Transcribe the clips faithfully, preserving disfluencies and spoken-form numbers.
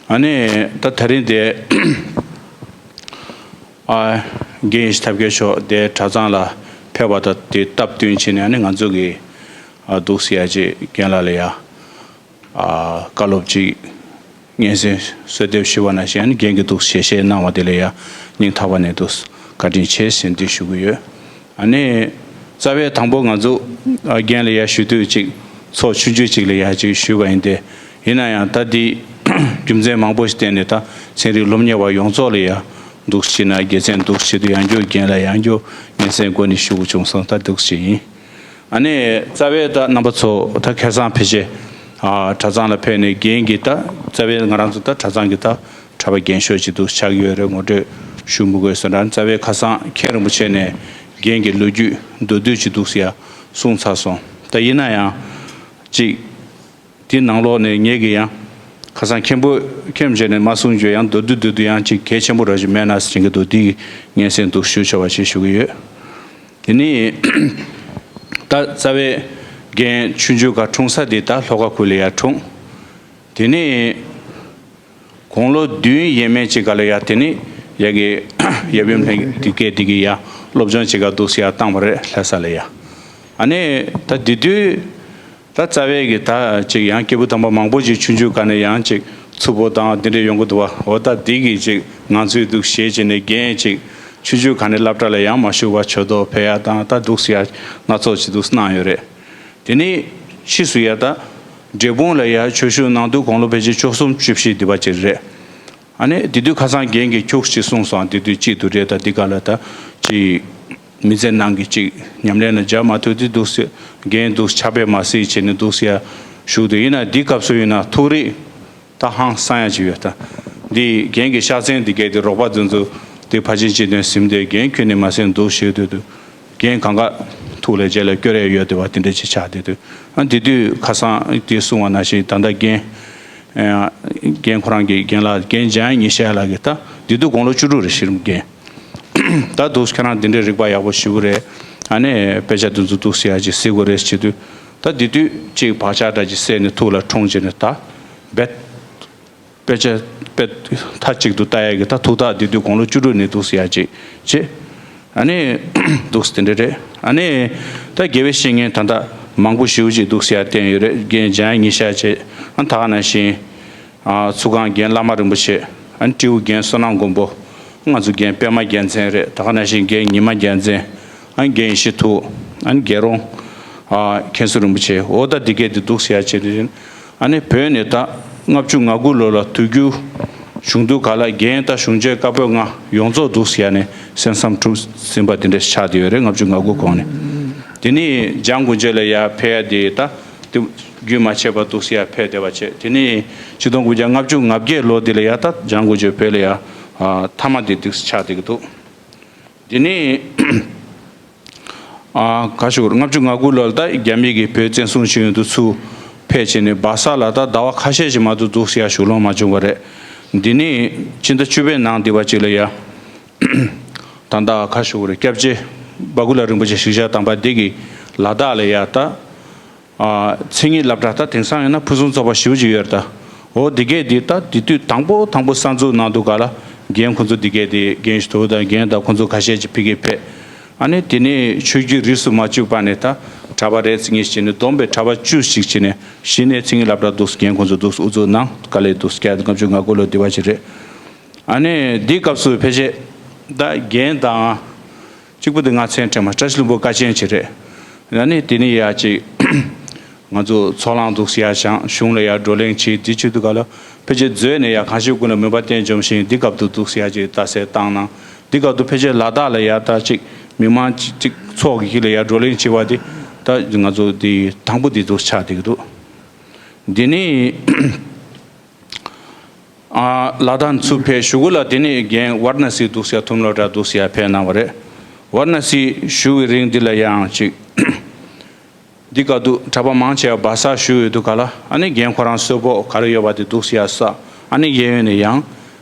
ཨ་ནི་ད་དེ་རིང་དེ་ཨ་རྒན་ཡེ་ཤེས་ཐབས་མཁས་མཆོག་དེ་གྲྭ་ཚང་ལ་ཕེབས་པ་དང་དེ་སྟབས་བསྟུན་བྱས་ནས། ཨ་ནི་ང་ཚོ་གི་ཨ་འདུག་སེ་ཡ་ཅིག་རྒན་ལགས་ལ་ཡ་ཨ་བཀའ་སློབ་ཅིག་སྙན་སེང་གསོལ་འདེབས་ཞུས་པ་ནང་བཞིན། ཨ་ནི་རྒན་གྱིས་འདུག་ཞལ་བཞེས་གནང་བ་དེ་ལ་ཡ་སྙིང་ཐག་པ་ནས་འདུག་བཀའ་དྲིན་ཆེ་ཟེར་འདི་ཞུ་གི་ཡོད། ཨ་ནི་རྩ་བའི་དང་པོ་ང་ཚོ་ཨ་རྒན་ལ་ཡ་ཞུ་དུས་ཅིག་ཚོགས་ཆུང་ཆུང་ཅིག་ལ་ཡ་ཅིག་ཞུས་པ་ཡིན་ཏེ། ཡིན་ན་ཡང་ད་འདི་རྒྱུ་མཚན་མང་པོ་ཞིག་བརྟེན་ནས། ད་ཚན་རིག་སློབ་གཉེར་བ་ཡོངས་རྫོགས་ལ་ཡ་འདུག་སེ་ན་དགེ་མཚན་འདུག་སེ་བྱེད་དུས། ཡང་བསྐྱར་རྒན་ལ་ཡང་བསྐྱར་སྙན་སེང་སྒོ་ནས་ཞུ་དགོས་བྱུང་སོང་། ད་འདུག་སེ་ཡིན། ཨ་ནི་རྩ་བའི་ད་རྣམ་པ་ཚོ་ད་ཁ་སང་ཕལ་ཆེར་ཨ་གྲྭ་ཚང་ལ་ཕེབས་ནས། རྒན་གྱིས་ད་རྩ་བའི་ང་རང་ཚོ་ད་གྲྭ་ཚང་གི་ད་གྲྭ་པ་རྒན་ཤོས་ཅིག་འདུག་ཆགས་ཀྱི་ཡོད་རེད། ངོ་སྤྲོད་ཞུ་མི་དགོས་ཟེར་ན། རྩ་བའི་ཁ་སང་མཁན་རིན་པོ་ཆེ་ནས་རྒན་གྱི་ལོ་རྒྱུས་མདོར་བསྡུས་ཅིག་འདུག་སེ་ཡ་གསུངས་ཚར་སོང་། ད་ཡིན་ན་ཡང་ཅིག་དེ་ནང་ལོགས་ནས་ངེད་ཀྱིས་ཡང་ཁ་སང་མཁན་པོ་མཁན་རིན་པོ་ཆེ་ནས་མ་གསུངས་རྒྱུ་ཡང་མདོར་བསྡུས་མདོར་བསྡུས་ཡང་ཅིག་གལ་ཆེན་པོ་ར་ཞིག་མེད་ན་ཟེར་གྱི་འདུག་འདི་གི་སྙན་སེང་འདུག་ཞུ་བྱ་བ་ཞིག་ཞུ་གི་ཡོད། དེ་ནས་ད་རྩ་བའི་རྒན་ཆུང་ཆུང་ག་འཁྲུངས་ས་དེ་ད་ལྷོ་ཁ་ཁུལ་ལ་ཡ་འཁྲུངས། དེ་ནས་དགུང་ལོ་བདུན་ཡས་མས་ཅིག་ག་ལ་ཡ་དེ་ནས་ཡ་གི་ཡབ་ཡུམ་ལྷན་དེ་གས་དེ་གི་ཡ་སློབ་སྦྱོང་ཅིག་ག་འདུག་སེ་ཡ་བཏང་བ་རེད། ལྷ་ས་ལ་ཡ། ཨ་ནི་ད་དེ་དུས་ད་རྩ་བའི་གི་ད་ཅིག་ཡང་སྐྱེས་བུ་དམ་པ་མང་པོ་ཅིག་ཆུང་ཆུང་ག་ནས་ཡང་ཅིག་ཚུར་འབོད་དང་དེ་འདྲ་ཡོང་གི་འདུག་བ། འོ་ད་འདི་གི་ཅིག་ང་ཚོའི་འདུག་ཞེས་བྱས་ནས་རྒན་ཅིག་ཆུང་ཆུང་ག་ནས་སློབ་གྲྭ་ལ་ཡང་མ་ཞུགས་པ་བྱོལ་དོ་ཕེབས་ཡ་དང་། ད་འདུག་སེ་ཡ་སྣ་ཚོགས་ཅིག་འདུག་གནང་ཡོད་རེད། དེ་ནས་ཕྱིས་སུ་ཡ་ད་འབྲས་སྤུངས་ལ་ཡ་ཆོས་ཞུགས་གནང་དུས་དགུང་ལོ་ཕལ་ཆེར་བཅུ་གསུམ་བཅུ་བཞི་འདི་བ་ཅིག་རེད། ཨ་ནི་དེ་དུས་ཁ་སང་རྒན་གྱིས་ཁྱུག་ཅིག་གསུངས་སོང་། དེ་དུས་གཅིག་ཏུ་རེད། ད་འདི་ག་ལ་ད་ཅིག་མི་ཚེ་ནང་གི་ཅིག་ཉམས་ལེན་ལ་སྦྱར་མ་ཐུབ་དུས་འདུག་སེ་རྒན་འདུག་ཕྱག་དཔེ་མ་སྲིད་བྱས་ནས་འདུག་སེ་ཡ་བཞུགས་དུས། ཡིན་ན་འདི་སྐབས་སུ་ཡིན་ན་ཐུགས་རེ་ད་ཧང་སང་ཡ་ཅིག་ཡོད། ད་འདི་རྒན་གྱི་ཕྱག་མཚན་འདི་གས་དེ་རོགས་པ་འཛིན་ཚུལ་དེ་ཕར་ཕྱིན་ཅི་དོན་ཟིན་དུས། རྒན་ཁྱོན་ནས་མ་ཟིན་འདུག་ཞུས་དུས་དུས། རྒན་གང་ག་ཐུགས་ལ་རྗེས་ལ་སྐྱོར་ཡ་ཡོད་དེ་བ་དེ་འདྲ་ཅིག་ཆགས་དེ་དུས། ཨ་དེ་དུས་ཁ་སང་དེ་གསུངས་པ་ནང་བཞིན་ད་ལྟ་རྒན་ཨ་རྒན་ཁོ་རང་གི་རྒན་ལགས་རྒན་འཇམ་དབྱངས་ཉི་ཤར་ལགས་ཀྱིས་ད་དེ་དུས་དགུང་ལོ་བཅུ་དྲུག་རེད། གཞི་རིམ་རྒན། ད་འདུག་ཁྱེད་རང་འདི་འདྲའི་རིག་པ་ཡག་པོ་ཞེ་པོ་རེད། ཨ་ནི་དཔེ་ཆ་འདི་ཚོ་འདུག་སེ་ཡ་ཅིག་གཟིགས་དགོས་རེད་བྱེད་དུས། ད་དེ་དུས་ཅིག་བག་ཆགས་འདྲ་ཅིག་སད་ནས་ཐུགས་ལ་འཁྲུངས་བྱས་ནས། ད་རྦད་དཔེ་ཆ་དཔེ་མཐའ་གཅིག་ཏུ་ལྟ་ཡ་གི་ད་ཐུགས་ཐག་དེ་དུས་དགུང་ལོ་བཅུ་དྲུག་ནས་འདུག་སེ་ཡ་ཅིག་བྱེད། ཨ་ནི་འདུག་སེ་དེ་འདྲ་རེད། ཨ་ནི་ད་དགེ་བའི་བཤེས་གཉེན་ད་ལྟ་མང་པོ་ཞེ་པོ་ཅིག་འདུག་སེ་ཡ་བསྟེན་ཡོད་རེད། རྒན་འཇམ་དབྱངས་ཉི་ཤར་བྱེད། ཨ་ད་ག་ནང་བཞིན་ཨ་ཚུལ་ཁང་རྒན་བླ་མ་རིན་པོ་ཆེ། ཨ་ནི་སྤྲེའུ་རྒན་བསོད་ནམས་མགོན་པོ། ང་ཚོ་རྒན་པད་མ་རྒྱལ་མཚན་རེད། ད་ག་ནང་བཞིན་རྒན་ཉི་མ་རྒྱལ་མཚན། ཨ་ནི་རྒན་ཡེ་ཤེས་ཐུགས། ཨ་ནི་རྒན་རོང་ཨ་མཁན་ཟུར་རིན་པོ་ཆེ། འོ་ད་འདི་གས་དེ་འདུག་སེ་ཡ་བྱེད་དུས། ཨ་ནི་བོད་ནས་ད་ལྔ་བཅུ་ང་དགུ་ལོ་ལ་དུས་འགྱུར་བྱུང་དུས་ག་ལ་རྒན་ད་གཞུང་ཆེན་བཀའ་པོད་ལྔ་ཡོངས་རྫོགས་འདུག་སེ་ཡ་ནས་གསན་བསམ་གྲུབ་ཟིན་པ་དེ་འདྲ་ཆགས་བསྡད་ཡོད་རེད། ལྔ་བཅུ་ང་དགུ་གོང་ནས། དེ་ནས་འཇང་དགོན་ཆེན་ལ་ཡ་ཕེབས་ཡ་དེ་ད་དེ་རྒྱུན་མ་ཆད་པར་འདུག་སེ་ཡ་ཕེབས་བསྡད་པ་བྱས། དེ་ནས་ཆིག་སྟོང་དགུ་བརྒྱ་ལྔ་བཅུ་ང་བརྒྱད་ལོ་དེ་ལ་ཡ་ད་འཇང་དགོན་ཆེན་བོད་ལ་ཡ་ཨ་མཐའ་མ་དེ་འདུག་སེ་ཆགས་བསྡད་ཀྱི་འདུག་དེ་ནས་ཨ་ག་ཞུ་དགོས་རེད། ལྔ་བཅུ་ང་དགུ་ལོ་ལ་ད་རྒྱ་མི་གིས་བོད་བཙན་བཟུང་བྱེད་ཡོང་དུས་ཚུར་ཕེབས་བྱས་ནས་སྦག་ས་ལ་ད་ཟླ་བ་ཁ་ཤས་ཤིག་མ་གཏོགས་འདུག་སེ་ཡ་བཞུགས་ལོང་མ་བྱུང་བ་རེད། འདི་ནས་ཕྱི་ཟླ་བཅུ་པའི་ནང་འདི་བ་ཅིག་ལ་ཡ་ད་ལྟ་ག་ཞུ་དགོས་རེད། སྐྱབས་རྗེ་སྦ་ཀུ་ལ་རིན་པོ་ཆེ་ཞིག་ཆར་དམ་པ་འདི་གིས་ལ་དྭགས་ལ་ཡ་ད་ཨ་མཚན་ཉིད་སློབ་གྲྭ། ད་དེང་སང་ཡིན་ན་ཕུན་སུམ་ཚོགས་པ་ཞེ་པོ་ཅིག་ཡོད་རེད་ད། འོ་འདི་གས་འདི་ད་དེ་དུས་དང་པོ་དང་པོ་གསར་འཛུགས་གནང་དུས་ག་ལ་རྒན་ཁོང་ཚོ་འདི་གས་འདི་རྒན་ཞིག་ཐུག་དང་རྒན་དང་ཁོང་ཚོ་ཁ་ཤས་ཅིག་ཕ་གིར་ཕེབས། ཨ་ནི་དེ་ནས་ཆོས་བརྒྱུད་རིས་སུ་མ་ཆད་པ་ནས་ད་གྲྭ་པ་རེ་ཟིང་ངེ་བྱས་ནས་བསྡོམས་པས་གྲྭ་པ་བཅུ་ཞིག་བྱས་ནས་གཞི་ནས་མཚན་ཉིད་སློབ་གྲྭ་འདུག་སེ་རྒན་ཁོང་ཚོ་འདུག་སེ་དབུ་འཛུགས་གནང་། དཀའ་ལས་འདུག་སེ་བརྒྱད་དང་ལྔ་བཅུ་ང་དགུ་ལོ་འདི་བ་ཞིག་རེད། ཨ་ནི་འདི་སྐབས་སུ་ཕལ་ཆེར་ད་རྒན་དང་གཅིག་པུ་དེ་ང་མཚན་དྲན་མ། བཀྲ་ཤིས་ལྷུན་པོ་དཀའ་ཆེན་ཅིག་རེད། ཨ་ནི་དེ་ནས་ཡ་ཅིག་ང་ཚོ་ཚོགས་ལངས་འདུག་སེ་ཡ་བཞེངས། གཞུང་ལ་ཡ་བགྲོ་གླེང་བྱེད། འདི་བྱེད་དུས་ག་ལ་ཕལ་ཆེར་མཛོད་ནས་ཡ་གང་ཞིག་ཀུན་ལ་མོས་པ་བསྟན་འཇོམས་ཤིང་། འདི་སྐབས་དུ་འདུག་སེ་ཡ་ཅིག་རྟགས་གསལ་བཏང་གནང་། འདི་སྐབས་དུ་ཕལ་ཆེར་ལ་དྭགས་ལ་ཡ་ད་ཅིག་མི་མང་ཅིག་ཅིག་ཚོགས་ཀྱི་ལ་ཡ་བགྲོ་གླེང་བྱེད་པ་དེ་ད་ང་ཚོ་འདི་དང་པོ་འདི་འདུག་ཆགས་བསྡད་ཀྱི་འདུག་འདི་ནི་ཨ་ལ་དྭགས་ཚུར་ཕེབས་གཞུག་གུ་ལ་དེ་ནས་རྒན་ཝཱ་ར་ཎ་སི་འདུག་སེ་ཡ་ཐུམ་ལོ་ཏྲ་འདུག་སེ་ཡ་ཕེབས་གནང་བ་རེད། ཝཱ་ར་ཎ་སི་བཞུགས་པའི་རིང་འདི་ལ་ཡང་ཅིག་འདི་ག་དུ་གྲྭ་པ་མང་ཆེ་བ་སྦག་སར་བཞུགས་ཡོད་དུས་ག་ལ། ཨ་ནི་རྒན་ཁོ་རང་གསོལ་ཕོགས་ག་རེ་ཡོད་པ་དེ་འདུག་སེ་ཡ་བསགས། ཨ་ནི་གཡས་གཡོན་ནས་ཡང་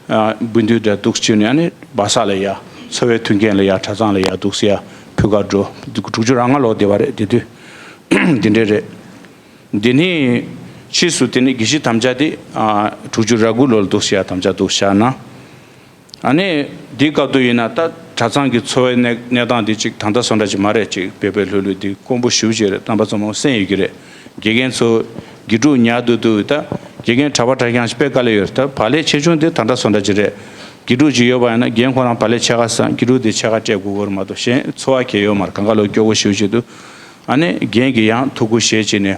ཨ་འབུལ་འདུས་འདྲ་འདུག་སེ་བྱས་ནས། ཨ་ནི་སྦག་ས་ལ་ཡ་འཚོ་བའི་མཐུན་རྐྱེན་ལ་ཡ་གྲྭ་ཚང་ལ་ཡ་འདུག་སེ་ཡ་ཕུལ་ག་འགྲོ། དྲུག་ཅུ་རེ་ལྔ་ལོ་འདི་བ་རེད། དེ་དུས་འདི་འདྲ་རེད། འདི་ནི་ ཕྱིས་སུ་དེ་ནི་དགེ་བཤེས་དམ་བཅའ་དེ་ཨ་དྲུག་ཅུ་རེ་དགུ་ལོར་འདུག་ཟེར་ཡ་དམ་བཅའ་འདུག་བཞག་ན། ཨ་ནི་འདིའི་སྐབས་དུ་ཡིན་ན་ད་གྲྭ་ཚང་གི་འཚོ་བའི་གནས་གནས་སྟངས་དེ་ཅིག་ད་ལྟ་བཟོ་འདྲ་ཅིག་མ་རེད། ཅིག་བོད་པའི་ལྷོད་ལྷོད་དེ་དཀོན་པོ་ཞེ་པོ་ཅིག་རེད། རྣམ་པ་ཚོ་མང་པོ་གསན་ཡོད་ཀྱི་རེད། དགེ་རྒན་ཚོ་དགེ་ཕྲུག་ཉར་དུས་དུས་ད་དགེ་རྒན་གྲྭ་པ་གྲྭ་རྐྱང་ཞིག་དཔེ་དཀའ་ལས་ཡོད་རེད། ད་བག་ལེབ་ཆེ་ཆུང་དེ་ད་ལྟ་བཟོ་འདྲ་ཅིག་རེད། དགེ་ཕྲུག་ཅིག་ཡོད་པ་ཡིན་ན་རྒན་ཁོ་རང་བག་ལེབ་ཕྱེད་ཀ་ཟ། དགེ་ཕྲུག་དེ་ཕྱེད་ཀ་སྤྲད་དགོས་ཀྱི་རེད་མ་གཏོགས་གཞན་འཚོ་བ་གང་ཡང་ཡོད་མ་རེད། གང་ག་ལོ་སྐྱོ་པོ་ཞེ་པོ་ཅིག་འདུག་ཨ་ནི་རྒན་གྱིས་ཡང་ཐུགས་ཁུར་བཞེས་བྱས་ནས།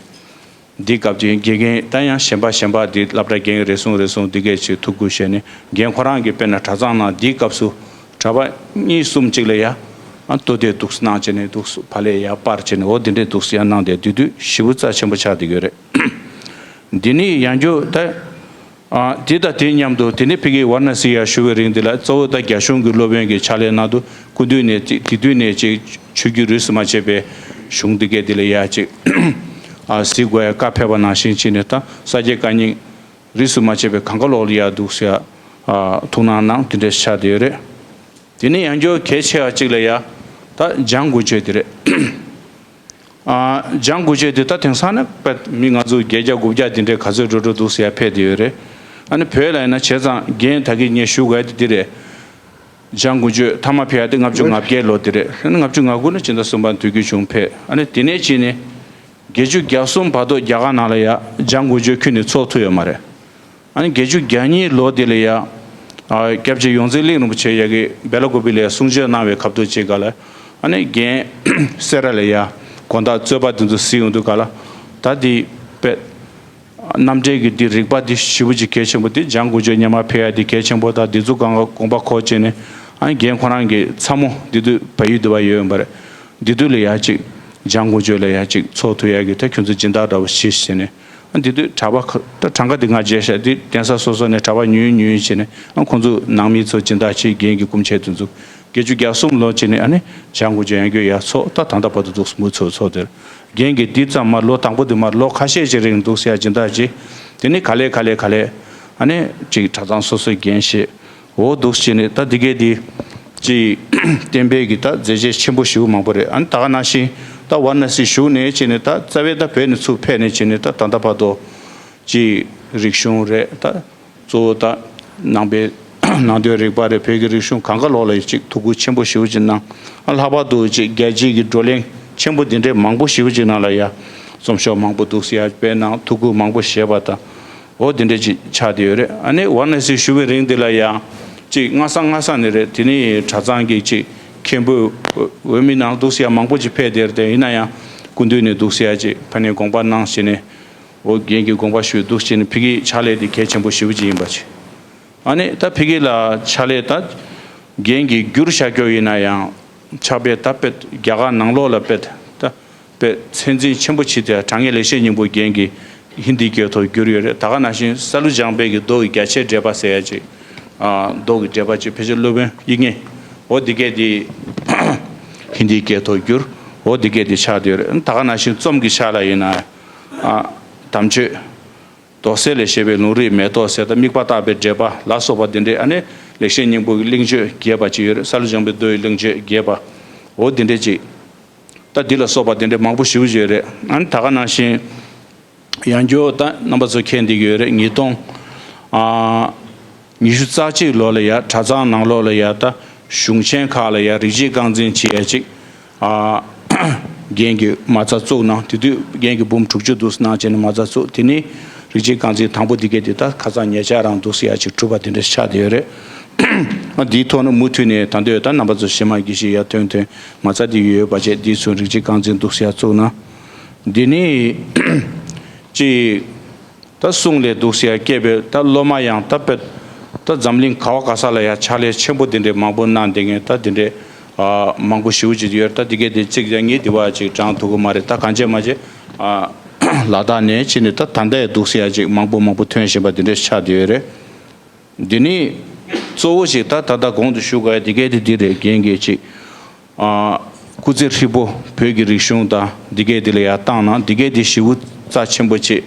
འདི་སྐབས་ཀྱི་དགེ་རྒན་ད་ཡང་གཞན་པ་གཞན་པ་འདི་སློབ་གྲྭ་རྒན་རེ་ཟུང་རེ་ཟུང་འདི་གས་ཅིག་ཐུགས་ཁུར་བཞེས་ནས། རྒན་ཁོ་རང་གིས་དཔེར་ན་གྲྭ་ཚང་ནང་འདིའི་སྐབས་སུ་གྲྭ་པ་གཉིས་གསུམ་ཅིག་ལ་ཡ་ཨ་ལྟོ་ལྡིར་འདུག་སེ་གནང་བྱས་ནས་འདུག་སེ་བག་ལེབ་ཡ་སྤར་བྱས་ནས། འོ་འདི་འདྲས་འདུག་སེ་ཡ་གནང་བསྡད་དུས་དུས་ཞེ་པོ་རྩ་ཆེན་པོ་ཆགས་བསྡད་ཡོད་རེད། འདི་ནི་ཡང་བསྐྱར་ད། ཨ་དེ་དང་དེ་མཉམ་དུ་དེ་ནས་ཕ་གི་ཝཱ་ར་ཎ་སི་ཡར་བཞུགས་པའི་རིང་འདི་ལ་གཙོ་བོ་ད་རྒྱ་གཞུང་གི་སློབ་དཔོན་གྱི་ཕྱག་ལས་གནང་དུས། སྐུ་མདུན་ནས་ཅིག་དེ་དུས་ནས་ཅིག་ཆོས་བརྒྱུད་རིས་སུ་མ་ཆད་པའི་གཞུང་འདི་གས་འདི་ལ་ཡ་ཅིག་ཨ་གཟིགས་དགོས་ཡ་བཀའ་ཕེབས་པ་ནང་བཞིན་བྱས་ནས། ད་ས་སྐྱའི་བཀའ་རྙིང་རིས་སུ་མ་ཆད་པའི་གང་ག་ལོག་ལ་ཡ་འདུག་སེ་ཡ་ཨ་ཐུགས་སྣང་གནང་། དེ་འདྲས་ཆགས་བསྡད་ཡོད་རེད། དེ་ནས་ཡང་བསྐྱར་གལ་ཆེ་བ་ཅིག་ལ་ཡ་ད་འཇང་དགུ་བརྗོད་འདི་རེད། ཨ་འཇང་དགུ་བརྗོད་འདི་ད་དེང་སང་ནི་དཔེ་མི་ང་ཚོ་བརྒྱད་བརྒྱ་དགུ་བརྒྱ་འདི་འདྲའི་ག་ཚོད་འགྲོ་འགྲོ་འདུག་སེ་ཡ་ཕེབས་བསྡད་ཡོད་རེད། ཨ་ནི་བོད་ལ་ཡིན་ན་བྱས་ཙང་རྒན་ད་གིན་ངས་ཞུ་དགོས་ཡ་དེ་འདི་རེད། འཇང་དགུ་བརྗོད་མཐའ་མ་ཕེབས་ཡ་དེ་ལྔ་བཅུ་ང་བརྒྱད་ལོ་དེ་རེད། ཨ་ནི་ལྔ་བཅུ་ང་དགུ་ནས་སྤྱི་ཟླ་གསུམ་པ་དུས་འགྱུར་བྱུང་ཕེབས། ཨ་ནི་དེ་ནས་ཕྱིན་ནས་བརྒྱད་ཅུ་གྱ་གསུམ་བར་དུ་རྒྱ་གར་ནང་ལ་ཡ་འཇང་དགུ་བརྗོད་ཁྱོན་ནས་ཚོགས་ཐུབ་ཡོད་མ་རེད། ཨ་ནི་བརྒྱད་ཅུ་གྱ་གཉིས་ལོ་དེ་ལ་ཡ་ཨ་སྐྱབས་རྗེ་ཡོངས་འཛིན་གླིང་རིན་པོ་ཆེ་ཡ་གིས་སྦེ་ལ་ཀོ་པི་ལ་ཡ་གསུང་ཆོས་གནང་བའི་སྐབས་དུ་ཅིག་ག་ལ། ཨ་ནི་རྒན་སེ་ར་ལ་ཡ་དགོང་དག་རྩོད་པ་དེ་ཚོ་གཟིགས་ཡོང་དུས་ག་ལ། ད་འདི་དཔེ་རྣམ་འགྲེལ་གྱི་འདི་རིག་པ་འདི་ཞེ་པོ་ཅིག་གལ་ཆེན་པོ། འདི་འཇང་དགུ་བརྗོད་སྔོན་མ་ཕེབས་ཡ་འདི་གལ་ཆེན་པོ། ད་འདི་ཚོ་གང་ག་དགོངས་པ་འཁོར་བྱས་ནས། ཨ་ནི་རྒན་ཁོ་རང་གི་ཚ་མོ་འདི་དུས་བལ་ཡུལ་དུ་བ་ཡོད་ཡོད་པ་རེད། འདི་དུས་ལ་ཡ་ཅིག་འཇང་དགུ་བརྗོད་ལ་ཡ་ཅིག་ཚོགས་ཐུབ་ཡ་གི་ད་ཁྱོད་ཚོ་སྦྱིན་བདག་འདྲ་བོ་ཞིག་བྱས་ནས། ཨ་འདི་དུས་གྲྭ་པ་ཁ་ད་གྲངས་ཀ་འདི་ང་བརྗེད་ཤག་འདི་གདན་ས་སོ་སོ་ནས་གྲྭ་པ་ཉུང་ཉུང་བྱས་ནས། ཨ་ཁོང་ཚོ་ནང་མི་ཚོ་སྦྱིན་བདག་བྱས། རྒན་གྱི་སྐུ་མཆེད་དེ་ཚོ་བརྒྱད་ཅུ་གྱ་གསུམ་ལོ་བྱས་ནས། ཨ་ནི་འཇང་དགུ་བརྗོད་ཡང་བསྐྱར་ཡར་ཚོགས། ད་ད་ལྟ་བར་དུ་འདུག་སེ་མུ་མཐུད་ཚོགས་དེར། རྒན་གྱིས་འདི་ཙམ་མ་ལོ་དང་པོ་འདི་མ་ལོ་ཁ་ཤས་ཅིག་རིང་འདུག་སེ་ཡ་སྦྱིན་བདག་བྱས། དེ་ནས་ག་ལེ་ག་ལེ་ག་ལེ་ཨ་ནི་ཅིག་གྲྭ་ཚང་སོ་སོའི་འགན་བཞེས། འོ་འདུག་སེ་བྱས་ནས་ད་འདི་གས་འདི་ཅིག་བསྟན་པའི་གི་ད་མཛད་རྗེས་ཆེན་པོ་ཞེ་པོ་མང་པོ་རེད། ཨ་ནི་ད་ག་ནང་བཞིན་ད་ཝཱ་ར་ཎ་སི་བཞུགས་ནས་བྱས་ནས། ད་རྩ་བའི་ད་བོད་ནས་ཚུར་ཕེབས་ནས་བྱས་ནས་ད་ད་ལྟ་བར་དུ་ཅིག་རིག་གཞུང་རེད། ད་གཙོ་བོ་ད་ནང་པའི་ནང་དོན་རིག་པ་རེད། བོད་ཀྱི་རིག་གཞུང་གང་ག་ལོག་ལ་ཅིག་ཐུགས་ཁུར་ཆེན་པོ་ཞེ་པོ་ཅིག་གནང་། ཨ་ལྷག་པར་དུ་ཅིག་རྒྱལ་སྤྱིའི་གི་བགྲོ་གླེང་ཆེན་པོ་འདི་འདྲའི་མང་པོ་ཞེ་པོ་ཅིག་ནང་ལ་ཡ་རྩོམ་ཤོག་མང་པོ་འདུག་སེ་ཡ་སྤེལ་གནང་། ཐུགས་ཁུར་མང་པོ་བཞེས་པ་དང་། འོ་འདི་འདྲ་ཅིག་ཆགས་བསྡད་ཡོད་རེད། ཨ་ནི་ཝཱ་ར་ཎ་སི་བཞུགས་པའི་རིང་འདི་ལ་ཡང་ཅིག་སྔ་ས་སྔ་ས་ནས་རེད། དེ་ནི་གྲྭ་ཚང་གི་ཅིག་མཁན་པོ་འོས་མི་ནང་འདུག་སེ་ཡ་མང་པོ་ཅིག་ཕེབས་བསྡད་རེད། དེ་ཡིན་ན་ཡང་སྐུ་མདུན་ནས་འདུག་སེ་ཡ་ཅིག་ཕ་ནས་དགོངས་པ་གནང་བྱས་ནས། འོ་རྒན་གྱི་དགོངས་པ་ཞུས་འདུག་སེ་བྱས་ནས། ཕ་གིའི་ཕྱག་ལས་འདི་གལ་ཆེན་པོ་ཞེ་པོ་ཅིག་ཡིན་པ་ཅིག་ཨ་ནི་ད་ཕ་གི་ལ་ཕྱག་ལས་ད་རྒན་གྱིས་བསྒྱུར་བཞག་རྒྱུ་ཡིན་ན་ཡང་། ཕྱག་དཔེ་ད་དཔེ་རྒྱ་གར་ནང་ལོགས་ལ་དཔེ་ད་དཔེ་ཚད་འཛིན་ཆེན་པོ་བྱས་ཏེ། དྲང་ངེས་ལེགས་བཤད་སྙིང་པོ་རྒན་གྱིས་ཧིན་དིའི་སྐད་ཐོག་བསྒྱུར་ཡོད་རེད། ད་ག་ནང་བཞིན་ས་ལུ་ལྗང་པའི་གི་མདོ་ཡི་རྒྱ་ཆེར་འགྲེལ་པ་ཟེར་ཡ་ཅིག་ཨ་མདོ་གི་འགྲེལ་པ་ཅིག་ཕལ་ཆེར་སློབ་དཔོན་དབྱིག་གཉེན། འོ་འདི་སྐད་འདི་ཧིན་དིའི་སྐད་ཐོག་བསྒྱུར། འོ་འདི་སྐད་འདི་ཆགས་བསྡད་ཡོད་རེད། ད་ག་ནང་བཞིན་རྩོམ་གྱི་ཆ་ལ་ཡིན་ན། ཨ་དམ་ཆོས། རྡོ་གསེར་ལས་བཤད་པའི་ལུང་རིགས་མེ་ཏོག་ཟེར། ད་དམིགས་པ་བརྟག་པའི་འགྲེལ་པ་ལ་སོགས་པ་འདི་འདྲའི། ཨ་ནི་ལེགས་བཤད་སྙིང་པོ་གི་གླེང་བརྗོད་རྒྱས་པ་ཅིག་ཡོད་རེད། ས་ལུ་ལྗང་པའི་མདོ་ཡི་གླེང་བརྗོད་རྒྱས་པ། འོ་འདི་འདྲའི་ཅིག་ད་འདི་ལ་སོགས་པ་འདི་འདྲའི་མང་པོ་ཞེ་པོ་ཅིག་ཡོད་རེད། ཨ་ནི་ད་ག་ནང་བཞིན་ཡང་བསྐྱར་ད་རྣམ་པ་ཚོ་མཁྱེན་བསྡད་ཀྱི་ཡོད་རེད། ཉིས་སྟོང་ཨ་ཉི་ཤུ་རྩ་གཅིག་ལོ་ལ་ཡ་གྲྭ་ཚང་ནང་ལོགས་ལ་ཡ་ད་གཞུང་ཆེན་ཁག་ལ་ཡ་རིགས་གཅིག་རྐང་འཛིན་བྱེད་ཡ་ཅིག་ཨ་རྒན་གྱིས་མ་རྩ་བཙུགས་གནང་། དེ་དུས་རྒན་གྱིས་འབུམ་དྲུག་ཅུ་འདུག་སེ་གནང་བྱས་ནས་མ་རྩ་བཙུགས། དེ་ནས་རིགས་གཅིག་རྐང་འཛིན་དང་པོ་འདི་གས་དེ་ད་ཁ་སང་ཉེ་ཆར་རང་འདུག་སེ་ཡ་ཅིག་གྲུབ་པ་དེ་འདྲ་ཆགས་བསྡད་ཡོད་རེད། ཨ་འདིའི་ཐོག་ནས་མུ་མཐུད་ནས་ད་འདོད་ད་རྣམ་པ་ཚོ་གཞན་མ་དགེ་བཤེས་ཡར་ཐོན་ཐོན་མ་རྩ་འདི་ཡོད་པ་བྱས། འདི་ཚོ་རིགས་གཅིག་རྐང་འཛིན་འདུག་སེ་ཡ་བཙུགས་གནང་། འདི་ནས་ཅིག་ད་གསུང་ལས་འདུག་སེ་ཡ་སྐྱེས་པའི་ད་སློབ་མ་ཡང་ད་དཔེ་ད་འཛམ་གླིང་ག་བ་ག་ས་ལ་ཡ་ཕྱག་ལས་ཆེན་པོ་འདི་འདྲའི་མང་པོ་གནང་བསྡད་མཁན་ད་འདི་འདྲའི་ཨ་མང་པོ་ཞེ་པོ་ཅིག་ཡོད། ད་འདི་གས་དེ་གཅིག་ཀྱང་ངས་འདི་བ་ཅིག་བགྲང་ཐུབ་ཀྱི་མ་རེད། ད་གང་བྱས་མ་བྱས་ཨ་ལ་དྭགས་ནས་ཕྱིན་ནས་ད་ད་ལྟ་ཡ་འདུག་སེ་ཡ་ཅིག་མང་པོ་མང་པོ་ཐོན་བཞིན་པ་འདི་འདྲ་ཆགས་བསྡད་ཡོད་རེད། འདི་ནི་གཙོ་བོ་ཞིག་ད་ད་ལྟ་གོང་དུ་ཞུ་དགོས་ཡ་འདི་གས་དེ་འདི་རེད། རྒན་གྱིས་ཅིག་ཨ་སྐུ་ཚེ་ཧྲིལ་པོ་བོད་ཀྱི་རིག་གཞུང་དང་འདི་གས་འདི་ལ་ཡ་བཏང་གནང་། འདི་གས་འདི་ཞེ་པོ་རྩ་ཆེན་པོ་བྱེད།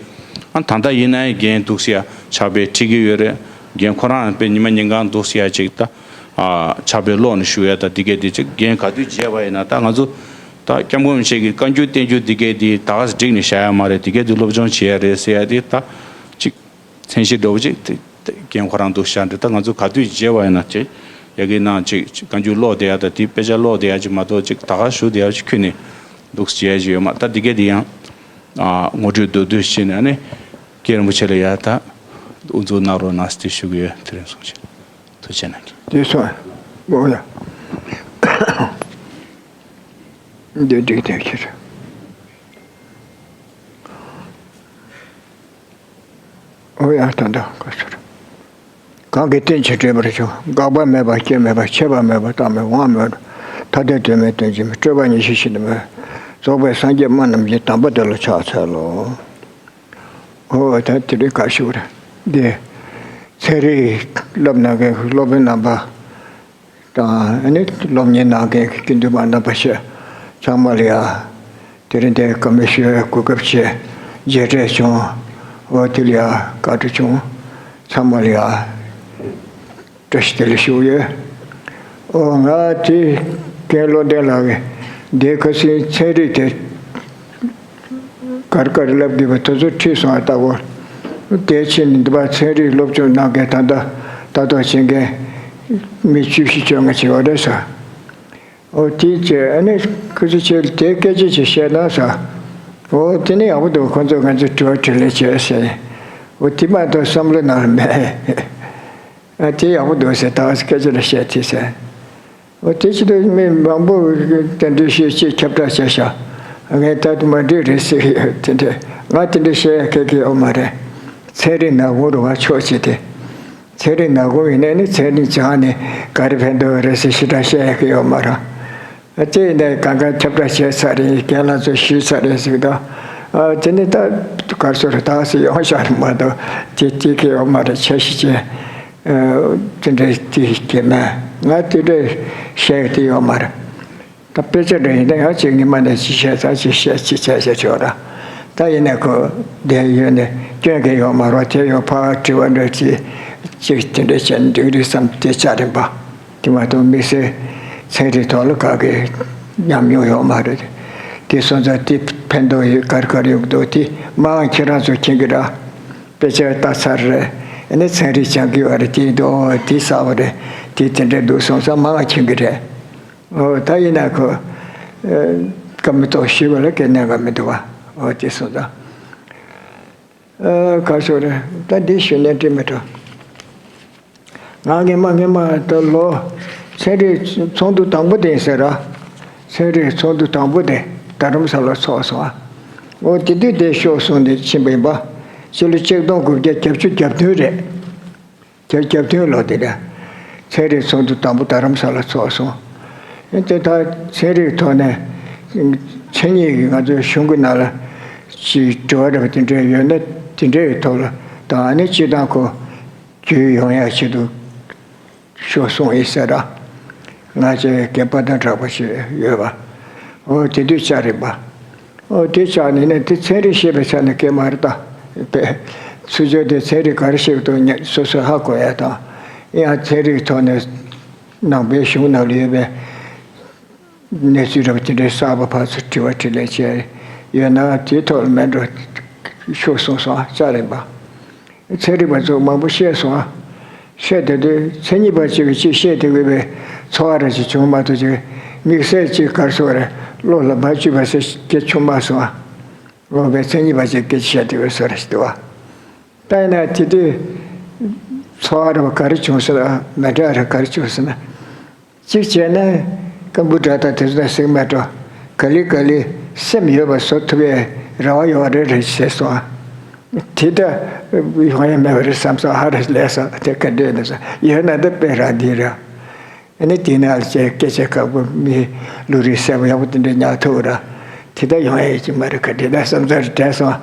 ཨ་ད་ལྟ་ཡིན་ན་ཡང་རྒན་འདུག་སེ་ཡ་ཕྱག་དཔེ་ཁྲིད་ཀྱི་ཡོད་རེད། རྒན་ཁོ་རང་དཔེ་ཉི་མ་ཉིན་གང་འདུག་སེ་ཡ་ཅིག་ད་ཨ་ཕྱག་དཔེ་ཀློག་ནས་བཞུགས་ཡ་ད་འདི་གས་འདི་ཅིག་རྒན་ག་དུས་མཇལ་བ་ཡིན་ན་ད་ང་ཚོ་ ད་སྐྱབས་མགོན་རིན་པོ་ཆེ་གིས་བཀའ་འགྱུར་བསྟན་འགྱུར་འདི་གས་འདི་ད་ག་སེ་བསྒྲིགས་ནས་བཞག་ཡ་མ་རེད། འདི་གས་འདི་སློབ་སྦྱོང་བྱེད་ཡ་རེད་ཟེར་ཡ་དེ་ད་ཅིག་མཚན་གཞི་འདྲ་བོ་ཅིག་དེ་དེ་རྒན་ཁོ་རང་འདུག་བཞག་འདི། ད་ང་ཚོ་ག་དུས་མཇལ་བ་ཡིན་ན་ཅིག་ཡ་གི་ནང་ཅིག་བཀའ་འགྱུར་ཀློག་བསྡད་ཡ་དང་དེ་དཔེ་ཆ་ཀློག་བསྡད་ཡ་ཅིག་མ་གཏོགས་ཅིག་ད་ག་ཞུ་བསྡད་ཡ་ཅིག་ཁྱོན་ནས་འདུག་བྱེད་ཡ་ཅིག་ཡོད་མ། ད་འདི་གས་འདི་ཡང་ཨ་ངོ་སྤྲོད་མདོར་བསྡུས་བྱས་ནས་ཨ་ནི་རྒན་རིན་པོ་ཆེ་ལ་ཡ་ད་དབུ་འཛུགས་གནང་རོགས་གནང་ཟེར་དེ་ཞུ་གི་ཡོད། དེ་རིང་སོང་ཞིག་ཐུགས་རྗེ་གནང་གི། དེ་སོང་། འོ་ཡ། འདི་འགྲིག་དེ་ཁྱེད། འོ་ཡ། ད་ལྟ་ག་ཚོད། གང་གི་རྟེན་ཅིང་འབྲེལ་བར་འབྱུང་། འགག་པ་མེད་པ་སྐྱེ་མེད་པ། ཆད་པ་མེད་པ་རྟག་མེད་དབང་མེད་པ། ཐ་དད་དོན་མེད་དོན་གཅིག་མེད། སྤྲོས་པ་ཉེར་ཞི་ཞི་དུ་མེད། རྫོགས་པའི་སངས་རྒྱས་སྨྲ་རྣམས་ཀྱི། དམ་པ་དེ་ལ་ཕྱག་འཚལ་ལོ། འོ་ད་དེ་རིང་ག་ཞུ་རེད། འདི་ཚན་རིག་སློབ་གནང་མཁན་སློབ་དཔོན་རྣམ་པ་དང་ཨ་ནི་སློབ་གཉེར་གནང་མཁན་གྱི་དགེ་འདུན་པ་རྣམ་པ་ཞེས་ཚང་མ་ལ་ཡ། དེ་རིང་འདིར་བཀའ་མོལ་ཞུ་བའི་གོ་སྐབས་བྱས་མཇལ་འཕྲད་བྱུང་། འོ་དེ་ལ་ཡ་བཀའ་དྲིན་ཆེ། ཚང་མ་ལ་ཡ་བཀྲ་ཤིས་བདེ་ལེགས་ཞུ་ཡོད། འོ་ང་དེ་རྒན་བློ་ལྡན་ལགས་ཀྱིས་འདི་ཁ་སང་ཚན་རིག་དེ་ག་རེ་ག་རེ་བསླབ་དགོས་པ་དེ་ཚོ་ཁྲིད་སོང་བ་ལྟ་བུ། དེ་ཕྱིན་ནས་འདི་པར་ཚན་རིག་སློབ་སྦྱོང་གནང་མཁན་ད་ལྟ་ལྟ་རྟོག་བྱེད་མཁན་མི་བཅུ་བཞི་བཅོ་ལྔ་ཅིག་ཡོད་རེད་ཟེར། འོ་དེ་བྱས་ཨ་ནི་ཁུ་ཚུར་ཆེ་དེ་སྐད་ཆ་ཅིག་བཤད་ན་ཟེར། འོ་དེ་ནི་ཡག་པོ་འདུག་ཁོང་ཚོས་ང་ཚོ་དྲི་བ་དྲིས་ལན་བྱས་ཟེར། འོ་དེ་མ་གཏོགས་བསམ་བློ་ནང་ལ་མེད། ཨ་དེ་ཡག་པོ་འདུག་ཟེར། ད་སྐད་ཆ་ལ་བཤད་དེ་ཟེར། འོ་དེ་ཕྱི་དུ་མི་མང་པོ་དེ་འདྲའི་བཤད་ཅིག་ཁྱབ་བསྒྲགས་བྱས་ཤག་ངས་ད་དུང་མ་འགྲིག་རེད་ཟེར་གྱི་ཡོད། དེ་འདྲས་ང་དེ་འདྲས་བཤད་ཡ་ག་གེ་ཡོད་མ་རེད། ཚན་རིག་ནག་ཁུང་རུ་བ་ཕྱོགས་གཅིག་དེ། ཚན་རིག་ནག་ཁུང་ཡིན་ནའི་ནི་ཚན་རིག་སྦྱངས་ནས་ག་རེ་ཕན་ཐོགས་རེད་ཟེར་ཞེ་དྲག་བཤད་ཡ་གི་ཡོད་མ་རེད། ཨ་ཅེ་ཡིན་ནའི་གང་གང་ཁྱབ་བསྒྲགས་བྱས་ཚར་རེད། རྒན་ལགས་ཚོས་ཞུས་ཚར་རེད་ཟེར་གི་འདུག་ཨ་དེ་ནི་ད་གར་སོ་རེ་ད་སེ་ཡོང་ཤག་རེད་མ་གཏོགས་དེ་དེ་གི་ཡོད་མ་རེད། འཆར་གཞི་ཅན་དེ་འདྲའི་དེ་གི་མེད། ང་དེ་འདྲའི་བཤད་ཡ་དེ་ཡོད་མ་རེད། ད་དཔེ་ཆ་འདྲ་ཡིན་ན་ཡང་ཅིག་ཉི་མ་ནས་ཅིག་བཤད་ཚར་ཅིག་བཤད་ཅིག་བྱས་བྱས་ཆོག་ར། ད་ཡིན་ན་ཁོ་བསྡད་ཡོད་ནས་སྐྱོན་གང་ཡོད་མ་རེད། དེ་ཡང་ཕར་དྲི་བ་འདྲ་ཅིག་ཅིག་དེ་འདྲ་བྱས་ནས་འགྲིག་རེད་བསམ་དེ་ཆགས་རེད་པ། དེ་མ་གཏོགས་དམིགས་བསལ་ཚན་རིག་ཐོག་ལ་ག་གེ་ཉམས་མྱོང་ཡོད་མ་རེད། དེ་སོང་ཙང་དེ་ཕན་ཐོགས་ཡོད་ག་རེ་ག་རེ་ཡོད་འདུག་དེ་མང་ཁྱེད་རང་ཚོ་མཁྱེན་གི་ར། དཔེ་ཆ་ལྟ་ཚར་རེད། ཨ་ནི་ཚན་རིག་སྦྱང་གི་ཡོད་རེད། དེ་འདུག་དེ་གསར་པ་རེད། དེ་དེ་འདྲ་འདུག་སོང་ཙང་མང་མཁྱེན་གི་རེད། འོ་ད་ཡིན་ན་ཁོ། ཨ། བཀའ་མོལ་ཏོག་ཞུས་པ་ལ་གལ་གནད་འགའ་མི་འདུག་བ། འོ་དེ་སོང་ཙང་། ཨ་ག་སོ་རེད། ད་འདི་ཞུ་ནས་འགྲིག་མི་འགྲོ། ང་སྔན་མ་སྔན་མ་ད་ལོ་ཚན་རིག་ཚོགས་འདུ་དང་པོ་དེ་ཡིན་ཟེར་ར། ཚན་རིག་ཚོགས་འདུ་དང་པོ་དེ་རྡ་རམ་ས་ལ་ཚོགས་སོང་ཨ། འོ་དེ་དུས་དེ་ཤོག་གསུངས་ནས་ཕྱིན་པ་ཡིན་པ། ཕྱི་ལོ་ཆིག་སྟོང་དགུ་བརྒྱ་བརྒྱད་ཅུ་གྱ་བདུན་རེད། བརྒྱད་ཅུ་གྱ་བདུན་ལོ་དེ་ལ་ཚན་རིག་ཚོགས་འདུ་དང་པོ་རྡ་རམ་ས་ལ་ཚོགས་སོང་། དེ་ད་ཚན་རིག་ཐོག་ནས་མཚན་ཉིད་ཀྱི་ང་ཚོའི་གཞུང་གི་ནང་ལ་ཅིག་དྲི་བ་འདྲ་བ་དེ་འདྲ་ཡོད་ན་དེ་འདྲའི་ཐོག་ལ་དང་ཨ་ནི་སྤྱི་བཏང་ཁོ་བརྒྱུད་ཡོང་ཡ་ཆེད་དུ། ཤོག་གསུངས་ཡིན་ཟེར་ར། ང་ཚོའི་རྒན་པ་དང་གྲོགས་པོ་ཞིག་ཡོད་པ། འོ་དེ་དུས་ཆགས་རེད་པ། འོ་དེ་ཆགས་ནས་ནི་དེ་ཚན་རིག་ཤེས་པའི་ཆ་ནས་སྐད་མ་རེད་ད། པས། ཚུར་ཕྱོགས་དེ་ཚན་རིག་ག་རེ་ཤེས་འདུག་སོ་སོས་ཧ་གོ་ཡ་དང་། ཡང་ཚན་རིག་ཐོག་ནས་ནང་པའི་གཞུང་ནང་ལ་ཡོད་པའི་གནས་ཚུལ་རབ་དེ་འདྲའི་གསར་པ་ཕར་ཚུར་དྲི་བ་དྲིས་ལན་བྱས་ཡོད་ན་དེའི་ཐོག་ལ་མེད་འགྲོ། ཤོག་གསུངས་སོང་ཨ་ཆགས་རེད་པ། ཚན་རིག་པ་ཚོ་མང་པོ་བཤད་སོང་ཨ། བཤད་བསྡད་དུས་མཚན་ཉིད་པ་གཅིག་གིས་གཅིག་བཤད་བསྡད་དགོས་པའི་ཚོར་བ་རེ་ཞིག་བྱུང་མ་གཏོགས་ཅིག་དམིགས་བསལ་གཅིག་གར་སོང་རེད་བློ་ལ་མ་བཅུག་པ་ཟེར་སྐད་བྱུང་མ་སོང་ཨ། འོ་བའི་མཚན་ཉིད་པ་གཅིག་སྐད་ཆ་བཤད་བསྡད་པའི་བཟོ་རེ་ཞིག་འདུག་ཨ། ད་ཡིན་ན་དེ་དུས་ཚོར་བ་རེ་བ་ག་རེ་བྱུང་སོང་ཨ་མེ་སྟག་རེ་ག་རེ་བྱུང་སོང་ན། གཅིག་བྱས་ན་སྐམ་པོ་འདྲ་དང་དེ་ཚོ་ན་སེམས་མེད་འགྲོ། ག་ལེ་ག་ལེ་སེམས་ཡོད་པ་བཟོ་ཐུབ་པའི་རེ་བ་ཡོད་རེད་རེད་ཟེར་སོང་ཨ། དེ་ད་ཡོང་ཡ་མེད་པ་རེད་བསམ་སོང་ཧ་རེ་ལས་སོང་དེ་ག་འདྲས་ནས་སོང་ཡོད་ན་ད་དཔེ་རང་འདི་རེད། ཨ་ནི་དེ་ན་ལ་བྱས་སྐད་ཆ་ཁག་པོ་མི་བློ་རིག་གསལ་པོ་ཡག་པོ་དེ་འདྲས་ཉར་ཐུབ་ར། དེ་ད་ཡོང་ཡ་ཡོད་ཀྱི་མ་རེད་ག་འདྲས་ད་བསམ་ཚོར་བྲལ་སོང་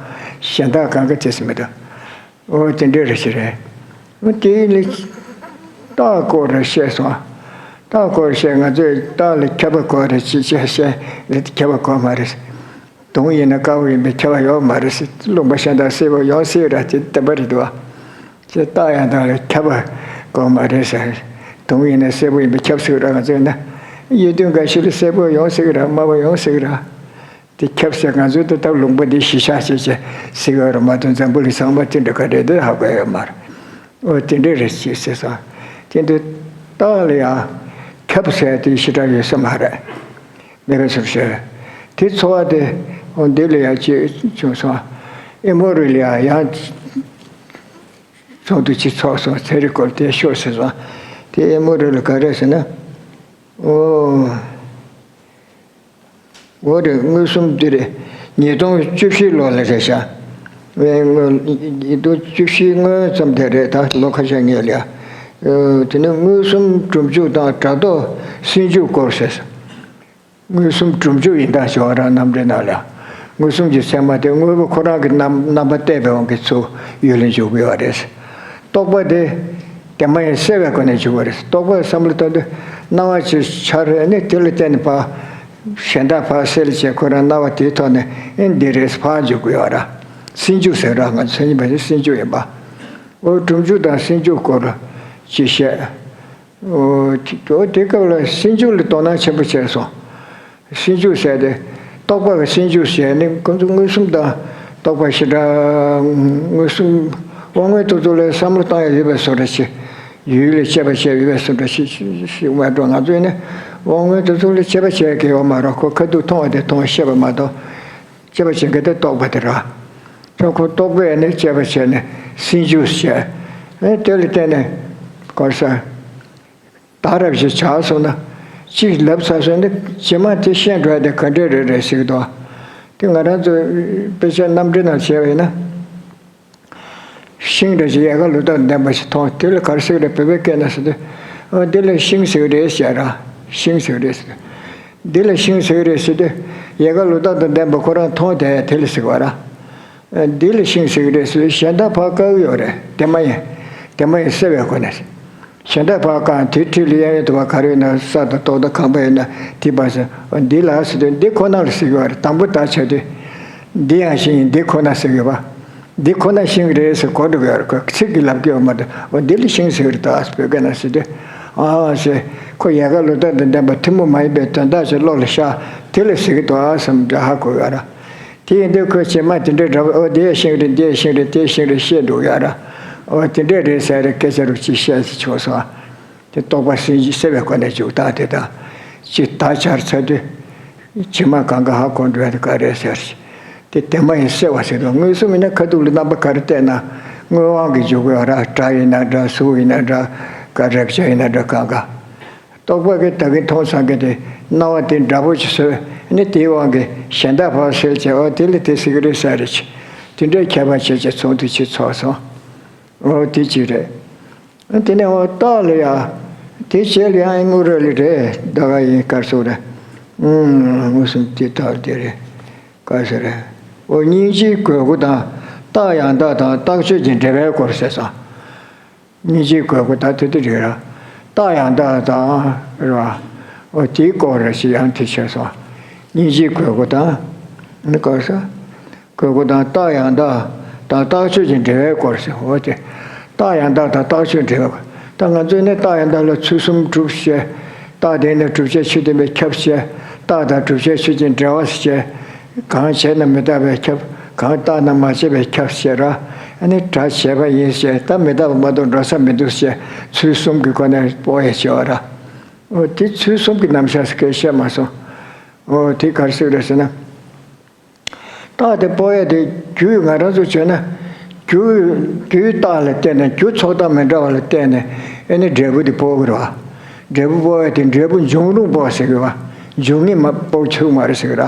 གཞན་དག་གང་ག་དེ་སེམས་མེད་འགྲོ། འོ་དེ་འདྲའི་རེ་ཞིག་རེད། འོ་དེ་ལས་རྟགས་སྐོར་རེ་བཤད་སོང་། རྟགས་སྐོར་བཤད་ང་ཚོས་རྟགས་ལ་ཁྱབ་པ་དགོས་རེད་ཅེས་བཤད་བཤད་ལས་ཁྱབ་པ་དགོས་མ་རེད། དུང་ཡིན་ན་དཀར་པོ་ཡིན་པས་ཁྱབ་པ་ཡོད་མ་རེད། རློན་པ་གཞན་དག་སེར་པོ་ཡོང་སྲིད་ར་དེ་བདེན་པ་རེད་འདུག་བ། ཅེས་རྟགས་ཡང་དག་ལ་ཁྱབ་པ་དགོས་མ་རེད་ཟེར། དུང་ཡིན་ན་སེར་པོ་ཡིན་པས་ཁྱབ་སྲིད་ར་ང་ཚོས་ན། གཡས་གཡོན་འགའ་ཤས་ལ་སེར་པོ་ཡོང་སྲིད་ར། དམར་པོ་ཡོང་སྲིད་ར། དེ་ཁྱབ་ཟེར། ང་ཚོའི་དེ་ལྟར་ལུང་པ་འདི་གཞིས་ཆགས་བྱས་བྱས་ཟེར་གྱི་ཡོད་རེད་མ་གཏོགས་འཛམ་བུ་གླིང་ཚང་མ་དེ་འདྲ་ག་འདྲ་དེ་ཧ་གོ་ཡོད་མ་རེད། ཨོ་དེ་འདྲ་རེད་ཅེས་ཟེར་སོང་། དེ་འདི་སྟག་ལ་ཡང་ཁྱབ་ཟེར་དེ་ཞེ་དྲག་ཡོད་ས་མ་རེད། མེད་པའི་ཚུལ་བཤད། དེ་ཚོ་བ་དེ་འོ་འདི་ལ་ཡང་ཅིག་བྱུང་སོང་། ཨེ་མོ་རི་ལ་ཡང་ཡང་ཚོགས་འདུ་ཅིག་ཚོགས་སོང་། ཚན་རིག་སྐོར་དེ་ཤོག་ཟེར་སོང་། དེ་ཨེ་མོ་རི་ལ་ག་རེ་ཟེར་ན། ཨོ། འོ་རེད། མངོན་སུམ་འདི་རེད། ཉིས་སྟོང་བཅུ་བཞི་ལོ་ལ་རེད་ཤག་ཨེ་སྔོན་ཉིས་སྟོང་བཅུ་བཞི་སྔོན་ཙམ་དེ་རེད། ད་ལོ་ཁ་ཤས་སྔོན་ལ་ཡ། ཨོ་དེ་ནི་མངོན་སུམ་སྒྲུབ་འཇུག་དང་སྒྲ་རྟོག་སེལ་འཇུག་སྐོར་ཟེར། མངོན་སུམ་སྒྲུབ་འཇུག་ཡིན་ད་ཞོག་ར། རྣམ་འགྲེལ་ནང་ལ་མངོན་སུམ་གྱི་ཚད་མ་དེ་དངོས་པོ་ཁོ་རང་གི་རྣམ་རྣམ་པ་གཏད་པའི་དབང་གིས་ཚུར་ཡུལ་ལ་འཇུག་གི་ཡོད་རེད། རྟོག་པ་དེ་དེ་མ་ཡིན་གསལ་བའི་སྒོ་ནས་འཇུག་པ་རེད། རྟོག་པའི་བསམ་བློ་བཏང་དུས་སྣང་བ་ཅིག་འཆར་ནས་དེ་ལ་བརྟེན་ནས་ཕར་གཞན་དག་ཕར་སེལ་བྱས་ཁོ་རང་སྣང་བ་དེའི་ཐོག་ནས་ཨེ་འདི་རེད་ཕར་འཇུག་གི་ཡོད་ར། སེལ་འཇུག་ཟེར་ར། ང་ཚོ་མཚན་ཉིད་པ་ཞིག་སེལ་འཇུག་ཡིན་པ། འོ་སྒྲུབ་འཇུག་དང་སེལ་འཇུག་སྐོར་ཅིག་བཤད། ཨོ་དེ་སྐབས་ལ་སེལ་འཇུག་ལ་དོ་སྣང་ཆེན་པོ་བྱས་སོང་། སེལ་འཇུག་ཟེར་ཏེ། རྟོག་པ་གི་སེལ་འཇུག་ཟེར་ནི་ཁོ་ཚོ་མངོན་སུམ་དང་རྟོག་པ་ཞེ་དྲག་མངོན་སུམ་དབང་མངོན་རྟོགས་ཚུལ་ལ་བསམ་བློ་བཏང་ཡ་ཡོད་པའི་བཟོ་འདྲ་ཞིག་ཡུལ་ལ་དཔྱད་པ་བྱས་ཡོད་པའི་བཟོ་འདྲ་ཞིག་ཞིག་མ་གཏོགས། ང་ཚོ་ཡིན་ན་དབང་མངོན་རྟོགས་ཚུལ་ལ་དཔྱད་པ་བྱས་ཀྱི་ཡོད་མ་རེད། ཁོ་ཁ་ཐུག་མཐོང་བ་དེ་མཐོང་ཤེས་པ་མ་གཏོགས། དཔྱད་པ་བྱེད་མཁན་དེ་རྟོག་པ་དེ་རེད། ཁྱོད་ཁོ་རྟོག་པས་ནི་དཔྱད་པ་བྱས་ནས་སེལ་འཇུག་བྱས། ཨེ་དེ་ལ་བརྟེན་ནས་གོ་ས་ད་རབ་ཞིག་ཆགས་སོང་ན། གཅིག་ལབ་ཚར་སོང་ན་རྗེས་མ་དེ་ཤེས་འགྲོ་ཡ་དེ་ག་འདྲས་རེད་རེད་ཟེར་གི་འདུག་དེ་ང་རང་ཚོ་དཔེ་ཆ་རྣམ་འགྲེལ་ནང་བྱས་པ་ཡིན་ན། ཤིང་འདྲ་ཞིག་ཡལ་ག་ལོ་ཏོག་ལྡན་པ་ཞིག་མཐོང་། དེ་ལ་ག་རེ་ཟེར་གི་རེད། བོད་པའི་སྐད་ནང་ཟེར་དུས། ཨ་འདི་ལ་ཤིང་ཟེར་གི་རེད་ཟེར་ར། ཤིང་ཟེར་གི་རེད་ཟེར། འདི་ལ་ཤིང་ཟེར་གི་རེད་ཟེར་དུས། ཡལ་ག་ལོ་ཏོག་དང་ལྡན་པ་ཁོ་རང་མཐོང་བསྡད་ཡ་དེ་ལ་ཟེར་གི་ར། ཨ་འདི་ལ་ཤིང་ཟེར་གི་རེད་ཟེར་དུས་གཞན་དག་ཕར་བཀག་གི་ཡོད་རེད། དེ་མ་ཡིན། དེ་མ་ཡིན་གསལ་བའི་སྒོ་ནས། གཞན་དག་ཕར་བཀག་དེའི་འཁྲིས་ལ་གཡས་གཡོན་དུ་བ་ག་རེ་ཡོད་ན། ས་དང་ཏོག་དང་ཁང་པ་ཡོད་ན་དེ་ཕར་ཟེར། འདི་ལ་ཟེར་དུས་འདི་ཁོ་ན་ལ་ཟེར་གི་ཡོད་རེད། དང་པོ་ད་བྱ་དུས། འདི་ཡང་ཤིང་ཡིན། འདི་ཁོ་ན་ཟེར་གི་ཡོད་པ། འདི་ཁོ་ན་ཤིང་རེད་ཟེར་གོ་འགྲོ་གི་ཡོད་རེད། ཁོ་ཚིག་གིས་ལབ་ཀྱི་ཡོད་མ་རེད། འོ་འདི་ལ་ཤིང་ཟེར་གི་རེད་ད་བོད་སྐད་ནང་ཟེར་དུས། ཨ་ཟེར། ཁོ་ཡལ་ག་ལོ་ཏོག་དང་ལྡན་པ་ཐུན་མོང་མ་ཡིན་པའི་དོན་དག་ཅིག་བློ་ལ་ཤར། དེ་ལ་ཟེར་གི་འདུག་ཨ་བསམ་འདྲ་ཧ་གོ་ཡོད་ར། དེ་ཡིན་དུས་ཁོས་རྗེས་མ་དེ་འདྲའི་འདྲ་བོ། ཨོ་དེ་ཤིང་རེད། འདི་ཤིང་རེད། དེ་ཤིང་རེད་ཤེས་འགྲོ་ཡ་ར། ཨོ་དེ་འདྲས་རེད་ཟེར་རེ་སྐད་ཆ་རུ་ཅིག་བཤད་ཅིག་ཆོག་སོང་། དེ་རྟོག་པ་སེལ་གསལ་བའི་སྒོ་ནས་འཇུག་སྟངས་དེ་དང་། ཅིག་ད་ཆར་ཚར་དུས། རྗེས་མ་གང་ག་ཧ་གོ་འགྲོ་ཡ་དེ་ག་རེད་ཟེར། དེ་དེ་མ་ཡིན་གསལ་བ་ཟེར་དུས། མངོན་སུམ་ཡིན་ན་ཁ་ཐུག་ལ་རྣམ་པ་ག་རེ་བལྟས་ན་དངོས་དབང་གིས་འཇུག་གི་ཡོད་ར། སྒྲ་ཡིན་ན་འདྲ། གཟུགས་ཡིན་ན་འདྲ། ག་རེག་བྱ་ཡིན་ན་འདྲ། གང་ག་རྟོག་པ་གིས་ད་གིན་མཐོང་ཚང་གི་དེ་སྣང་བ་དེ་འདྲ་པོ་ཅིག་བཟོས་ནས་དེའི་དབང་གིས་གཞན་དག་ཕར་སེལ་བྱས། ཨོ་དེ་ལ་དེ་ཟེར་གི་རེད་ཟེར་རེད། དེ་འདྲའི་ཁྱད་པར་བྱས་བྱས་ཚོགས་འདུ་ཅིག་ཚོགས་སོང་། ཨོ་དེ་གཅིག་རེད། དེ་ནས་ཨོ་སྟག་ལ་ཡ། དེ་རྗེས་ལ་ཡང་ཨེ་མོ་རི་ལ་རེད། ད་ག་ཡིན་གར་སོང་རེད། ཨུམ་མངོན་སུམ་དེ་སྟག་དེ་རེད། ག་ཟེར་རེད། ཨོ་སྙིང་རྗེའི་དགོས་མཁོ་དང་རྟགས་ཡང་དག་དང་རྟགས་ཆོས་ཀྱི་འབྲེལ་བའི་སྐོར་ཟེར་སོང་། སྙིང་རྗེའི་དགོས་མཁོ་ད་དེ་དེ་རེད་ར། རྟགས་ཡང་དག་དང་རེད་བ། འོ་དེའི་སྐོར་རེ་ཞིག་ཡང་དེ་བྱས་སོང་། སྙིང་རྗེའི་དགོས་མཁོ་དང་། ནི་ག་ས། དགོས་མཁོ་དང་རྟགས་ཡང་དག་དང་རྟགས་ཆོས་ཀྱི་འབྲེལ་བའི་སྐོར་ཟེར། འོ་དེ། རྟགས་ཡང་དག་དང་རྟགས་ཆོས་འབྲེལ་བ། ད་ང་ཚོས་ནི་རྟགས་ཡང་དག་ལ་ཚུལ་གསུམ་སྒྲུབ་བྱས། རྟགས་དེ་ནི་བསྒྲུབ་བྱའི་ཆོས་བདེན་པས་ཁྱབ་བྱས། རྟགས་དང་བསྒྲུབ་བྱའི་ཆོས་ཀྱི་འབྲེལ་བ་བྱས། གང་བྱས་ན་མི་རྟག་པས་ཁྱབ། གང་བརྟགས་ན་མ་དཔྱད་པས་ཁྱབ་ཟེར་ར། ཨ་ནི་སྒྲ་བྱས་པ་ཡིན་ཟེར། ད་མི་རྟག་པ་མ་གཏོགས་འགྲོ་ས་མི་འདུག་ཟེར། ཚུལ་གསུམ་གྱི་སྒོ་ནས་དཔོག་ཡས་བྱས་པ་ར། འོ་དེ་ཚུལ་གསུམ་གྱི་རྣམ་གཞག་ཟེར་སྐད་བཤད་མ་སོང་། འོ་དེ་ག་རེ་ཟེར་རེད་ཟེར་ན། རྟགས་དེ་དཔོག་ཡས་དེ་རྒྱུ་ང་རང་ཚོ་བྱས་ན། རྒྱུ་རྒྱུའི་རྟགས་ལ་བརྟེན་ནས། རྒྱུ་ཚོགས་བདག་མི་འདྲ་བ་ལ་བརྟེན་ནས་ཨ་ནི་འབྲས་བུ་དེ་དཔོག་གི་རེད་བ། འབྲས་བུ་དཔོག་ཡས་དེ་འབྲས་བུ་འབྱུང་རུང་དཔོག་ཟེར་གི་བ། འབྱུང་ངེས་མ་དཔོག་ཆོག་མ་རེད་ཟེར་གི་ར།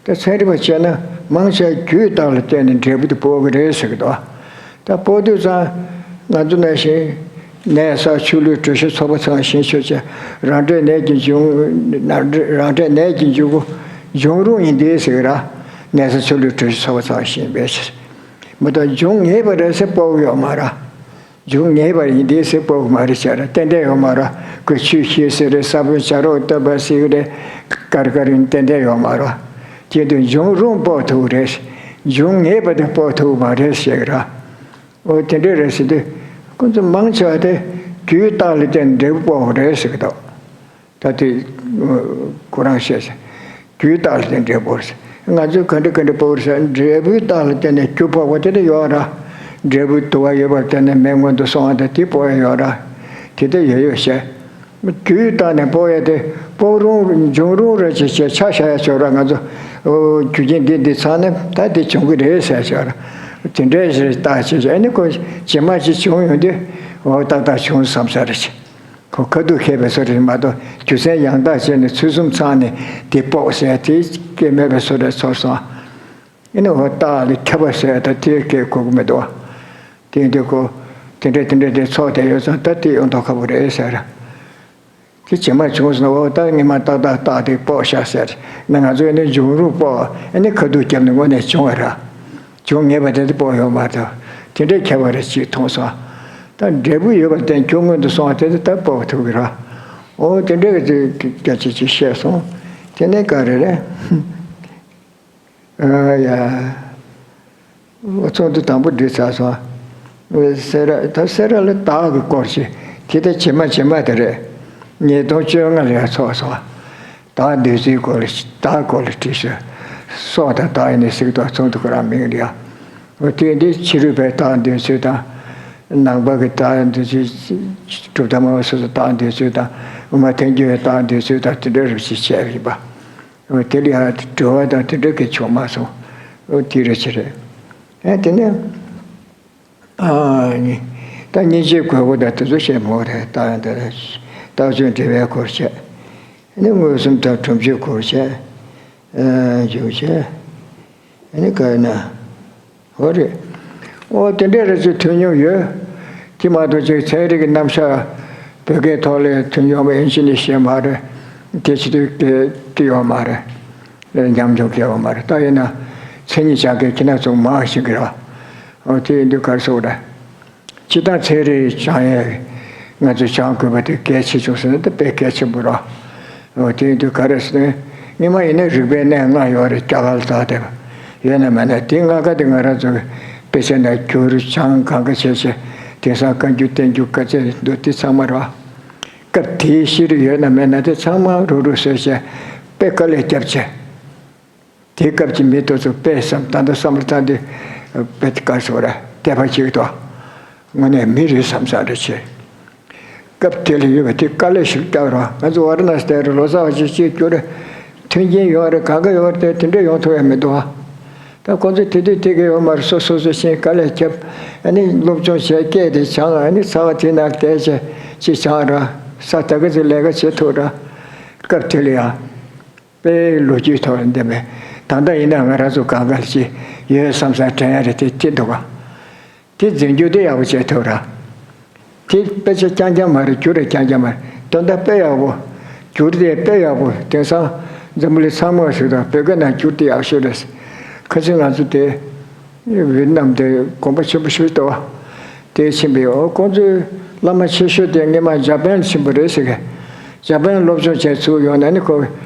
ད་ཚན་རིག་པ་བྱས་ན་མང་ཆེ་བ་རྒྱུའི་རྟགས་ལ་བརྟེན་ནས་འབྲས་བུ་དེ་དཔོག་གི་རེད་ཟེར་གི་འདུག་ད་དཔོག་དུས་ཙང་ང་ཚོ་ནང་བཞིན་ནས་ས་ཆུ་ལུད་དྲོད་ཤིང་ཚོགས་པ་ཚང་ཞིང་ཆོས་ཅན། རང་འབྲས་ནས་ཀྱི་འབྱུང་། རང་འབྲས་ནས་ཀྱི་འབྱུང་པོ་འབྱུང་རུང་ཡིན་དེ་ཟེར་གི་ར། ནས་ས་ཆུ་ལུད་དྲོད་ཤིང་ཚོགས་པ་ཚང་ཞིང་པས་ཟེར། མི་ད་འབྱུང་ངེས་པ་རེད་ཟེར་དཔོག་གི་ཡོད་མ་ར། འབྱུང་ངེས་པ་ཡིན་དེ་ཟེར་དཔོག་གི་མ་རེད་ཟེར་ར། ཏན་ཏན་ཡོད་མ་ར། ཁོས་ཆུས་ཤེས་ཟེར་རེད། ས་བོན་བྱ་རོག་བཏབ་པ་ཟེར་གི་རེད། ག་རེ་ག་རེ་ཡིན་ཏན་ཏན་ཡོད་མ་ར། དེ་དུས་འབྱུང་རུང་དཔོག་ཐུབ་རེད། འབྱུང་ངེས་པ་དེ་དཔོག་ཐུབ་མ་རེད་ཟེར་གི་ར། འོ་དེ་འདྲ་རེད་ཟེར་དུས། ཁོ་ཚོ་མང་ཆེ་བ་དེ་རྒྱུའི་རྟགས་ལ་བརྟེན་འབྲས་བུ་དཔོག་རེད་ཟེར་གི་འདུག་ད་དེ་ཁོ་རང་བཤད་ཟེར། རྒྱུའི་རྟགས་ལ་བརྟེན་འབྲས་བུ་རེད་ཟེར། ང་ཚོས་ག་འདྲ་ག་འདྲ་ཕོག་རེད་ཟེར། འབྲས་བུའི་རྟགས་ལ་བརྟེན་ནས་རྒྱུ་ཕོག་པ་དེ་འདྲ་ཡོད་ར། འབྲས་བུ་དུ་བ་ཡོད་པར་བརྟེན་ནས་མེ་སྔོན་དུ་སོང་བ་དང་དེ་ཕོག་ཡ་ཡོད་ར། དེ་འདྲ་ཡོད་ཡོད་བཤད། རྒྱུའི་རྟགས་ནས་ཕོག་ཡ་དེ་ཕོག་རུང་འབྱུང་རུང་རེད་ཅེས་བྱས་ཆ་བཞག་ཡ་ཆོག་ར། ང་ཚོ་རྒྱུ་རྐྱེན་འདི་འདི་ཚང་ནས་ད་འདི་བྱུང་གི་རེད་ཟེར་ཆོག་ར། དེ་འདྲའི་ཞིག་རྟགས་ཅེས་བྱས་ཨ་ནི་ཁོ་རྗེས་མ་ཅིག་བྱུང་ཡོང་དུས་འོ་ཏག་ཏག་བྱུང་བསམ་ས་རེད་ཅེས། ཁོ་ཁ་ཐུག་མཁས་པའི་བཟོ་རེད་མ་གཏོགས་རྒྱུ་མཚན་ཡང་དག་བྱས་ནས་ཚུལ་གསུམ་ཚང་ནས་དེ་དཔོག་ཟེར་དེ་སྐད་མེད་པའི་བཟོ་རེད་ཚོར་སོང་། ཨེ་ནི་འོ་རྟགས་ལ་ཁྱབ་པ་ཟེར་ད་དེ་སྐད་གོ་གི་མི་འདུག་བ། དེ་ཡིན་དུས་ཁོ་དེ་འདྲ་དེ་འདྲ་དེ་ཚོགས་དེ་ཡོད་ཙང་ད་དེ་ཡོང་མདོག་ཁ་པོ་རེད་ཟེར། དེ་རྗེས་མ་བྱུང་སོང་ན་འོ་ད་སྔོན་མ་ཏག་ཏག་རྟགས་དེ་དཔོག་ཤག་ཟེར་ན་ང་ཚོས་ཨེ་ནི་འབྱུང་རུང་དཔོག་ཨེ་ནི་ཁ་ཐུག་བརྒྱབ་ནས་དངོས་གནས་བྱུང་བ་ར། བྱུང་ངེས་པ་དེ་དེ་དཔོག་ཡོད་མ་རེད། དེ་འདྲའི་ཁྱད་པར་རེ་ཅིག་མཐོང་སོང་། ད་འབྲས་བུ་ཡོད་པར་བརྟེན་རྒྱུ་སྔོན་དུ་སོང་བ་དེ་དེ་ད་དཔོག་ཐུབ་ཀྱི་རེད། འོ་དེ་འདྲའི་སྐད་ཆ་ཅིག་བཤད་སོང་། དེ་ནས་ག་རེ་རེད། ཨ་ཡ། འོ་ཚོགས་འདུ་དང་པོ་བསྡུས་ཚར་སོང་། སེ་ར་ད་སེ་ར་ལ་དག་གི་སྐོར་ཞིག་དེ་ད་རྗེས་མ་རྗེས་མ་དེ་རེད། ཉིས་སྟོང་བཅོ་ལྔ་ལ་ཡང་ཚོགས་སོང་། དག་འདོད་ཚུལ་སྐོར་ལ་དག་སྐོར་ལ་དྲིས་ཤོག་སོགས་དང་དག་ཡིན་ནི་གཟིགས་རྟོག་ཚོགས་འདུ་ཁོ་རང་མིང་རེད་ཡ། འོ་དེ་འདི་ཕྱི་རོལ་པའི་དག་འདོད་ཚུལ་དང་། ནང་པ་གི་དག་འདོད་ཚུལ། གྲུབ་མཐའ་སྨྲ་བ་སོ་སོ་དག་འདོད་ཚུལ་དང་། དབུ་མ་ཐལ་འགྱུར་བའི་དག་འདོད་ཚུལ་དང་དེ་འདྲ་རུ་ཞིག་བྱས་ཡིན་པ། འོ་དེ་ལ་ཡང་དྲི་བ་དང་དེ་འདྲ་གི་བྱུང་མ་སོང་། འོ་དེ་རེ་ཆེ་རེད། ཨེ་དེ་ནས། ཨ་ནི། ད་སྙིང་རྗེའི་དགོས་མཁོ་དང་དེ་ཚོ་བཤད་མོ་རེད། ད་ཡང་དེ་རེད། རྟགས་ཆོས་འབྲེལ་བའི་སྐོར་བཤད། ཨ་ནི་མངོན་སུམ་དང་སྒྲུབ་བྱེད་སྐོར་བཤད། ཨ་འཇུག་བྱེད། ཨ་ནི་ག་ཡིན་ན། འོ་རེད། འོ་དེ་འདྲའི་རེ་ཅིག་ཐོན་མྱོང་ཡོད། དེ་མ་གཏོགས་ཅིག་ཚན་རིག་གི་རྣམ་གཞག་བོད་སྐད་ཐོག་ལ་ཐོན་མྱོང་བ་ཡིན་ཕྱིན་ནི་ཤེས་མ་རེད། དེ་ཆེད་དུ་སྐད་ཀྱི་ཡོད་མ་རེད། ཉམས་མྱོང་སྐལ་བ་མ་རེད། ད་ཡིན་ན་མཚན་ཉིད་སྦྱང་མཁན་ཁྱེད་རང་ཚོ་མང་ཞིག་གི་རེད། འོ་དེ་ཡིན་དུས་ག་རེ་ཟེར་དགོས་རེད། སྤྱིར་བཏང་ཚན་རིག་སྦྱང་ཡས་ང་ཚོས་སྦྱང་དགོས་པ་དེ་གལ་ཆེ་ཆུང་ཟེར་ན་དེ་དཔེ་གལ་ཆེན་པོ་རེད། འོ་དེ་ཡིན་དུས་ག་རེ་ཟེར་ན་སྔོན་མ་ཡིན་ན་རིག་པའི་གནས་ལྔ་ཡོད་རེད། སྐྱ་ཀ་ལ་བཏགས་བསྡད་པ་ཡོད་ན་མེད་ན་དེ་ལྔ་ཀ་དེ་ང་རང་ཚོ་དཔེ་ཆ་ནང་བསྒྱུར་སྦྱང་གང་ག་བྱས་བྱས་དེང་སང་བཀའ་འགྱུར་བསྟན་འགྱུར་དཀའ་ཚེགས་འདུག་དེ་ཚང་མ་རེད། སྐབས་དེའི་ཤེས་རིག་ཡོད་ན་མེད་ན་དེ་ཚང་མ་རུག་རུག་བཟོས་བྱས་དཔེ་དཀའ་ལས་བརྒྱབ་བྱས། དེའི་སྐབས་ཀྱི་མི་དེ་ཚོ་དཔེ་བསམ་ད་ལྟ་བསམ་བློ་བཏང་དུས་དཔེ་དཀའ་ཟེར་བ་རེད། དད་པ་སྐྱེ་གི་འདུག་དངོས་གནས་མི་རེད་བསམ་བསམ་རེ་བྱས། སྐབས་དེ་ལ་ཡོད་པ་དེ་དཀའ་ལས་ཤིག་བརྒྱབ་རོགས། ང་ཚོ་ཝཱ་ར་ཎ་སི་དེ་རུ་ལོ་ཙཱ་བ་ཅིག་གཅིག་གྱུར་མཐུན་རྐྱེན་ཡོད་རེད། གང་ག་ཡོད་རེད། དེ་འདྲ་ཡོང་ཐུབ་ཡ་མི་འདུག་ཨ། ད་ཁོང་ཚོ་དེ་དུས་དེ་ག་ཡོད་མ་རེད། སོ་སོ་སོ་ཤེས་དཀའ་ལས་བརྒྱབ། ཨ་ནི་སློབ་སྦྱོང་བྱས་སྐད་དེ་སྦྱངས། ཨ་ནི་ཚ་བ་དེ་ནང་བསྡད་བྱས་ཅིག་སྦྱངས་ར། ས་ད་ག་ཚོད་ལས་ཀ་བྱེད་ཐུབ་ར། སྐབས་དེ་ལ་ཡང་། དཔེ་ལོ་རྒྱུས་ཐོག་ལ་འདེམས་པས་ད་ལྟ་ཡིན་ན་ང་རང་ཚོ་གང་ག་ཅི་ཡོད་བསམ་བསམ་དྲན་ཡ་རེད། དེ་དེ་འདུག་ག་དེ་འཛིན་རྒྱུ་དེ་ཡག་པོ་བྱེད་ཐུབ་ར། དེ་དཔེ་ཆ་རྐྱང་རྐྱང་མ་རེད། བསྒྱུར་ར་རྐྱང་རྐྱང་མ་རེད། དོན་དག་དཔེ་ཡག་པོ། བསྒྱུར་དེ་དཔེ་ཡག་པོ། དེང་སང་འཛམ་བུ་གླིང་ཚང་མ་ཞིག་དང་བོད་སྐད་ནང་བསྒྱུར་དེ་ཡག་ཤོས་རེད། ཁ་སང་ང་ཚོ་དེ། ཝེ་ཏི་ནམ་དེ་དགོངས་པ་ཆེན་པོ་ཞིག་འདུག་བ། དེ་ཕྱིན་པས་འོ་ཁོང་ཚོའི་བླ་མ་ཆེ་ཤོས་དེ་སྔོན་མ་འཇར་པན་ཕྱིན་པ་རེད་ཟེར་གི། འཇར་པན་སློབ་སྦྱོང་བྱས་ཚུར་ཡོང་ན་ནི་ཁོ་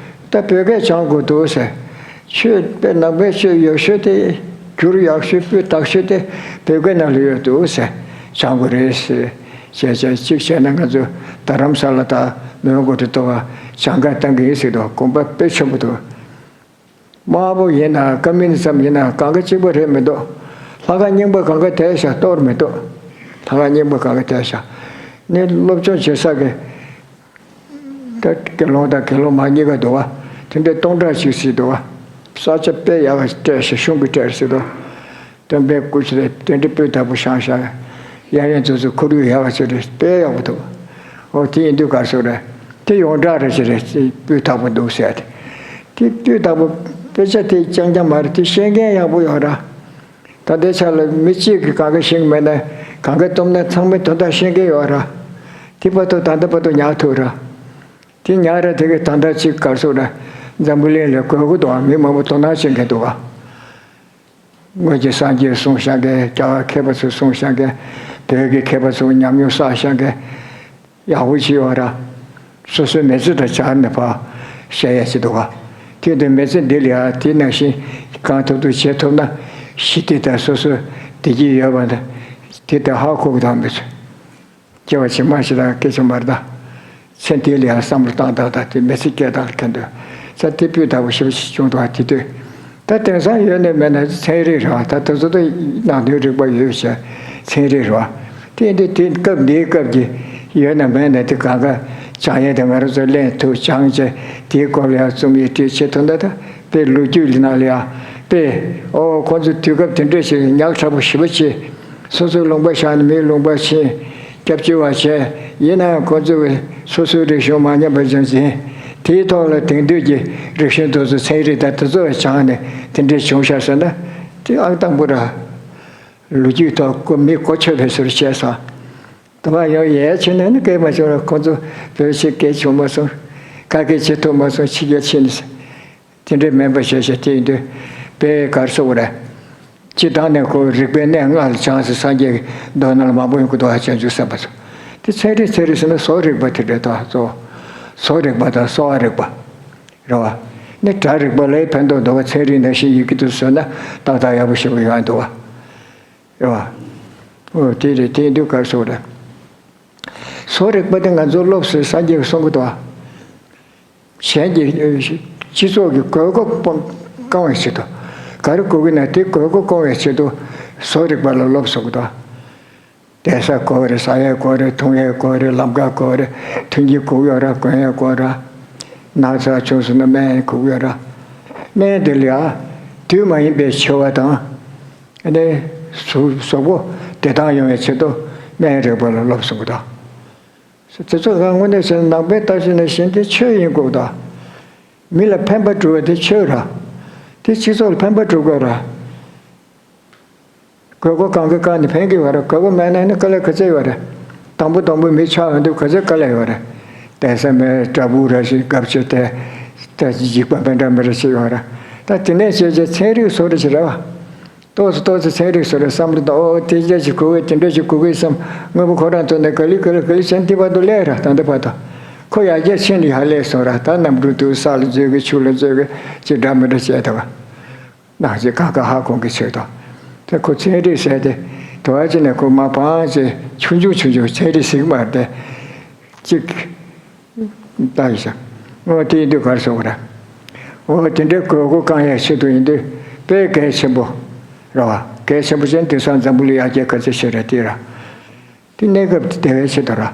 ད་བོད་སྐད་སྦྱང་དགོས་འདུག་ཟེར། ཆོས་དཔེ་ནང་པའི་ཆོས་ཡག་ཤོས་དེ་བསྒྱུར་ཡག་ཤོས་སྤུས་དག་ཤོས་དེ་བོད་སྐད་ནང་ལ་ཡོད་འདུག་ཟེར། སྦྱང་དགོས་རེད་ཟེར། བྱས་བྱས་གཅིག་བྱས་ན་ང་ཚོ་རྡ་རམ་ས་ལ་དང་མོན་གྷོ་དེ་ཐོག་སྦྱང་ག་བཏང་གི་ཡིན་ཟེར་འདུག་དགོངས་པ་དཔེ་ཆེན་པོ་འདུག་དམར་པོ་ཡིན་ན་ཀ་མུ་ནི་ཛམ་ཡིན་ན་གང་ག་གཅིག་པ་རེད་མི་འདུག་ལྷ་ཁང་རྙིང་པ་གང་ག་དེ་ཤ་གཏོར་མི་འདུག་ལྷ་ཁང་རྙིང་པ་གང་ག་དེ་ཤ་ནི་སློབ་སྦྱོང་བྱེད་ས་གི་ད་དགེ་སློང་དང་དགེ་སློང་མ་གཉིས་ཀ་འདུག་བ། དེ་འདྲའི་སྟོང་ཕྲག་ཅིག་ཟིག་འདུག་བ། ས་ཆ་དཔེ་ཡག་ག་སྤྲད་ཤག་གཞུང་གི་སྤྲད་ཟིག་འདུག་སྟོན་པའི་སྐུ་ཚེ་དེ་འདྲའི་སྤུས་དག་པོ་བཞེངས་ཤག་ཡང་ཡང་ཚོ་ཚོ་ཁོར་ཡུག་ཡག་ག་ཅིག་རེད། དཔེ་ཡག་པོ་འདུག་འོ་དེ་ཡིན་དུས་ག་སོ་རེད། དེ་ཡོངས་གྲགས་རེད་ཅིག་རེད། སྤུས་དག་པོ་འདུག་ཟེར་ཏེ། དེ་སྤུས་དག་པོ་དཔེ་ཆ་དེ་རྐྱང་རྐྱང་མ་རེད། དེ་ཤེས་མཁན་ཡག་པོ་ཡོད་ར། ད་ལྟའི་ཆ་ལ་མི་གཅིག་གིས་གང་ག་ཤེས་ཀྱི་མེད་ན་གང་ག་བཏོན་ན་ཚང་མས་དོན་དག་ཤེས་མཁན་ཡོད་ར། དེ་བར་དུ་ད་ལྟ་བར་དུ་ཉར་ཐུབ་ར། དེ་ཉར་ར་དེ་གི་ད་ལྟ་གཅིག་ག་སོ་ར། འཛམ་བུ་གླིང་ལ་དགོས་མཁོ་འདུག་མི་མང་པོ་དོ་སྣང་བྱེད་མཁན་འདུག་ག་སྔོན་གྱི་སངས་རྒྱས་གསུངས་བཞག་མཁན། རྒྱ་གར་མཁས་པ་ཚོས་གསུངས་བཞག་མཁན། བོད་ཀྱི་མཁས་པ་ཚོས་ཉམས་མྱོང་བསགས་བཞག་མཁན་ཡག་པོ་ཅིག་ཡོད་ར། སོ་སོའི་མི་ཚེ་དང་སྦྱར་ནས་ཕར་བཤད་ཡ་ཅིག་འདུག་ག་དེ་དུས་མི་ཚེ་འདི་ལ་ཡ་དེ་ནང་བཞིན་གང་ཐུབ་ཐུབ་བྱེད་ཐུབ་ན་ཞི་བདེ་དང་སོ་སོ་བདེ་སྐྱིད་ཡོད་པ་དང་དེ་དང་ཧ་གོ་གི་དང་མི་ཚོ། སྐྱེ་བ་ཕྱི་མ་ཞིག་དང་སྐད་ཆ་མ་རེད་ད། ཚེ་འདི་ལ་ཡང་བསམ་བློ་བཏང་སྟངས་དང་དེ་མི་ཚེ་སྐྱེལ་སྟངས་ལ་ཁེལ་འདུག་ས་དེ་སྤུས་དག་པོ་ཞེ་པོ་ཞིག་བྱུང་འདུག་དེ་དུས་ད་དེང་སང་ཡོད་ནས་མེད་ན་ཚན་རིག་རེད་བ། ད་དེ་ཚོ་ད་ནང་དོན་རིག་པ་ཡོད་བྱས་ཚན་རིག་རེད་བ། དེ་འདི་དེ་སྐབས་འདིའི་སྐབས་ཀྱི་ཡོད་ན་མེད་ན་དེ་གང་ག་སྦྱང་ཡས་དེ་ང་རང་ཚོ་ལེན་ཐུབ་སྦྱངས་བྱས་དེའི་སྐོར་ལ་ཡང་རྩོམ་ཡིག་བྲིས་བྱེད་ཐུབ་ན་ད་དཔེ་ལོ་རྒྱུས་ནང་ལ་ཡང་དཔེ་ཨོ་ཁོང་ཚོ་དུས་སྐབས་དེ་འདྲ་ཞིག་ཉག་ཕྲ་པོ་ཞེ་པོ་ཅིག་སོ་སོའི་ལུང་པ་བཞག་ནས་མིའི་ལུང་པར་ཕྱིན། སྐྱབས་བཅོལ་བ་བྱས། ཡིན་ན་ཡང་ཁོ་ཚོས་སོ་སོའི་རིག་གཞུང་མ་ཉམས་པ་ཅན་ཟིན། དེའི་ཐོག་ལ་དེང་དུས་ཀྱི་རིག་གཞུང་དེ་ཚོ་ཚན་རིག་དང་དེ་ཚོ་སྦྱངས་ནས་དེ་འདྲས་བྱུང་ཤག་ཟེར་ན། དེ་ཨང་དང་པོ་ར། ལོ་རྒྱུས་ཐོག་གོ་མི་གོ་ཆོད་པའི་ཟུར་བྱས་སོང་། དེ་བ་ཡང་ཡལ་ཕྱིན་ནས་ནི་སྐད་མ་བྱུང་ར། ཁོ་ཚོ་བོད་ཆེ་སྐད་བྱུང་མ་སོང་། ཁ་སྐད་བྱེད་ཐུབ་མ་སོང་། ཕྱི་རྒྱལ་ཕྱིན་ནས། དེ་འདྲའི་མེད་པ་བྱས་བྱས་དེ་ཡིན་དུས་དཔེ་གར་སོགས་རེད། སྤྱི་བཏང་ནས་ཁོ་རིག་པའི་གནས་ལྔ་ལ་སྦྱངས་ཟེར་སངས་རྒྱས་ཀྱི་མདོ་ནང་ལ་མང་པོ་ཡོང་གི་འདུག་ཨ་བྱང་ཆུབ་སེམས་དཔའ་ཚོ། དེ་ཚན་རིག་ཚན་རིག་ཟེར་ན་བཟོ་རིག་པ་དེ་འདྲ་དང་གཙོ་བོ། བཟོ་རིག་པ་དང་གསོ་བ་རིག་པ། རེད་བ། ནི་སྒྲ་རིག་པ་ལས་ཕན་ཐོགས་འདུག་བ། ཚན་རིག་ནང་བཞིན་ཡི་གེ་དུ་བཟོས་ན་ཏག་ཏག་ཡག་པོ་ཞེ་པོ་ཡོང་འདུག་བ། རེད་བ། ཨོ་དེ་རེད། དེ་ཡིན་དུས་གར་སོགས་རེད། བཟོ་རིག་པ་དེ་ང་ཚོ་སློབ་ཟེར་སངས་རྒྱས་ཀྱིས་གསུང་གི་འདུག་བ། གཞན་གྱི་སྤྱི་ཚོགས་ཀྱི་དགོས་མཁོ་སྐོང་བའི་ཆེད་དུ། ག་རེ་དགོས་ཀྱི་ན་དེ་དགོས་མཁོ་སྐོང་བའི་ཆེད་དུ་བཟོ་རིག་པ་ལ་སློབ་གསོ་གི་འདུག་བསྡད་ས་དགོས་རེད། ཟ་ཡས་དགོས་རེད། འཐུང་ཡས་དགོས་རེད། ལམ་ཁ་དགོས་རེད། མཐུན་རྐྱེན་དགོས་ཡོད་ར། གོན་ཡས་དགོས་ར། ན་ཚ་བྱུང་སོང་ན་སྨན་དགོས་ཡོད་ར། སྨན་དེ་ལ་ཡ་དུས་མ་ཡིན་པའི་འཆི་བ་དང་། ཨ་ནི་གཟུགས་གཟུགས་པོ་བདེ་ཐང་ཡོང་བའི་ཆེད་དུ་སྨན་རིག་པ་ལ་སློབ་གསོ་གི་འདུག་དེ་ཚོ་ག་དངོས་གནས་བྱས་ན་ནང་པའི་ལྟ་ཞིབ་ནང་བཞིན་དེ་ཆོས་ཡིན་དགོས་དང་། མི་ལ་ཕན་པ་སྒྲུབ་པ་དེ་ཆོས་ར། དེ་སྤྱི་ཚོགས་ལ་ཕན་པ་སྒྲུབ་དགོས་ར། དགོས་མཁོ་གང་གི་གང་ནས་ཕན་གྱི་ཡོད་ར། དགོས་མཁོ་མེད་ན་ནི་དཀའ་ལས་ག་ཚད་ཡོད་རེད། དང་པོ་དང་པོ་མི་ཆགས་ཡོང་དུས་ག་ཚད་དཀའ་ལས་ཡོད་རེད། བསྡད་ས་མེད། དྲ་འབུ་ར་ཞིག་སྐབས་ཆེ་དེ། ད་འཇིགས་པ་མེ་འདྲ་མི་འདྲ་ཞིག་ཡོད་ར། ད་དེ་ནས་བྱས་རྗེས་ཚན་རིག་བཟོ་འདྲ་ཞིག་རེད་བ། ཏོག་ཙམ་ཏོག་ཙམ་ཚན་རིག་བཟོ་རེད་བསམ་བློ་བཏང་། ཨོ་དེ་འདྲ་ཞིག་དགོས་ཀི། དེ་འདྲ་ཞིག་དགོས་ཀི་བསམ། དངོས་པོ་ཁོ་རང་ཐོག་ནས་ག་ལེ་ག་ལེ་ག་ལེ་བྱས་ནས་དེ་བར་དུ་སླེབས་ར། ད་ལྟ་བར་དུ་ཁོ་ཡར་རྒྱས་ཕྱིན་ནས་ཡར་སླེབས་སོང་ར། ད་གནམ་གྲུ་འདུག་ས་ལ་འཛུལ་གི། ཆུ་ལ་འཛུལ་གི། ཅིག་འདྲ་མི་འདྲ་བྱས་འདུག་ག་ནང་ཅིག་ཁ་ཁ་ཧ་གོ་གི་ཆེད་དུ། དེ་ཁོ་ཚན་རིག་ཟེར་ཏེ་དུ་བ་ཅིག་ནས་ཁོ་མ་ཕང་ཅེས་ཆུང་ཆུང་ཆུང་ཆུང་ཚན་རིག་ཟིག་མ་རེད་དེ། ཅིག་ལྟ་ཡིན་ཤག་འོ་དེ་ཡིན་དུས་གར་སོང་ར། འོ་དེ་འདྲའི་དགོས་མཁོ་བསྐང་ཡས་ཆེད་དུ་ཡིན་དུས་དཔེ་གལ་ཆེན་པོ་རེད་བ། གལ་ཆེན་པོ་ཅན་དེང་སང་འཛམ་བུ་གླིང་ཡར་རྒྱས་ག་ཚད་ཆེ་ར་དེ་ར། དེ་གནས་སྐབས་དེ་བདེ་བའི་ཆེད་དུ་ར།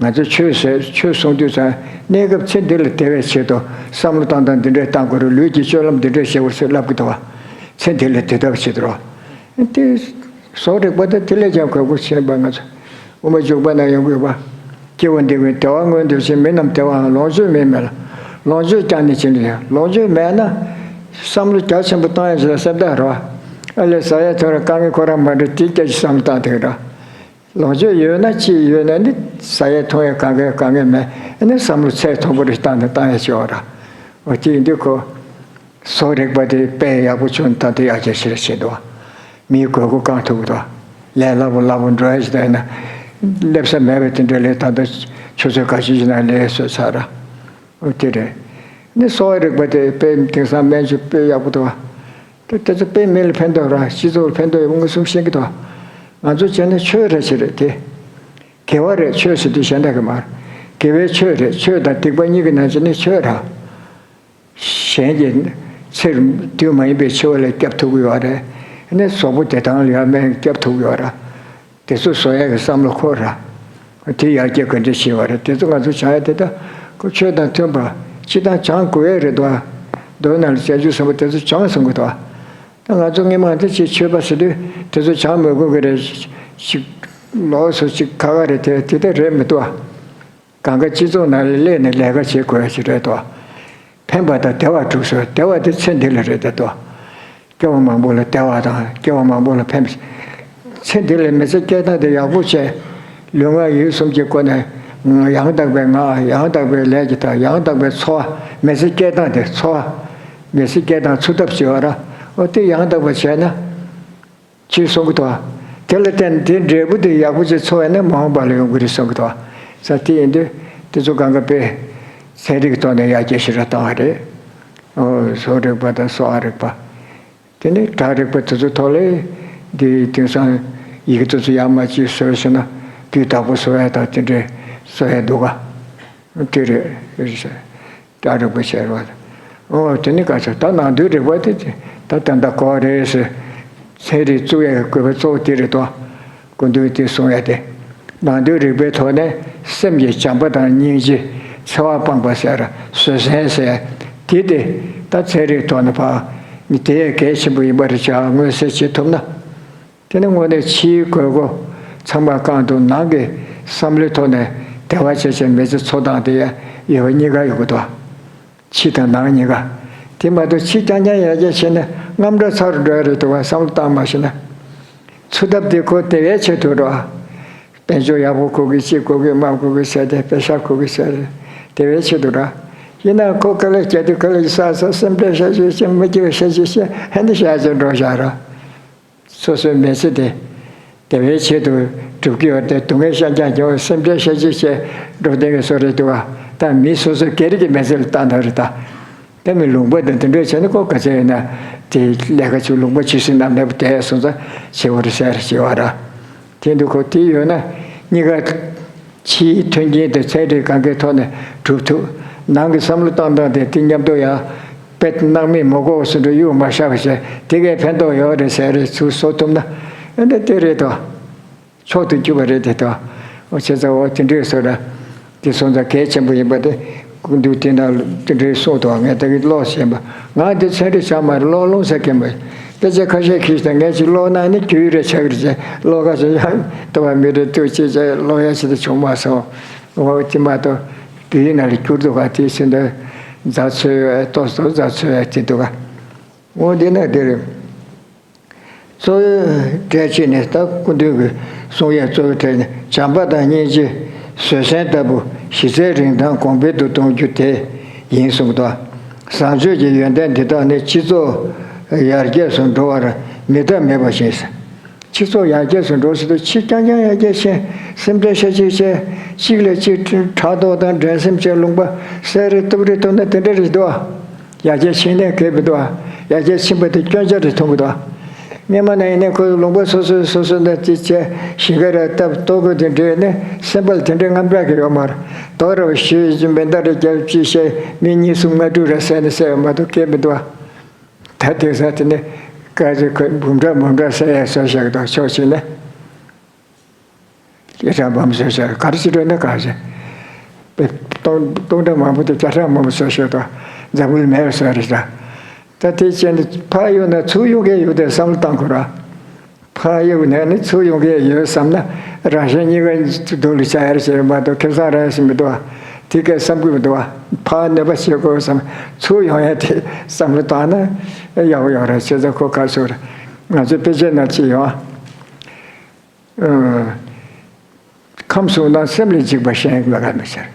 ང་ཚོ་ཆོས་ཟེར་ཆོས་གསུང་དུས་ཙང་གནས་སྐབས་ཚེ་འདི་ལ་བདེ་བའི་ཆེད་དུ་བསམ་བློ་བཏང་སྟངས་འདི་འདྲའི་བཏང་དགོས་རེད། ལུས་ཀྱི་སྤྱོད་ལམ་འདི་འདྲའི་བྱེད་དགོས་ཟེར་ལབ་ཀྱི་འདུག་བ། ཚེ་འདི་ལ་བདེ་ཐབས་ཆེད་དུ་ར། དེ་བཟོ་རིག་པ་དེ་དེ་ལས་ཀྱང་གོ་དགོས་ཆེན་པ། ང་ཚོ་དབུ་མ་འཇུག་པ་ན་ཡོང་གི་ཡོད་པ། སྐྱེ་བ་འདི་ཀུན་བདེ་བ་མངོན་དུ་བྱེད། མི་རྣམས་བདེ་བའང་ལོངས་སྤྱོད་མེད་མེད་ལ། ལོངས་སྤྱོད་ཀྱང་ནི་ཅི་འདྲ་ཡང་། ལོངས་སྤྱོད་མེད་ན་བསམ་བློ་རྒྱ་ཆེན་པོ་བཏང་ཡ་ཞིག་ལ་སེམས་ཐག་རེད་བ། ཨ་ལས་ཟ་ཡ་འཐུང་ཡ་དཀའ་ངལ་ཁོ་རང་མ་འགྲོ་དེ་སྐད་ཅིག་བསམ་བློ་བཏང་ཐུབ་ར། ལོངས་སྤྱོད་ཡོད་ན་ཅི་ཡོད་ན་ནི་ཟ་ཡ་འཐུང་ཡ་དཀའ་ངལ་དཀའ་ངལ་མེད། ཨ་ནི་བསམ་བློ་ཚད་མཐོ་པོ་རེ་བཏང་ནས་བཏང་ཡ་ཞིག་ཡོད་ར། འོ་དེ་ཡིན་དུས་ཁོ་བཟོ་རིག་པ་དེ་དཔེ་ཡག་པོ་བྱུང་ད་དེ་ཡར་རྒྱས་ཆེ་རུ་ཕྱིན་འདུག་མིའི་དགོས་མཁོ་བསྐང་ཐུབ་ཀྱི་འདུག་ལས་སླ་པོ་སླ་པོ་འགྲོ་ཡ་ཞིག་ད་ཡིན་ན། སླེབས་ས་མེད་པའི་དེ་འདྲ་ལས་ད་ལྟ་ཆུ་ཚོད་ཁ་ཤས་ཤིག་ན་ལས་བཟོས་ཚར་ར། འོ་དེ་རེད། ནི་གསོ་བ་རིག་པ་དེ་དཔེ་དེང་སང་སྨན་བཅོས་དཔེ་ཡག་པོ་འདུག་བ། དེ་དེ་ཚོ་དཔེ་མི་ལ་ཕན་ཐོགས་ར། སྤྱི་ཚོགས་ལ་ཕན་ཐོགས་ཡོད་པ་མངོན་སུམ་ཤེས་ཀྱི་འདུག་ང་ཚོ་བྱས་ན་ཆོས་རེ་ཞིག་རེད་དེ། དགེ་བ་རེད། ཆོས་ཟེར་དུས་གཞན་དག་གི་མ་རེད། དགེ་བའི་ཆོས་རེད། ཆོས་དང་སྡིག་པ་གཉིས་ཀྱི་ནང་ཚན་ནི་ཆོས་ར། གཞན་གྱི་ཚེ་རིང་དུས་མ་ཡིན་པའི་འཆི་བ་ལས་སྐྱབས་ཐུབ་ཀྱི་ཡོད་རེད། ནི་གཟུགས་པོ་བདེ་ཐང་ལ་ཡང་སྨན་སྐྱབས་ཐུབ་ཀྱི་ཡོད་ར། དེ་ཚོ་བཟོ་ཡག་གི་བསམ་བློ་འཁོར་ར། དེ་ཡར་རྒྱས་ག་འདྲ་བྱེད་པ་རེད། དེ་ཚོ་ང་ཚོ་བྱ་ཡ་དེ་ད་ཁོ་ཆོས་དང་མཐུན་པ་སྤྱི་དང་སྦྱང་དགོས་ཡ་རེད་དོ། མདོ་ནང་ལ་བྱང་ཆུབ་སེམས་དཔའ་དེ་ཚོ་སྦྱངས་གསུང་གི་འདུག་ད་ང་ཚོ་སྔོན་མ་དེ་ཅིག་ཆོས་པ་ཟེར་དུས་དེ་ཚོ་སྦྱང་མི་དགོས་གི་རེད། ཅིག་ལོགས་སུ་ཅིག་ཁ་ཁ་རེད་དེ་དེ་ལྟར་རེད་མི་འདུག་ཨ། གང་ག་སྤྱི་ཚོགས་ནང་ལ་སླེབས་ནས་ལས་ཀ་བྱེད་དགོས་ཡ་ཞིག་རེད་དོ། ཕན་པ་དང་བདེ་བ་སྒྲུབ་ཟེར། བདེ་བ་དེ་ཚེ་འདི་ལ་རེད་དེ་དོ། སྐྱེ་བ་མང་པོ་ལ་བདེ་བ་དང་སྐྱེ་བ་མང་པོ་ལ་ཕན་པ། ཚེ་འདི་ལ་མི་ཚེ་སྐྱེལ་སྟངས་དེ་ཡག་པོ་བྱས། ལུས་ངག་ཡིད་གསུམ་གྱི་སྒོ་ནས་ཡང་དག་པའི་ངག་ཡང་དག་པའི་ལས་ཀྱི་དང་ཡང་དག་པའི་འཚོ་བ། མི་ཚེ་སྐྱེལ་སྟངས་དེ་འཚོ་བ། མི་ཚེ་སྐྱེལ་སྟངས་འཚོ་ཐབས་བྱེད་པ་ར། འོ་དེ་ཡང་དག་པ་བྱས་ན། ཅེས་གསུང་གི་འདུག་དེ་ལ་བརྟེན་དེ་འབྲས་བུ་དེ་ཡག་པོ་ཅིག་འཚོ་བས་ན་མ་འོངས་པ་ལ་ཡོང་གི་རེད་གསུང་གི་འདུག་ས་དེ་ཡིན་དུས་དེ་ཚོ་གང་ག་དཔེ་ཚན་རིག་ཐོག་ནས་ཡར་རྒྱས་ཞེ་དྲག་བཏང་བ་རེད། ཨོ་བཟོ་རིག་པ་དང་གསོ་བ་རིག་པ། དེ་ནས་སྒྲ་རིག་པ་དེ་ཚོ་ཐོག་ལས་འདི་དེང་སང་ཡི་གེ་དེ་ཚོ་ཡར་མར་ཅིག་བཟོས་ཟེར་ན་སྤུས་དག་པོ་བཟོ་ཡ་དང་དེ་འདྲས་བཟོ་ཡ་འདུག་ག་དེ་རེད། སྒྲ་རིག་པ་ཤར་བ། ཨོ་དེ་ནི་ག་ཚོད་ད་ནང་དོན་རིག་པ་དེ་དེ་ད་ད་ལྟ་གོ་རེད་ཟེར། ཚན་རིག་བཙུགས་ཡས་དགོས་པ་གཙོ་བོ་དེ་རེད་དོ། སྐུ་མདུན་དེ་གསུང་ཡ་དེ། ནང་དོན་རིག་པའི་ཐོག་ནས་སེམས་ཀྱི་བྱམས་པ་དང་སྙིང་རྗེ། འཚེ་བ་སྤངས་པ་ཟེར། བཟོད་བསྲན་ཟེར། དེ་དེ་ད་ཚན་རིག་ཐོག་ནས་ཕར་ནི་དེ་ཡས་གལ་ཆེན་པོ་ཡིན་པ་རེད་ཅག་མངོན་གསལ་བྱེད་ཐུབ་ན། དེ་ནི་དངོས་གནས་ཕྱིའི་དགོས་མཁོ་ཚང་མ་བསྐངས་འདུག་ནང་གི་བསམ་བློའི་ཐོག་ནས་དལ་བ་བྱས་བྱས་མི་ཚེ་འཚོ་སྟངས་དེ་ཡ་ཡོད་པ་གཉིས་ཀ་ཡོད་གི་འདུག་ཕྱི་དང་ནང་གཉིས་ཀ། དེ་མ་གཏོགས་ཕྱི་རྐྱང་རྐྱང་ཡར་རྒྱས་ཕྱིན་ན་དངངས་སྐྲག་ཚ་རུ་འགྲོ་ཡ་རེད་འདུག་བ། བསམ་བློ་བཏང་མ་ཤེས་ན། འཚོ་ཐབས་དེ་ཁོ་དེ་བས་ཆེད་དུ་འགྲོ། དཔལ་འབྱོར་ཡག་པོ་དགོས་གི་ཅིག་དགོས་གི་དམག་དགོས་གི་ཟེར་ཏེ་པེ་ཤ་དགོས་གི་ཟེར་ཏེ་དེ་བས་ཆེད་དུ་འགྲོ། ཡིན་ན་ཁོ་དཀའ་ལས་བརྒྱབ་དུས་དཀའ་ལས་བསགས་བསགས་སེམས་ཁྲལ་བྱ་རྒྱུ་ཅིག་མི་སྐྱིད་པ་བྱ་རྒྱུ་ཅིག་ཧན་དེ་བྱ་རྒྱུ་འགྲོ་བཞག་ར། སོ་སོའི་མི་ཚེ་དེ་དེ་བས་ཆེད་དུ་སྒྲུབ་ཀྱི་ཡོད་དེ། སྡུག་བསྔལ་ཤ་རྐྱང་རྐྱང་སེམས་ཁྲལ་ཤ་ཅིག་བྱས་འགྲོ་བསྡད་པའི་བཟོ་རེད་འདུག་བ། ད་མི་སོ་སོའི་སྒེར་གྱི་མི་ཚེ་ལ་ལྟ་ན་རེད་ད། ད་མི་ལུང་པ་དང་དེ་འདྲ་བྱས་ན་ཁོ་ག་ཚད་ཡིན་ན་དེ་ལས་ཀ་ཆུ་ལུང་པ་ཆུ་སྲིན་ནམ་ལས་པ་དེ་སོང་ཙང་བྱེད་པ་རེད་ཟེར་བྱེད་པ་ར། དེ་འདུག་ཁོ་དེ་ཡོད་ན་གཉིས་ཀ། ཕྱིའི་མཐུན་རྐྱེན་དེ་ཚན་རིག་གང་གའི་ཐོག་ནས་གྲུབ་ཐུབ། ནང་གི་བསམ་བློ་བཏང་སྟངས་དེ་དེ་མཉམ་དུ་ཡང་དཔེ་སྣང་མེད་མི་དགོས་སུ་འགྲོ་གཡུག་མ་བཞག་པ་བྱས་དེ་གའི་ཕན་ཐོགས་ཡོད་རེད་ཟེར་རེད་ཚུར་བཟོ་ཐུབ་ན་ཨེ་འདྲ་དེ་རེད་དོ། མཆོག་ཏུ་གྱུར་པ་རེད་དེ་དོ། འོ་བྱས་ཙང་འོ་དེ་འདྲའི་བཟོ་འདྲ་དེ་སོང་ཙང་གལ་ཆེན་པོ་ཡིན་པ་དེ། སྐུ་མདུན་དེ་ན་དེ་འདྲའི་གསུངས་འདུག་ངས་ད་གི་ཀློག་བྱས་པ། ང་འདི་ཚན་རིག་ཆགས་མ་རེད། ཀློག་ལུང་ཟེར་མཁན་པ། དཔེ་ཆ་ཁ་ཤས་ཁྱེར་དང་ངས་ཅིག་ཀློག་ན་ནི་རྒྱུས་རེ་ཆགས་ཀྱི་རེད་ཅེས་ཀློག་ག་ཅེས་ཡང་ལྟ་བ་མི་རེ་ལྟོས་ཅེས་ཀློག་ཡ་ཅིག་ད་བྱུང་མ་སོང་། འོ་དེ་མ་གཏོགས་བོད་ཡིག་ནང་ལ་བསྒྱུར་འདུག་ག་དེ་ཕྱིན་ད་རྫ་འཚོལ་བའི་ཏོག་ཙམ་རྫ་འཚོལ་བའི་དེ་འདུག་ག་འོ་འདི་ན་དེ་རེད། གཙོ་བོའི་གྲས་ཅིག་ནི་ད་སྐུ་མདུན་གྱི་གསུང་ཡས་གཙོ་བོའི་གྲས་ནི་བྱམས་པ་དང་སྙིང་རྗེ། བཟོད་བསྲན་ལྟ་བུ་གཞི་རྩའི་རིན་ཐང་གོང་འཕེལ་དུ་གཏོང་རྒྱུ་དེ་ཡིན་གསུངས་འདུག་བཟང་སྤྱོད་ཀྱི་ཡོན་ཏན་འདི་དག་ནི་སྤྱི་ཚོགས་ཡར་རྒྱས་སུ་འགྲོ་བར་མི་ལྟ་མེད་པ་ཞིག་སྤྱི་ཚོགས་ཡར་རྒྱས་སུ་འགྲོ་ཟེར་དུས་ཕྱི་རྐྱང་རྐྱང་ཡར་རྒྱས་ཕྱིན། སེམས་ཁྲལ་ཤ་ཅིག་བྱས། གཅིག་ལས་གཅིག་ཕྲག་དོག་དང་འགྲན་སེམས་བཅས་ལུང་པ་བསལ་རེ་གཏུབ་རེ་གཏུབ་ན་དེ་འདྲ་རེད་འདུག་ཡར་རྒྱས་ཕྱིན་ནས་གལ་མི་འདུག་ཡར་རྒྱས་ཕྱིན་པ་དེ་སྐྱོན་ཆ་རེ་མཐོང་གི་འདུག་སྔོན་མ་ན་ཡིན་ན་ཁོའི་ལུང་པ་སོ་སོའི་སོ་སོ་ན་ཅི་བྱས་ཞིང་ཁ་ར་བཏབ་ལྟོ་གོས་དེ་འདྲས་ནི་སེམས་པ་ལ་དེ་འདྲའི་དངངས་སྐྲག་གི་ཡོད་མ་རེད། དོ་ར་བ་ཞུས་ཀྱི་མེ་མདའ་རེ་རྒྱབ་ཅི་བྱས་མི་གཉིས་གསུམ་ལྔ་དྲུག་ར་བསད་ནས་བསད་ཡོད་མ་གཏོགས་གལ་མི་འདུག་ད་དེང་སང་དེ་ནི་དཀར་ཆ་ཁོས་འབུམ་ཕྲག་འབུམ་ཕྲག་བསད་ཡ་བཟོ་བཞག་གི་འདུག་ཕྱོགས་གཅིག་ནས། སྐད་གྲགས་མང་པོ་བཟོས་ཤག་ག་རེ་བྱེད་འགྲོ་ན་གང་ཤེས། དཔེ་སྟོང་སྟོང་ཕྲག་མང་པོ་དང་བརྒྱ་ཕྲག་མང་པོ་བཟོས་ཤག་དང་འཛམ་བུ་གླིང་མེད་པ་བཟོས་རེད་ཤག་ད་དེ་བྱས་ནས་ཕར་གཡུག་ན་ཚུར་གཡུག་མཁན་ཡོད་དེ་བསམ་བློ་བཏང་དགོས་ར། ཕར་གཡུག་ནས་ནི་ཚུར་གཡུག་མཁན་ཡོད་བསམ་ན་རང་གཞན་གཉིས་ཀ་སྡུག་ལ་བྱ་ཡ་རེད་ཟེར་མ་གཏོགས་ཁེ་བཟང་རག་ཡ་ཞིག་མི་འདུག་ཨ། དེ་སྐད་བསམ་གྱི་མི་འདུག་ཨ། ཕར་གནོད་པ་བྱེད་དགོས་བསམ་ཚུར་ཡོང་ཡ་དེ་བསམ་བློ་བཏང་ན་ཡག་པོ་ཡོད་རེད། བྱས་ཙང་ཁོ་ག་ཚོད་རེད། ང་ཚོའི་དཔེ་ཆའི་ནང་ཅིག་ཡོང་ཨ། ཁམས་གསུམ་ན་སེམས་ལས་འཇིགས་པ་གཞན་ལ་ག་མི་ཤར།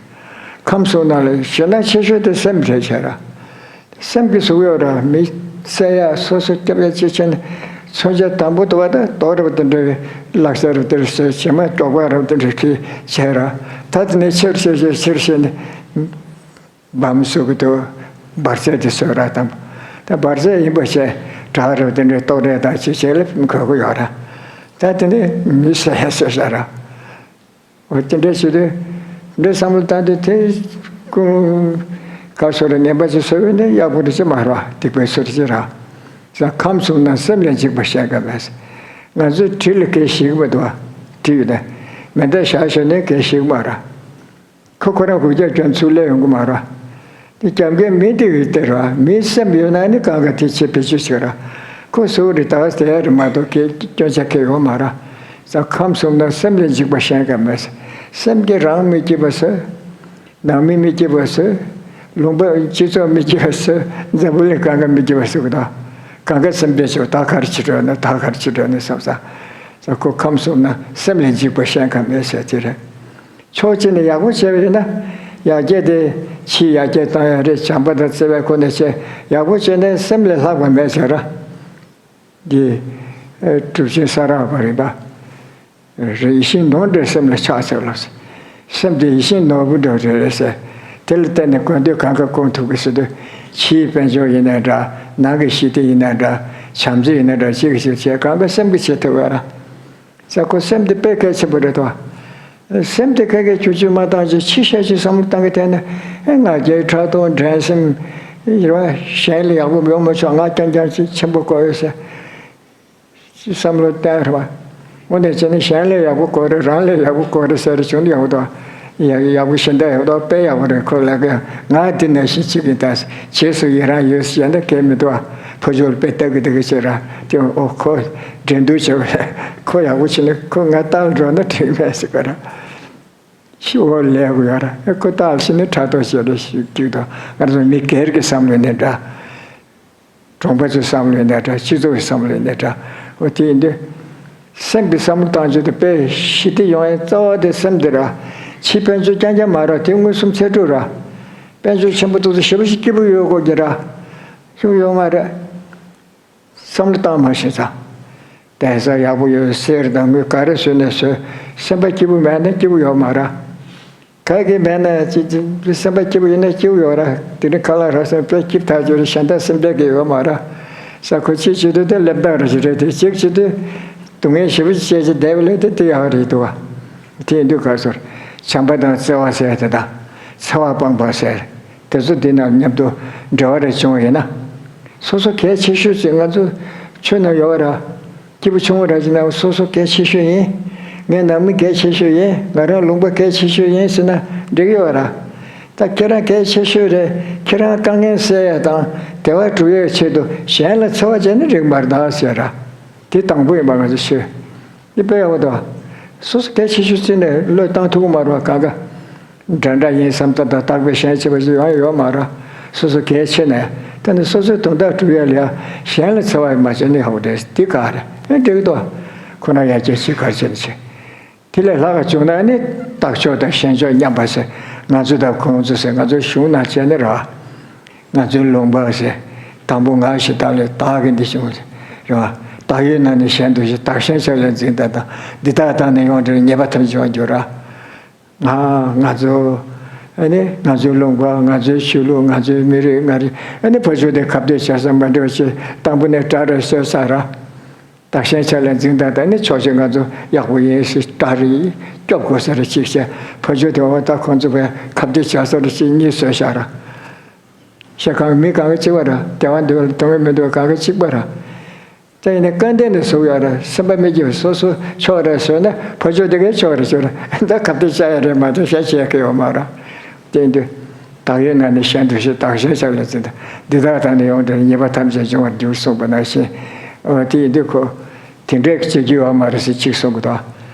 ཁམས་གསུམ་ན་ལས་ཞེ་ན་ཆེ་ཤོས་དེ་སེམས་རེད་ཤར། སེམས་ཀྱི་གཟུགས་ཡོད་ར་མི་བསད་ཡ་སོ་སོ་སྐྱོབ་ཡ་ཅི་བྱེད་ནས་མཚོན་ཆ་དང་པོ་དུ་བ་དང་རྡོ་རབ་དེ་འདྲ་བའི་ལག་ཆ་རབ་དེ་འདྲ་བྱས་བྱེ་མ་ཅོག་པ་རབ་དེ་འདྲ་གིས་བྱས་ར། ད་དེ་ནས་ཆེར་ཆེར་ཆེར་ཆེར་བྱས་ནས། འབའ་མི་སོ་གི་དུ་འབར་རྫས་དེ་སོས་ར་དང་། ད་འབར་རྫས་ཡིན་པ་བྱས་བྲག་རུ་དེ་འདྲའི་ལྟོ་རས་དང་ཅི་བྱས་ལ་འཁོད་གི་ཡོད་ར། ད་དེ་ནས་མི་བསད་ཡ་སོས་ས་ར། འོ་དེ་འདྲ་བྱེད་དུས་འདྲ་བསམ་བློ་བཏང་དུས་དེ་ཀུན་ག་སོ་ར་ངན་པ་ཅིག་སོས་པས་ནི་ཡག་པོ་རེ་ཅི་མ་ར་སྡིག་པའི་ཚུལ་ཅི་ར། ས་ཁམས་གསུམ་ན་སེམས་ལས་འཇིགས་པ་གཞན་ག་མེད། ང་ཚོའི་གྲི་ལ་གས་ཞིག་མ་འདུག་གྲི་ཡོད་ན་མེ་མདའ་བཞག་ཞོར་ནས་གས་ཞིག་མ་ར། ཁོ་ཁོ་རང་གུག་རྒྱག་སྐྱོན་ཚུར་སླེབས་ཡོང་གི་མ་རེད། དེ་རྒྱབ་འགལ་མི་དེ་ཡོད་དེ་རེད། མིའི་སེམས་ཡོད་ན་ནི་གང་ག་དེ་བྱེད་བེད་སྤྱོད་བྱེད་ར། ཁོ་སུ་རེད་ད་ཟེར་ཡ་རེད་མ་གཏོགས་ཁྱེད་སྐྱོན་ཆ་ཁྱེད་ཡོད་མ་རེད། ས་ཁམས་གསུམ་ན་སེམས་ལས་འཇིགས་པ་གཞན་ག་མེད། སེམས་ཀྱིས་རང་མི་སྐྱིད་པ་བཟོས། ནང་མི་མི་སྐྱིད་པ་བཟོས། ལུང་པ་སྤྱི་ཚོགས་མི་སྐྱིད་པ་བཟོས། འཛམ་བུ་གླིང་གང་ག་མི་སྐྱིད་པ་བཟོས་གི་ད། གང་ག་སེམས་པའི་ཆོག་ད་ག་རེ་བྱེད་འགྲོ་ན་ད་ག་རེ་བྱེད་འགྲོ་ན་བསམ་ས། ས་ཁོ་ཁམས་གསུམ་ན་སེམས་ལས་འཇིགས་པ་གཞན་ག་མེད་ཟེར་དེ་རེད། ཕྱོགས་གཅིག་ནས་ཡག་པོ་བྱས་པ་ཡིན་ན། ཡར་རྒྱས་དེ་ཕྱིའི་ཡར་རྒྱས་བཏང་ཡ་རེད། བྱམས་པ་དང་བརྩེ་བའི་སྒོ་ནས་བྱས་ཡག་པོ་བྱས་ནས་སེམས་ལས་ལྷག་པ་མེད་ཟེར་ར། འདི་གྲུབ་ཆེན་ས་ར་བ་རིམ་པ། ཡིད་བཞིན་ནོར་འདྲ་སེམས་ལ་ཆགས་ཚར་ལོ། སེམས་དེ་ཡིད་བཞིན་ནོར་བུ་འདྲ་རེད་ཟེར། དེ་ལ་བརྟེན་ནས་དགོས་འདོད་གང་ག་སྐོང་ཐུབ་ཀྱི་ཟེར་དུས་ཕྱིའི་དཔལ་འབྱོར་ཡིན་ན་འདྲ། ནང་གི་ཞི་བདེ་ཡིན་ན་འདྲ། བྱམས་བརྩེ་ཡིན་ན་འདྲ། གཅིག་གིས་གཅིག་བྱས་གང་ག་སེམས་ཀྱིས་བྱེད་ཐུབ་པ་ར། ས་ཁོ་སེམས་དེ་དཔེ་གལ་ཆེན་པོ་རེད་དོ། སེམས་དེ་ཁ་སྐད་ཆུ་ཆུ་མ་བཏང་ཅིག་ཕྱི་བཤད་ཅིག་བསམ་བློ་བཏང་གི་བསྡད་ན། ཨེ་ང་རྒྱལ་ཕྲག་དོག་འགྲན་སེམས་རེད་བ། གཞན་ལས་ཡག་པོ་ཡོང་མི་ཆོག་ང་རྐྱང་རྐྱང་ཅིག་ཆེན་པོ་དགོས་ཡོད་ཟེར། བསམ་བློ་བཏང་རེད་བ། འོ་ན་བྱས་ན་གཞན་ལས་ཡག་པོ་དགོས་རེད། རང་ལས་ཡག་པོ་དགོས་རེད་ཟེར་བྱུང་ན་ཡག་པོ་འདུག་ཡག་ཡག་པོ་ཞེ་འདྲ་ཡག་པོ་འདུག་དཔེ་ཡག་པོ་རེད། ཁོ་ལ་ཀ་ང་འདི་ནང་བཞིན་བྱེད་ཀྱི་ད། རྗེས་སུ་ཡི་རང་ཡོད་ཟེར་ན་གལ་མི་འདུག་ཕོ་ཆོས་དཔེ་ལྟ་གི་འདུག་གི་བྱེད་ར་དེ། འོ་ཁོ་འགྲན་བསྡུར་བྱེད་པ་ཁོ་ཡག་པོ་བྱེད་ན་ཁོ་ང་ལྟར་འགྲོ་ན་འགྲིག་མེད་ཟེར་ག་ར། ཤི་འོ་ལས་དགོས་ཡ་ར། ཁོ་ལྟར་ཤི་ན་ཕྲག་དོག་བྱེད་ར་ཞིག་འགྲིག་འདུག་ང་ཚོ་མི་སྒེར་གྱི་བསམ་བློ་ནས་འདྲ། གྲོང་པ་ཚོའི་བསམ་བློ་ཡིན་ན་འདྲ། སྤྱི་ཚོགས་ཀྱི་བསམ་བློ་ཡིན་ན་འདྲ། འོ་དེ་ཡིན་དུས། སེམས་ཀྱི་བསམ་བློ་བཏང་ཆེད་དུ་དཔེ་ཞི་བདེ་ཡོང་ཡའི་རྩ་བ་དེ་སེམས་དེ་ར། ཕྱི་དཔལ་འབྱོར་རྐྱང་རྐྱང་མ་ར་དེ་མངོན་སུམ་ཚད་གྲུབ་ར། དཔལ་འབྱོར་ཆེན་པོ་ཏོག་ཙམ་ཞེ་པོ་ཞིག་སྐྱིད་པོ་ཡོད་དགོས་ཀྱི་ར། ཞུ་ཡོད་མ་རེད། བསམ་བློ་བཏང་མ་ཤེས་ཙང་། གདན་ས་ཡག་པོ་ཡོད། གསེར་དང་དངུལ་ག་རེ་བཟོས་ནས་བཟོས། སེམས་པ་སྐྱིད་པོ་མེད་ན་སྐྱིད་པོ་ཡོད་མ་ར། ག་གེ་མེད་ན་ཅི་ཅི་སེམས་པ་སྐྱིད་པོ་ཡིན་ན་སྐྱིད་པོ་ཡོད་ར། དེ་ནི་ཁ་ལག་རག་སོང་དཔེ་སྐྱིད་ཐག་ཆོད་རེད། གཞན་དག་སེམས་ཁྲལ་གི་ཡོད་མ་ར། ས་ཁོ་ཅི་བྱེད་དུས་དེ་སླེབས་སྟངས་རེ་ཞིག་རེད་དེ། གཅིག་བྱེད་དུས་སྡུག་བསྔལ་ཞེ་པོ་ཅིག་བྱས་ཅིག་བསྡད་པ་ལས་དེ་དེ་ཡག་རེད་འདུག་བ། དེ་ཡིན་དུས་ག་ཚོར་བྱམས་པ་དང་བརྩེ་བ་ཟེར་དེ་དང་། འཚེ་བ་སྤངས་པ་ཟེར། དེ་ཚོ་འདི་ནང་མཉམ་དུ་འབྲེལ་བ་རེ་བྱུང་བ་ཡིན་ན། སོ་སོ་གལ་ཆེ་ཤོས་ཅིག་ང་ཚོ་ཆོས་ནང་ཡོད་པ་ར། སྐྱིད་པོ་ཆུང་ངུ་ར་ཅིག་ན་སོ་སོ་གལ་ཆེ་ཤོས་ཡིན། ངའི་ནང་མི་གལ་ཆེ་ཤོས་ཡིན། ང་རང་ལུང་པ་གལ་ཆེ་ཤོས་ཡིན་ཟེར་ན་འགྲིག་གི་ཡོད་ར། ད་ཁྱེད་རང་གལ་ཆེ་ཤོས་རེད། ཁྱེད་རང་དཀའ་ངལ་སེལ་ཡ་དང་བདེ་བ་སྒྲུབ་ཡའི་ཆེད་དུ་གཞན་ལ་འཚེ་བ་བྱས་ན་འགྲིག་མ་རེད་ཟེར་ར། དེ་དང་པོ་ཡིན་པ་ང་ཚོ་ཤེས། འདི་དཔེ་ཡག་པོ་འདུག་སོ་སོ་གལ་ཆེ་ཤོས་བརྩིས་ནས་བློས་བཏང་ཐུབ་ཀྱི་མ་རེད་བ། གང་ག་འདྲ་འདྲ་ཡིན་བསམ་ད་ད་བརྟག་པའི་ཞེན་བྱེད་པ་ཞིག་ཡང་ཡོད་མ་རེད། སོ་སོ་གལ་ཆེ་ནས་ད་ནི་སོ་སོའི་དོན་དག་སྒྲུབ་ཡ་ལ་ཡ་གཞན་ལ་འཚེ་བ་མ་བྱས་ནས་ཧོ་དེ་འདི་ག་རེད། ཨེ་འགྲིག་འདུག་ཁོ་ན་ཡ་གྱལ་ཆེ་གར་བྱེད་ནས་བྱེད། དེ་ལས་ལྷག་ག་བྱུང་ན་ནི་བདག་ཕྱོགས་དང་གཞན་ཕྱོགས་མཉམ་པ་ཟེར། ང་ཚོ་དང་ཁོང་ཚོ་ཟེར། ང་ཚོའི་གཞུང་ནང་བྱས་ནི་རེད་བ། ང་ཚོའི་ལུང་པ་ཟེར། དང་པོ་ང་ཞེ་དྲག་ལས་བདག་གི་འདི་བྱུང་ཟེར། རེད་བ། བདག་ཡོད་ན་ནི་གཞན་དུ་ཞེས། བདག་གཞན་ཕྱོགས་ལས་འཛིན་དང་དང་། འདི་དག་དང་ནི་ཡོངས་འབྲེལ་ཉེས་པ་ཐམས་ཅད་འགྱུར་ར། ང་ང་ཚོ། ཨ་ནི་ང་ཚོའི་ལུང་པ། ང་ཚོའི་ཆོས་ལུགས། ང་ཚོའི་མི་རིགས། ང་རིགས། ཨ་ནི་ཕ་ཆོས་དེ་ཁ་གཏད་བྱ་ས་མ་འདྲ་བ་ཞིག་དང་པོ་ནས་དགྲ་རེ་བཟོས་ས་ར། བདག་གཞན་ཕྱོགས་ལས་འཛིན་དང་། ད་ནི་ཕྱོགས་གཅིག་ང་ཚོ་ཡག་པོ་ཡིན་ཟེར་དགྲ་རེ་སྐྱོབ་དགོས་ས་རེ་གཅིག་བྱས། ཕ་ཆོས་དེ་འོ་ད་ཁོང་ཚོ་བས་ཁ་གཏད་བྱ་ས་རེ་གཅིག་གཉིས་བཟོས་བཞག་ར། ཤ་གང་མི་གང་ག་གཅིག་པ་ར། དེ་བ་འདི་བ་དོན་མི་འདུག་གང་ག་གཅིག་པ་ར། ད་ཡིན་ན་སྐལ་ལྡན་ནས་བཟོ་ཡ་ར། སེམས་པ་མི་སྐྱིད་པ་སོ་སོ་ཕྱོགས་རེ་བཟོས་ན་ཕ་ཆོས་དེ་གའི་ཕྱོགས་རེ་བཟོས་ར། ད་ཁ་གཏད་བཅག་ཡ་རེད་མ་གཏོགས་ཤ་བཅག་གི་ཡོད་མ་ར། དེ་འདུག་བདག་ཡོད་ན་ནི་གཞན་དུ་ཞེས། བདག་གཞན་ཕྱོགས་ལས་འཛིན་དང་། འདི་དག་དང་ནི་ཡོངས་འབྲེལ་ཉེས་པ་ཐམས་ཅད་འབྱུང་བར་འགྱུར་གསུངས་པ་ནང་བཞིན། འོ་དེ་ཡིན་དུས་ཁོ། དེ་འདྲའི་བྱེད་རྒྱུ་ཡོད་མ་རེད་ཟེར་གཅིག་གསུང་གི་འདུག་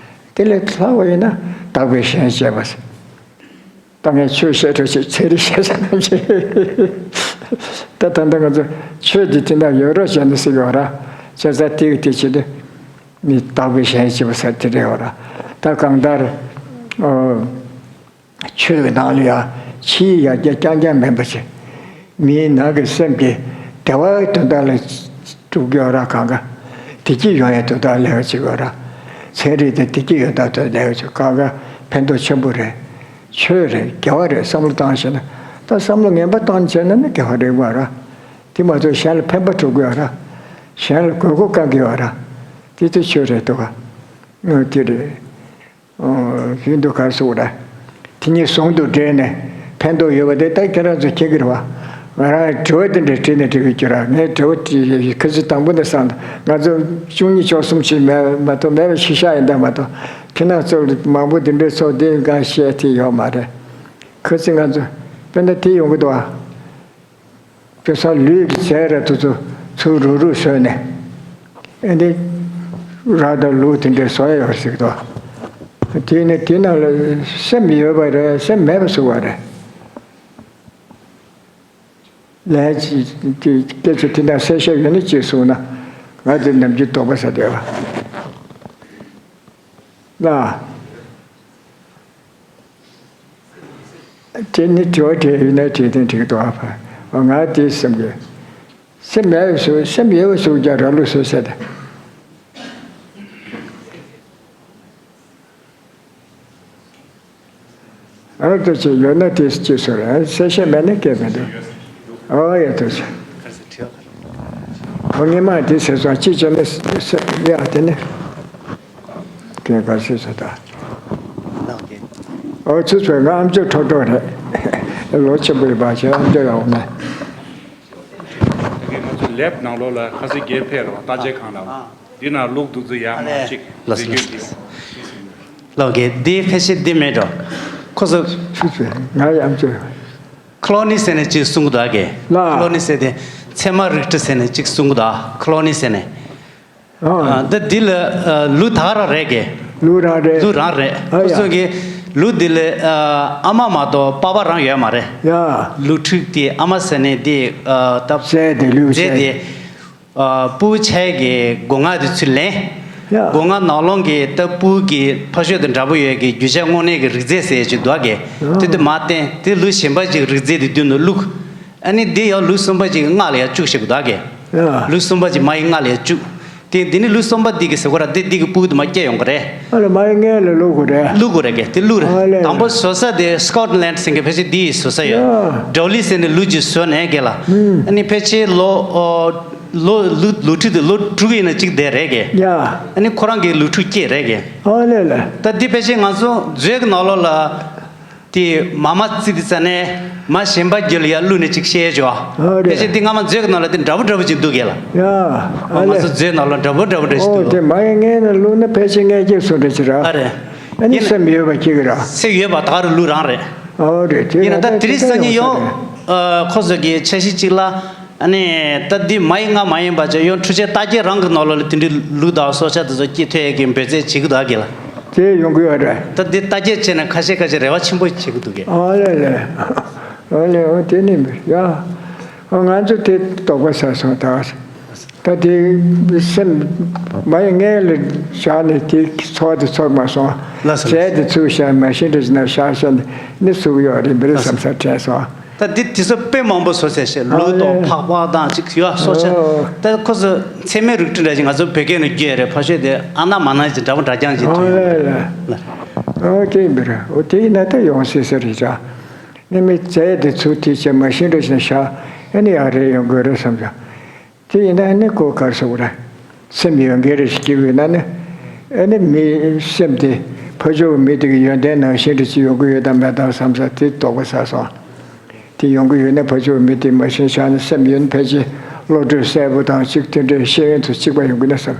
དེ་ལས་ལྷག་པ་ཡིན་ན་བདག་པོས་གཞན་གཅེས་པ་ཟེར། ད་ངས་ཆོས་བཤད་འགྲོ་ཆེད་ཚན་རིག་བཤད་ས་ནང་བཞིན། ད་ད་ལྟ་ང་ཚོ་ཆོས་འདི་དེ་འདྲ་ཡོད་རོགས་བྱས་ནས་ཟེར་གི་ཡོད་ར། བྱས་ཙང་དེ་གི་དེ་བྱེད་དུས་ནི་བདག་པོས་གཞན་གཅེས་པ་ཟེར་དེ་འདྲ་ཡོད་ར། ད་གང་ལྟར། ཨོ། ཆོས་ཀྱི་ནང་ལ་ཡང་ཕྱིའི་ཡར་རྒྱས་རྐྱང་རྐྱང་མིན་པ་ཞིག་མིའི་ནང་གི་སེམས་ཀྱི་བདེ་བའི་དོན་དག་ལ་སྒྲུབ་ཀྱི་ཡོད་ར། གང་ག་བདེ་སྐྱིད་ཡོང་ཡའི་དོན་དག་ལས་ཀ་བྱེད་ཀྱི་ཡོད་ར། ཚན་རིག་དེ་བདེ་སྐྱིད་ཡོང་ཐབས་དོན་ལས་ཀ་བྱེད། གང་ག་ཕན་ཐོགས་ཆེན་པོ་རེད། ཆོས་རེད། དགེ་བ་རེད། བསམ་བློ་བཏང་ཤེས་ན། ད་བསམ་བློ་ངན་པ་བཏང་བྱས་ན་ནི་དགེ་བ་རེད་མ་ར། དེ་མ་གཏོགས་གཞན་ལ་ཕན་པ་སྒྲུབ་ཀྱི་ཡོད་ར། གཞན་ལ་དགོས་མཁོ་བསྐང་གི་ཡོད་ར། དེ་ཚོ་ཆོས་རེད་འདུག་ག་ཨོ་དེ་རེད། ཨོ་ཡིན་དུས་ག་རེ་ཟེར་དགོས་རེད། དེ་གཉིས་ཟུང་དུ་འབྲེལ་ནས་ཕན་ཐོགས་ཡོད་པ་དེ་ད་ཁྱེད་རང་ཚོ་མཁྱེན་གྱི་རེད་བ། ང་རང་དྲི་བ་དེ་འདྲ་དྲིས་ནས་འགྲིག་གི་རེད། ངས་དྲི་བ་དྲིས་ཁ་སང་དང་པོ་ནས་བསམ། ང་ཚོ་བཅུ་གཉིས་བཅུ་གསུམ་ཞིག་མེད་མ་གཏོགས་མེད་པ་ཤི་ཤག་ཡིན་ད་མ་གཏོགས། ཁྱེད་རང་ཚོ་མང་པོ་དེ་འདྲའི་ཚོགས་འདི་གང་བཤད་ཐུབ་ཡོད་མ་རེད། ཁ་སང་ང་ཚོ་དཔེར་ན་དེ་ཡོང་གི་འདུག་བ། དཔེ་ས་ལུས་ཀྱི་རྫས་ར་དེ་ཚོ་ཚུར་རུག་རུག་བཟོས་ནས། ཨེ་འདི་ར་དང་ལུག་དེ་འདྲའི་བཟོ་ཡ་ཡོད་ཟེར་གི་འདུག་དེ་ནི་དེ་ནང་ལ་སེམས་ཡོད་པ་རེད། སེམས་མེད་པ་བཟོ་བ་རེད། ལན་ཅིག་དེ་སྐད་ཆ་དེ་འདྲ་གསལ་བཤད་ཡོད་ན་ཅིག་གསུངས་ན། ང་དེ་ནམ་རྒྱུན་དོགས་པ་ཟ་བསྡད་པ་ལ། དེ་ནི་དྲི་བ་དྲིས་ཡོད་ན་དྲིས་དོན་འགྲིག་འདུག་ཨ་ཕ། ང་དེ་སེམས་ཀྱི། སེམས་མེད་པའི་སུ། སེམས་ཡོད་པའི་སུ་ཀྱང་ར་ལུག་སུ་ཟེར་ཏེ། ཨ་ལྟོ་ཅིག་ཡོད་ན་དེ་ཅིག་སུ་རེད། གསལ་བཤད་མེད་ན་སྐད་མི་འདུག་ཨོ་ཡ་ལྟོ་ཅིག་ཁོ་ངེད་མ་དེ་ཟེར་སོང་ཅི་བྱས་ན་ཡ་དེ་ནི། ཁྱོད་ག་ཟེར་ཟེར་ད། ནང་དེ། ཨོ་ཚུ་ཚོད་ང་ཨམ་ཅོག་ཁྲོ་ཁྲོ་རེད། ལོ་ཆེན་པོ་ཡིན་པ་བྱས་ཨམ་ཅོག་ཡག་པོ་མེད། དེ་གའི་ང་ཚོ་ལེབ་ནང་ལོགས་ལ་ཁ་སང་རྒྱལ་ཕེབས་རོགས་བརྟག་དཔྱད་ཁང་ལ་འདི་ན་ལུག་འདུག་ཚོ་ཡག་མ་གཅིག་ལགས་ཟེར་རྒྱུ་ལགས་འདི། ལགས་གི་འདི་ཕལ་ཆེར་འདི་མེད་འགྲོ། ཁོ་ཚོ། ཚུ་ཚོད་ང་ཡང་ཅོ། ཁོ་ལོ་ནི་ཟེར་ནས་ཅིག་གསུང་གི་འདུག་གས། ལ། ཁོ་ལོ་ནི་ཟེར་དེ་ཚད་མ་རིགས་བསྒྲེས་ཟེར་ནས་ཅིག་གསུང་གི་འདུག་ཁོ་ལོ་ནི་ཟེར་ནས། ཨ། ད་འདི་ལ་ལུག་ད་ག་རང་རེད་གས། ལུག་རང་རེད། ལུག་རང་རེད། ཨ་ཡ། ཁོ་ཚོ་གི་ལུག་འདི་ལ་ཨ་མ་མ་གཏོགས་པ་ཕ་རང་ཡོད་མ་རེད། ཡ། ལུག་ཕྲུག་དེ་ཨ་མ་ཟེར་ནས་དེ་ད་རྫས་དེ་ལུག་རྫས་རྫས་དེ། ཨ་སྤུ་ཆས་ཀྱི་སྒོ་ང་དེ་ཚུར་ལེན། ཡ། སྒོ་ང་ནང་ལོང་གི་ལྟ་སྤུ་གི་ཕ་ཤོད་དང་འདྲ་པོ་ཡོད་ཀྱི་རྒྱུ་ཆ་དངོས་གནས་ཀྱི་རིགས་རྫས་ཟེར་ཅིག་འདུག་གས། ཨ། དེ་དུ་མ་བསྟན་དེ་ལུག་གཞན་པ་ཅིག་རིགས་རྫས་དེ་བསྡུས་ནས་བླུགས། ཨ་ནི་འདི་ཡང་ལུག་གསུམ་པ་ཅིག་མངལ་ལ་ཡང་བཅུག་ཤེས་དགོས་འདུག་གས། ཡ། ལུག་གསུམ་པ་ཅིག་མ་ཡི་མངལ་ལ་ཡང་བཅུག་དེ་འདི་ནི་ལུག་གསུམ་པ་འདི་གི་ཟེར་གོ་ར་འདི་འདི་གི་སྤུ་དུ་མ་སྐྱེ་ཡོང་གི་རེད། ཨ་ལ་མ་ཡི་མངལ་ལ་བླུག་དགོས་རེད། བླུག་དགོས་རེད་གས། དེ་བླུག་རེད། ཨ་ལས། དང་པོ་བཟོ་ས་དེ་སི་ཀོཊ་ལན་ཟེར་མཁན་ཕལ་ཆེར་འདི་ཡི་བཟོ་ས་ཡོད། ཡ། ཌོ་ལི་ཟེར་ནས་ལུག་ཅིག་བཟོས་ནས་གས་ལ། ཨ་ནི་ཕལ་ཆེར་ལོ་ཨོ་ལོ་ལུག་ལུག་ཁྲི་དེ་ལོ་དྲུག་ཡིན་ན་གཅིག་བསྡད་རེད་གས། ཡ། ཨ་ནི་ཁོ་རང་གི་ལུག་ཕྲུག་སྐྱེས་རེད་གས། ཨ་ལས་ལས། ད་འདི་ཕལ་ཆེར་ང་ཚོ་མཛོད་ཀྱི་ནང་ལོགས་ལ། དེ་མ་མ་རྩི་དེ་ཙ་ནས་མ་གཞན་པ་རྒྱུད་ལ་ཡར་བླུགས་ནས་ཅིག་བཤད་ཆོག་ཨ་རེད། ཕལ་ཆེར་འདི་སྔ་མ་མཛོད་ཀྱི་ནང་ལ་དེ་འདྲ་པོ་འདྲ་པོ་ཅིག་འདུག་གས་ལ། ཡ། ཨ་ང་ལས། ཚོ་མཛོད་ནང་ལ་འདྲ་པོ་འདྲ་པོ་འདྲ་ཞིག་ཨོ་འདུག་དེ་མ་ཡི་མངལ་ལ་བླུགས་ན་ཕལ་ཆེར་མངལ་སྐྱེས་སོང་འདྲ་ཅིག་ར། ཨ་རེད། ཨ་ནི་ཡིན་ན་སེམས་ཡོད་པ་སྐྱེ་གི་ར། སེམས་ཡོད་པ་ད་ག་རུ་ལུག་རང་རེད། ཨོ་རེད་དེ་ཡིན་ན་ད་ང་དེ་རིང་སང་ཉིན་ཡོང་། ཨ་ཁོ་ཚོ་གི་འཆར་གཞི་གཅིག་ལ། ཨ་ནི་ད་འདི་མ་ཡི་མངལ་མ་ཡིན་པ་ཅིག་ཡང་འཕྲུལ་ཆས་བརྟག་དཔྱད་རང་གི་ནང་ལོགས་ལ་དེ་འདྲའི་ལུག་དང་སྲོག་ཆགས་དེ་ཚོ་སྐྱེ་ཐུབ་ཡས་ཀྱི་འབད་རྩོལ་བྱེད་ཀྱི་འདུག་གས་ལ། དེ་ཡོང་གི་ཡོད་རེད། ད་འདི་བརྟག་དཔྱད་བྱས་ནས་ཁ་ཤས་ཁ་ཤས་རེ་བ་ཆེན་པོ་བྱེད་ཀྱི་འདུག་གས། ཨ་ལས་ལས། ཨ་ལས་ཨོ་དེ་ནི་མི་ཡ། ཨོ་ང་ཚོ་དེ་དོགས་པ་ཟ་སོང་ད། ད་དེ་སེམས་མ་ཡི་མངལ་ལ་བཞག་ནས་དེ་ཚོགས་དེ་ཚོགས་མ་སོང་། ལགས་སོ། རྫས་དེ་ཚུར་བཞག་མ་ཤེས་འདྲ་ཞིག་ན་བཞག་བཞག་ནས་ནི་ཚུགས་ཡོད་རེད་མི་རེད་བསམ་ས་དྲན་སོང་། ད་འདི་དེ་ཚོ་དཔེ་མང་པོ་བཟོ་ཚར་ཤག་ལུག་དང་ཨ་ལས། ཕག་པ་དང་ཅིག་ཡོད་སྲོག་ཆགས། ཨོ། ད་ཁོ་ཚོ་ཚད་མའི་རིགས་འདྲ་འདྲ་ཞིག་ང་ཚོ་བོད་སྐད་ནང་བརྗོད་རེད་ཕ་ཤོད་དེ་ཨ་ན་མ་ན་ཅིག་འདྲ་པོ་འདྲ་རྐྱང་ཅིག་ཨ་ཐོན་ཡོང་ལས་ལས། ཨོ་དེ་ཡིན་པ་རེད། ཨོ་དེ་ཡིན་ན་ད་ཡོང་སྲིད་ས་རེད་ཅག་ནི་མི་རྫས་དེ་ཚུར་དེ་བྱས་མ་ཤེས་འདྲ་ཞིག་ན་བཞག་ཨ་ནི་ཡག་རེད་ཡོང་དགོས་རེད་བསམ་ཅག་དེ་ཡིན་ན་ཨ་ནི་ཁོ་གར་སོང་ར། སེམས་ཡོད་མཁན་རེ་ཞིག་སྐྱེ་དགོས་ན་ནི། ཨ་ནི་མི་སེམས་དེ་ཕར་ཕྱོགས་མི་དེ་གི་ཡོན་ཏན་ནང་བཞིན་དུ་ཅིག་ཡོང་གི་ཡོད་དམ་མེད་དམ་བསམ་ས་དེ་དོགས་པ་ཟ་སོང་། དེ་ཡོང་གི་ཡོད་ན་ཕར་ཕྱོགས་མི་དེ་མ་ཤེས་ཤག་ན་སེམས་ཡོན་ཕལ་ཆེར་བློ་གྲོས་གསལ་པོ་དང་གཅིག་དེ་འདྲའི་ཤེས་ཡོན་དུ་གཅིག་པ་ཡོང་གི་ན་བསམ།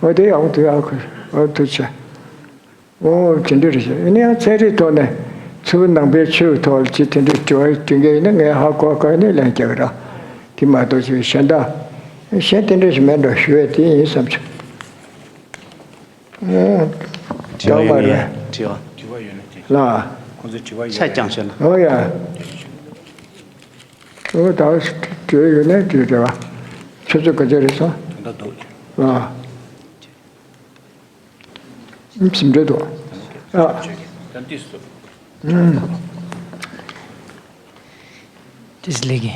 འོ་དེ་ཡང་དུ་ཡང་ཁོ་འོ་དུ་ཆེ། ཨོ་དེ་འདྲ་རེད་ཤག་ཡིན་ན་ཡང་ཚན་རིག་ཐོག་ནས་ཚུར་ནང་པའི་ཆོས་ཐོག་ལ་ཅི་དེ་འདྲའི་དྲི་བ་དྲི་མཁན་ཡིན་ན་ངས་ཧ་གོ་གོ་ནས་ལན་རྒྱག་གི་ར། དེ་མ་གཏོགས་ཅིག་གཞན་དག་གཞན་དེ་འདྲ་ཞིག་མེད་འགྲོ་ཞུ་བས་དེ་ཡིན་བསམ་བྱུང་། ཨོ། དྲི་བ་ཡོད་ན་ཡ། དྲི་བ། དྲི་བ་ཡོད་ན་དྲི། ལ། ཁོང་ཚོའི་དྲི་བ་ཡོད་ཆ་རྐྱང་བྱས་ན། ཨོ་ཡ། ཨོ་ད་དྲི་བ་ཡོད་ན་དྲི་དྲི་བ། ཁྱོད་ཚོ་ག་ཚོད་རེད་སོང་། ད་ལྟ་འདུག་ལ། ཟིན་འདྲ་འདུག་ཨ། ཏིས་ལེགས།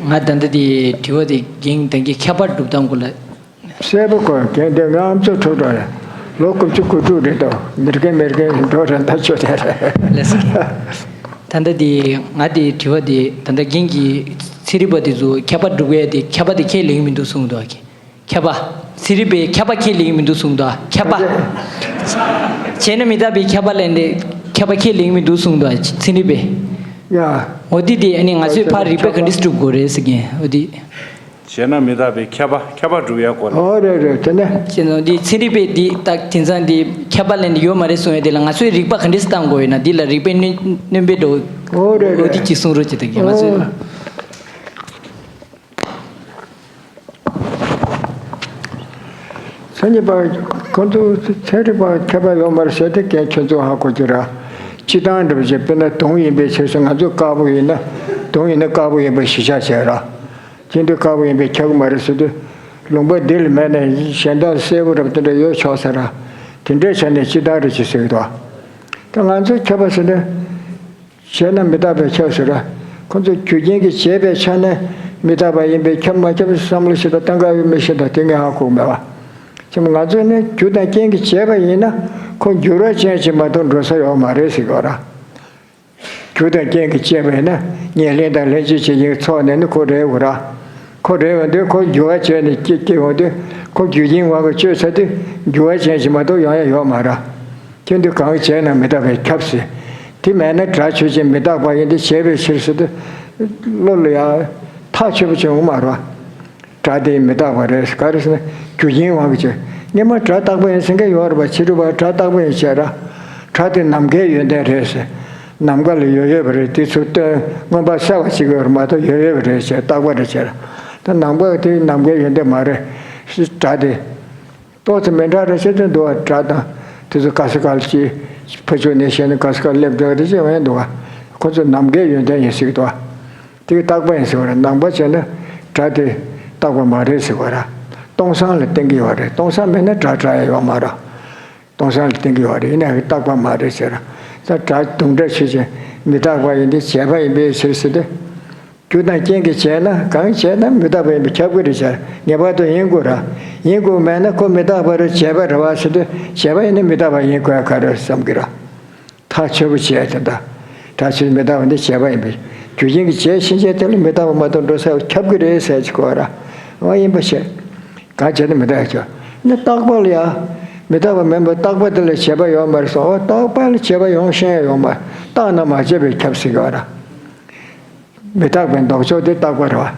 ང་ད་ལྟ་དེ་དྲི་བ་དེ་རྒན་ད་གིན་ཁྱད་པར་སྒྲུབ་སྟངས་སྐོར་ལ། གསལ་པོ་གོ་རྒན་དེ་ང་ཨམ་ཅོག་ཐུག་འགྲོ་རེད། ལོ་དགུ་བཅུ་གོ་དྲུག་རེད་དོ། མི་རྒན་མི་རྒན་འགྲོ་རེད་ད་ཆོ་དེ་རེད། ལགས་སོ། ད་ལྟ་དེ་ང་དེ་དྲི་བ་དེ་ད་ལྟ་རྒན་གྱིས་ཚན་རིག་པ་དེ་ཚོ་ཁྱད་པར་སྒྲུབ་ཡས་དེ་ཁྱད་པར་དེ་ཁས་ལེན་གྱི་མི་འདུག་གསུངས་འདུག་གི། ཁྱད་པར། ཚན་རིག་པས་ཁྱད་པར་ཁས་ལེན་མི་འདུག་གསུངས་འདུག་ཁྱད་པར། བྱས་ན་མི་རྟག་པའི་ཁྱད་པར་ལས་འདས་ཁྱད་པར་ཁས་ལེན་མི་འདུག་གསུངས་འདུག་ཚན་རིག་པས། ཡ། འོ་དེ་དེ་ཨ་ནི་ང་ཚོས་ཕར་རིགས་པ་ག་འདྲས་སྒྲུབ་དགོས་རེད་ཟེར་མཁན་འོ་དེ། བྱས་ན་མི་རྟག་པའི་ཁྱད་པར་ཁྱད་པར་སྒྲུབ་ཡ་སྐོར་ལ། ཨོ་རེད་རེད་དེ་ནས། ཅེས་ནོ་འདི་ཚན་རིག་པས་འདི་ད་དེང་སང་འདི་ཁྱད་པར་ལས་འདི་ཡོད་མ་རེད་གསུངས་ཡ་དེ་ལ་ང་ཚོས་རིགས་པ་ག་འདྲས་བཏང་དགོས་ཡོད་ན་འདི་ལ་རིགས་པས་སྣོན་སྣོན་པའི་འགྲོ། ཨོ་རེད་འོ་རེད། དེ་ཅིག་གསུང་རོགས་བྱེད་དང་ང་ཚོས། ཨོ། མཚན་ཉིད་པ་ཁོང་ཚོ་ཚན་རིག་པ་མཁས་པ་ཡོད་མ་རེད་ཟེར་ཏེ་རྒན་ཁྱོད་ཚོ་ཧ་གོ་གི་ར། སྤྱི་བཏང་འདྲ་བ་ཞིག་དཔེར་ན་དུང་ཡིན་པའི་ཕྱིར་ཟེར་ང་ཚོ་དཀར་པོ་ཡིན་ན་དུང་ཡིན་ན་དཀར་པོ་ཡིན་པ་གཞི་བཞག་བྱས་ར། ཁྱེད་འདི་དཀར་པོ་ཡིན་པས་ཁྱབ་གི་མ་རེད་ཟེར་དུས། ལུང་པ་འདི་ལ་མེད་ནས་གཞན་དག་སེར་པོ་འདྲ་བ་དེ་འདྲ་ཡོད་ཆོག་ཟེར་ར། དེ་འདྲའི་ཆ་ནས་སྤྱི་བཏང་རེད་ཅེས་ཟེར་གི་འདུག་ད་ང་ཚོ་ཁྱབ་པ་ཟེར་ན། བྱས་ན་མི་རྟག་པས་ཁྱབ་ཟེར་ར། ཁོ་ཚོ་རྒྱུ་རྐྱེན་གྱིས་བྱས་པའི་ཆ་ནས་མི་རྟག་པ་ཡིན་པས་ཁྱབ་མ་ཁྱབ་བསམ་བློ་ཞིག་དང་གཏན་འཁེལ་ཡོད་མེད་ཞིག་དང་དེ་ངས་ཧ་གོ་མེད་པ། ཅེས་ང་ཚོས་ནི་རྒྱུ་དང་རྐྱེན་གྱིས་བྱས་པ་ཡིན་ན་ཁོ་འགྱུར་བ་ཅན་ཞིག་མ་གཏོགས་འགྲོ་ས་ཡོད་མ་རེད་ཟེར་གྱི་ཡོད་ར། རྒྱུ་དང་རྐྱེན་གྱིས་བྱས་པ་ཡིན་ན་ཉེར་ལེན་དང་ལྷན་ཅིག་བྱེད་ཀྱི་ཚོགས་ནས་ནི་ཁོ་རེད་འོ་ར། ཁོ་རེད་འོ་དུས་ཁོ་འགྱུར་བ་བྱས་ནས་སྐྱེ་སྐྱེ་འོ་དུས་ཁོ་རྒྱུ་རྐྱེན་དབང་གིས་བཅོས་ཚར་དུས་འགྱུར་བ་ཅན་ཞིག་མ་གཏོགས་ཡོང་ཡ་ཡོད་མ་ར། ཁྱེད་འདི་གང་བྱས་ན་མི་རྟག་པས་ཁྱབ་ཟེར། དེ་མེད་ན་སྒྲ་ཆོས་ཅན་མི་རྟག་པ་ཡིན་ཏེ་བྱས་པའི་ཕྱིར་ཟེར་དུས། བློ་ལ་ཡང་ཐག་ཆོད་པོ་བྱུང་མ་རེད། སྒྲ་དེ་མི་རྟག་པ་རེད། ག་རེ་ཟེར་ན་རྒྱུ་རྐྱེན་དབང་གིས་བྱས། སྔོན་མ་སྒྲ་རྟག་པ་ཡིན་ཟེར་མཁན་ཡོད་རེད་པ། ཕྱི་རོལ་པ་སྒྲ་རྟག་པ་ཡིན་བྱས་ར། སྒྲ་དེ་ནམ་མཁའི་ཡོན་ཏན་རེད་ཟེར། ནམ་མཁའ་ལ་ཡོད་ཡོད་པ་རེད། དེ་ཚུར་སྟོན་མངོན་པར་གསལ་བ་ཞིག་ཡོད་རེད་མ་གཏོགས་ཡོད་ཡོད་པ་རེད་བྱས་རྟག་པ་རེད་བྱས་ར། ད་ནམ་མཁའ་དེ་ནམ་མཁའི་ཡོན་ཏན་མ་རེད། སྒྲ་དེ། ཏོག་ཙམ་མི་འདྲ་རེ་བྱེད་དུ་འདུག་བ། སྒྲ་དང་དེ་ཚོ་ག་ས་ག་ལ་ཅི་ཕར་ཕྱོགས་ནས་བཤད་ན་ག་ས་ག་ལ་སླེབས་འགྲོ་རེ་བྱེད་འོང་འདུག་བ། ཁོ་ཚོ་ནམ་མཁའི་ཡོན་ཏན་ཡིན་ཟེར་གྱི་འདུག་བ། དེ་གི་རྟག་པ་ཡིན་ཟེར་བ་རེད། ནམ་མཁའ་བྱས་ན་སྒྲ་དེ་རྟག་པ་མ་རེད་ཟེར་བ་རེད། སྟོང་སང་ལ་བརྟེན་གྱི་ཡོད་རེད། སྟོང་སང་མེད་ན་སྒྲ་སྒྲ་ཡང་ཡོད་མ་རེད། སྟོང་སང་ལ་བརྟེན་གྱི་ཡོད་རེད། ཡིན་ན་རྟག་པ་མ་རེད་ཟེར། ད་སྒྲ་དུང་སྒྲ་ཆོས་ཅན་མི་རྟག་པ་ཡིན་ཏེ་བྱས་པ་ཡིན་པའི་ཕྱིར་ཟེར་ཏེ། རྒྱུ་དང་རྐྱེན་གྱིས་བྱས་ན། གང་བྱས་ན་མི་རྟག་པ་ཡིན་པས་ཁྱབ་ཀྱི་རེད་ཟེར། ངེས་པར་དུ་ཡིན་དགོས་ར། ཡིན་དགོས་མེད་ན་ཁོ་མི་རྟག་པ་རེད། བྱས་པ་རེད་བ་ཟེར་དུས་བྱས་པ་ཡིན་ན་མི་རྟག་པ་ཡིན་དགོས་ཡ་ག་རེ་བསམ་གྱི་ར། ཐག་ཆོད་པོ་བྱས་དེ་འདྲ། སྒྲ་ཆོས་མི་རྟག་པ་འདི་བྱས་པ་ཡིན་པས་རྒྱུ་རྐྱེན་གྱིས་བྱས་ཕྱིན་ཆད་དེ་ལ་མི་རྟག་པ་མ་གཏོགས་འགྲོ་ས་ཁྱབ་ཀྱི་རེད་ཟེར་གྱི་གོ་ར། འོ་ཡིན་པ་བྱས། གང་བྱས་ན་མི་རྟག་ཡ་ཁྱོད་ནི་རྟག་པ་ལ་ཡ། མི་རྟག་པ་མིན་པར་རྟག་པ་དེ་ལ་བྱས་པ་ཡོད་མ་རེད་སོ། འོ་རྟག་པ་ལ་བྱས་པ་ཡོང་ཤེས་ཡ་ཡོད་མ་རེད། རྟག་ན་མ་བྱས་པས་ཁྱབ་ཟེར་གྱི་ར། མི་རྟག་པའི་ལྡོག་ཕྱོགས་དེ་རྟག་པ་རེད་བ།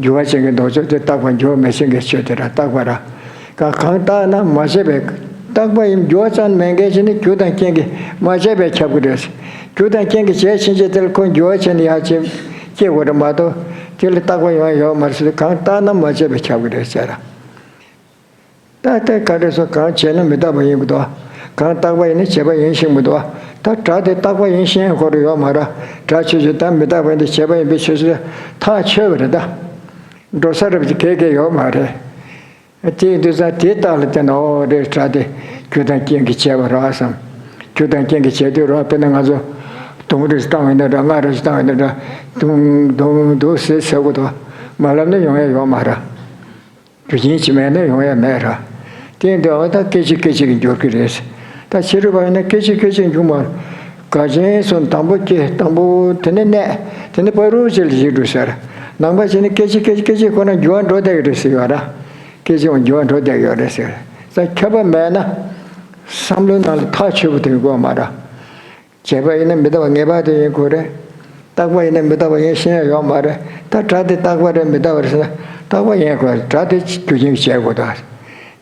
འགྱུར་བ་ཅན་གྱི་ལྡོག་ཕྱོགས་དེ་རྟག་པ། འགྱུར་བ་མེད་ཅན་གྱི་ཆོས་དེ་ར་རྟག་པ་ར། གང་གང་རྟག་ན་མ་བྱས་པས། རྟག་པ་ཡིན་འགྱུར་བ་ཙམ་མེད་མཁན་ཅིག་ནི་རྒྱུ་དང་རྐྱེན་གྱིས་མ་བྱས་པས་ཁྱབ་ཀྱི་རེད། རྒྱུ་དང་རྐྱེན་གྱིས་བྱས་ཕྱིན་ཆད་དེ་ལ་ཁོ་འགྱུར་བ་ཅན་ནི་ཡང་སྐྱེ་སྐྱེ་དགོས་རེད་མ་གཏོགས་དེ་ལ་རྟག་པ་ཡོང་ཡ་ཡོད་མ་རེད་ཟེར། གང་རྟག་ན་མ་བྱས་པས་ཁྱབ་ཀྱི་རེད་ཟེར་ར། ད་ལྟ་ག་རེ་སོ། གང་བྱས་ན་མི་རྟག་པ་ཡིན་གྱི་འདུག་གང་རྟག་པ་ཡིན་ན་བྱས་པ་ཡིན་ཤེས་ཀྱི་འདུག་ད་སྒྲ་དེ་རྟག་པ་ཡིན་ཤེས་ཁོ་རང་ཡོད་མ་རེད། སྒྲ་ཆོས་ཅན་དང་མི་རྟག་པ་ཡིན་ཏེ་བྱས་པ་ཡིན་པའི་ཕྱིར་ཟེར་ཐག་ཆོད་པ་རེད་ད། འགྲོ་ས་རབ་ཀྱི་གལ་གལ་ཡོད་མ་རེད། དེ་ཡིན་དུས་ཙང་དེའི་རྟགས་ལ་བརྟེན་ནས་འོ་རེད། སྒྲ་དེ་རྒྱུ་དང་རྐྱེན་གྱིས་བྱས་པ་རེད་བསམ། རྒྱུ་དང་རྐྱེན་གྱིས་བྱས་དུས་རེད་བ། དཔེར་ན་ང་ཚོ་དུང་རེ་ཞིག་བཏང་བ་ཡིན་ན་འདྲ། རྔ་རེ་ཞིག་བཏང་བ་ཡིན་ན་འདྲ། དུང་དུང་དུང་ཟེར་ཟེར་དགོས་འདུག་མ་ལབ་ན་ཡོང་ཡ་ཡོད་མ་རེད། རྒྱུ་རྐྱེན་གྱིས་མེད་ན་ཡོང་ཡ་མེད་ར། དེ་འདྲ་བ་ད་སྐད་ཅིག་སྐད་ཅིག་གིས་འགྱུར་གྱི་རེད། ད་ཕྱི་རོལ་པ་ཡིན་ན་སྐད་ཅིག་སྐད་ཅིག་འགྱུར་མ་རེད། དགའ་ཆེན་སོང་དང་པོ་སྐྱེ། དང་པོ་དེ་ནས་གནས། དེ་ནས་ཕ་རོལ་ཕྱིན་ལ་ཞིག་འགྲོ་ཟེར། ནང་པ་བྱས་ན་སྐད་ཅིག་སྐད་ཅིག་སྐད་ཅིག་ཁོ་ན་འགྱུར་བ་འགྲོ་བསྡད་ཀྱི་རེད་ཟེར་ཡོད་ར། སྐད་ཅིག་འགྱུར་བ་འགྲོ་བསྡད་ཀྱི་ཡོད་རེད་ཟེར། ད་ཁྱབ་པ་མེད་ན་བསམ་བློའི་ནང་ལ་ཐག་ཆོད་པོ་དེ་དགོས་མ་ར། བྱས་པ་ཡིན་ན་མི་རྟག་པ་ངེས་པར་དུ་ཡིན་དགོས་རེད། རྟག་པ་ཡིན་ན་མི་རྟག་པ་ཡིན་ཤེས་ཡ་ཡོད་མ་རེད། ད་སྒྲ་དེ་རྟག་པ་རེད་མི་རྟག་པ་རེད་ཟེར་ན་རྟག་པ་ཡིན་དགོས། སྒྲ་དེ་རྒྱུ་རྐྱེན་གྱིས་བྱས་དགོས་དང་།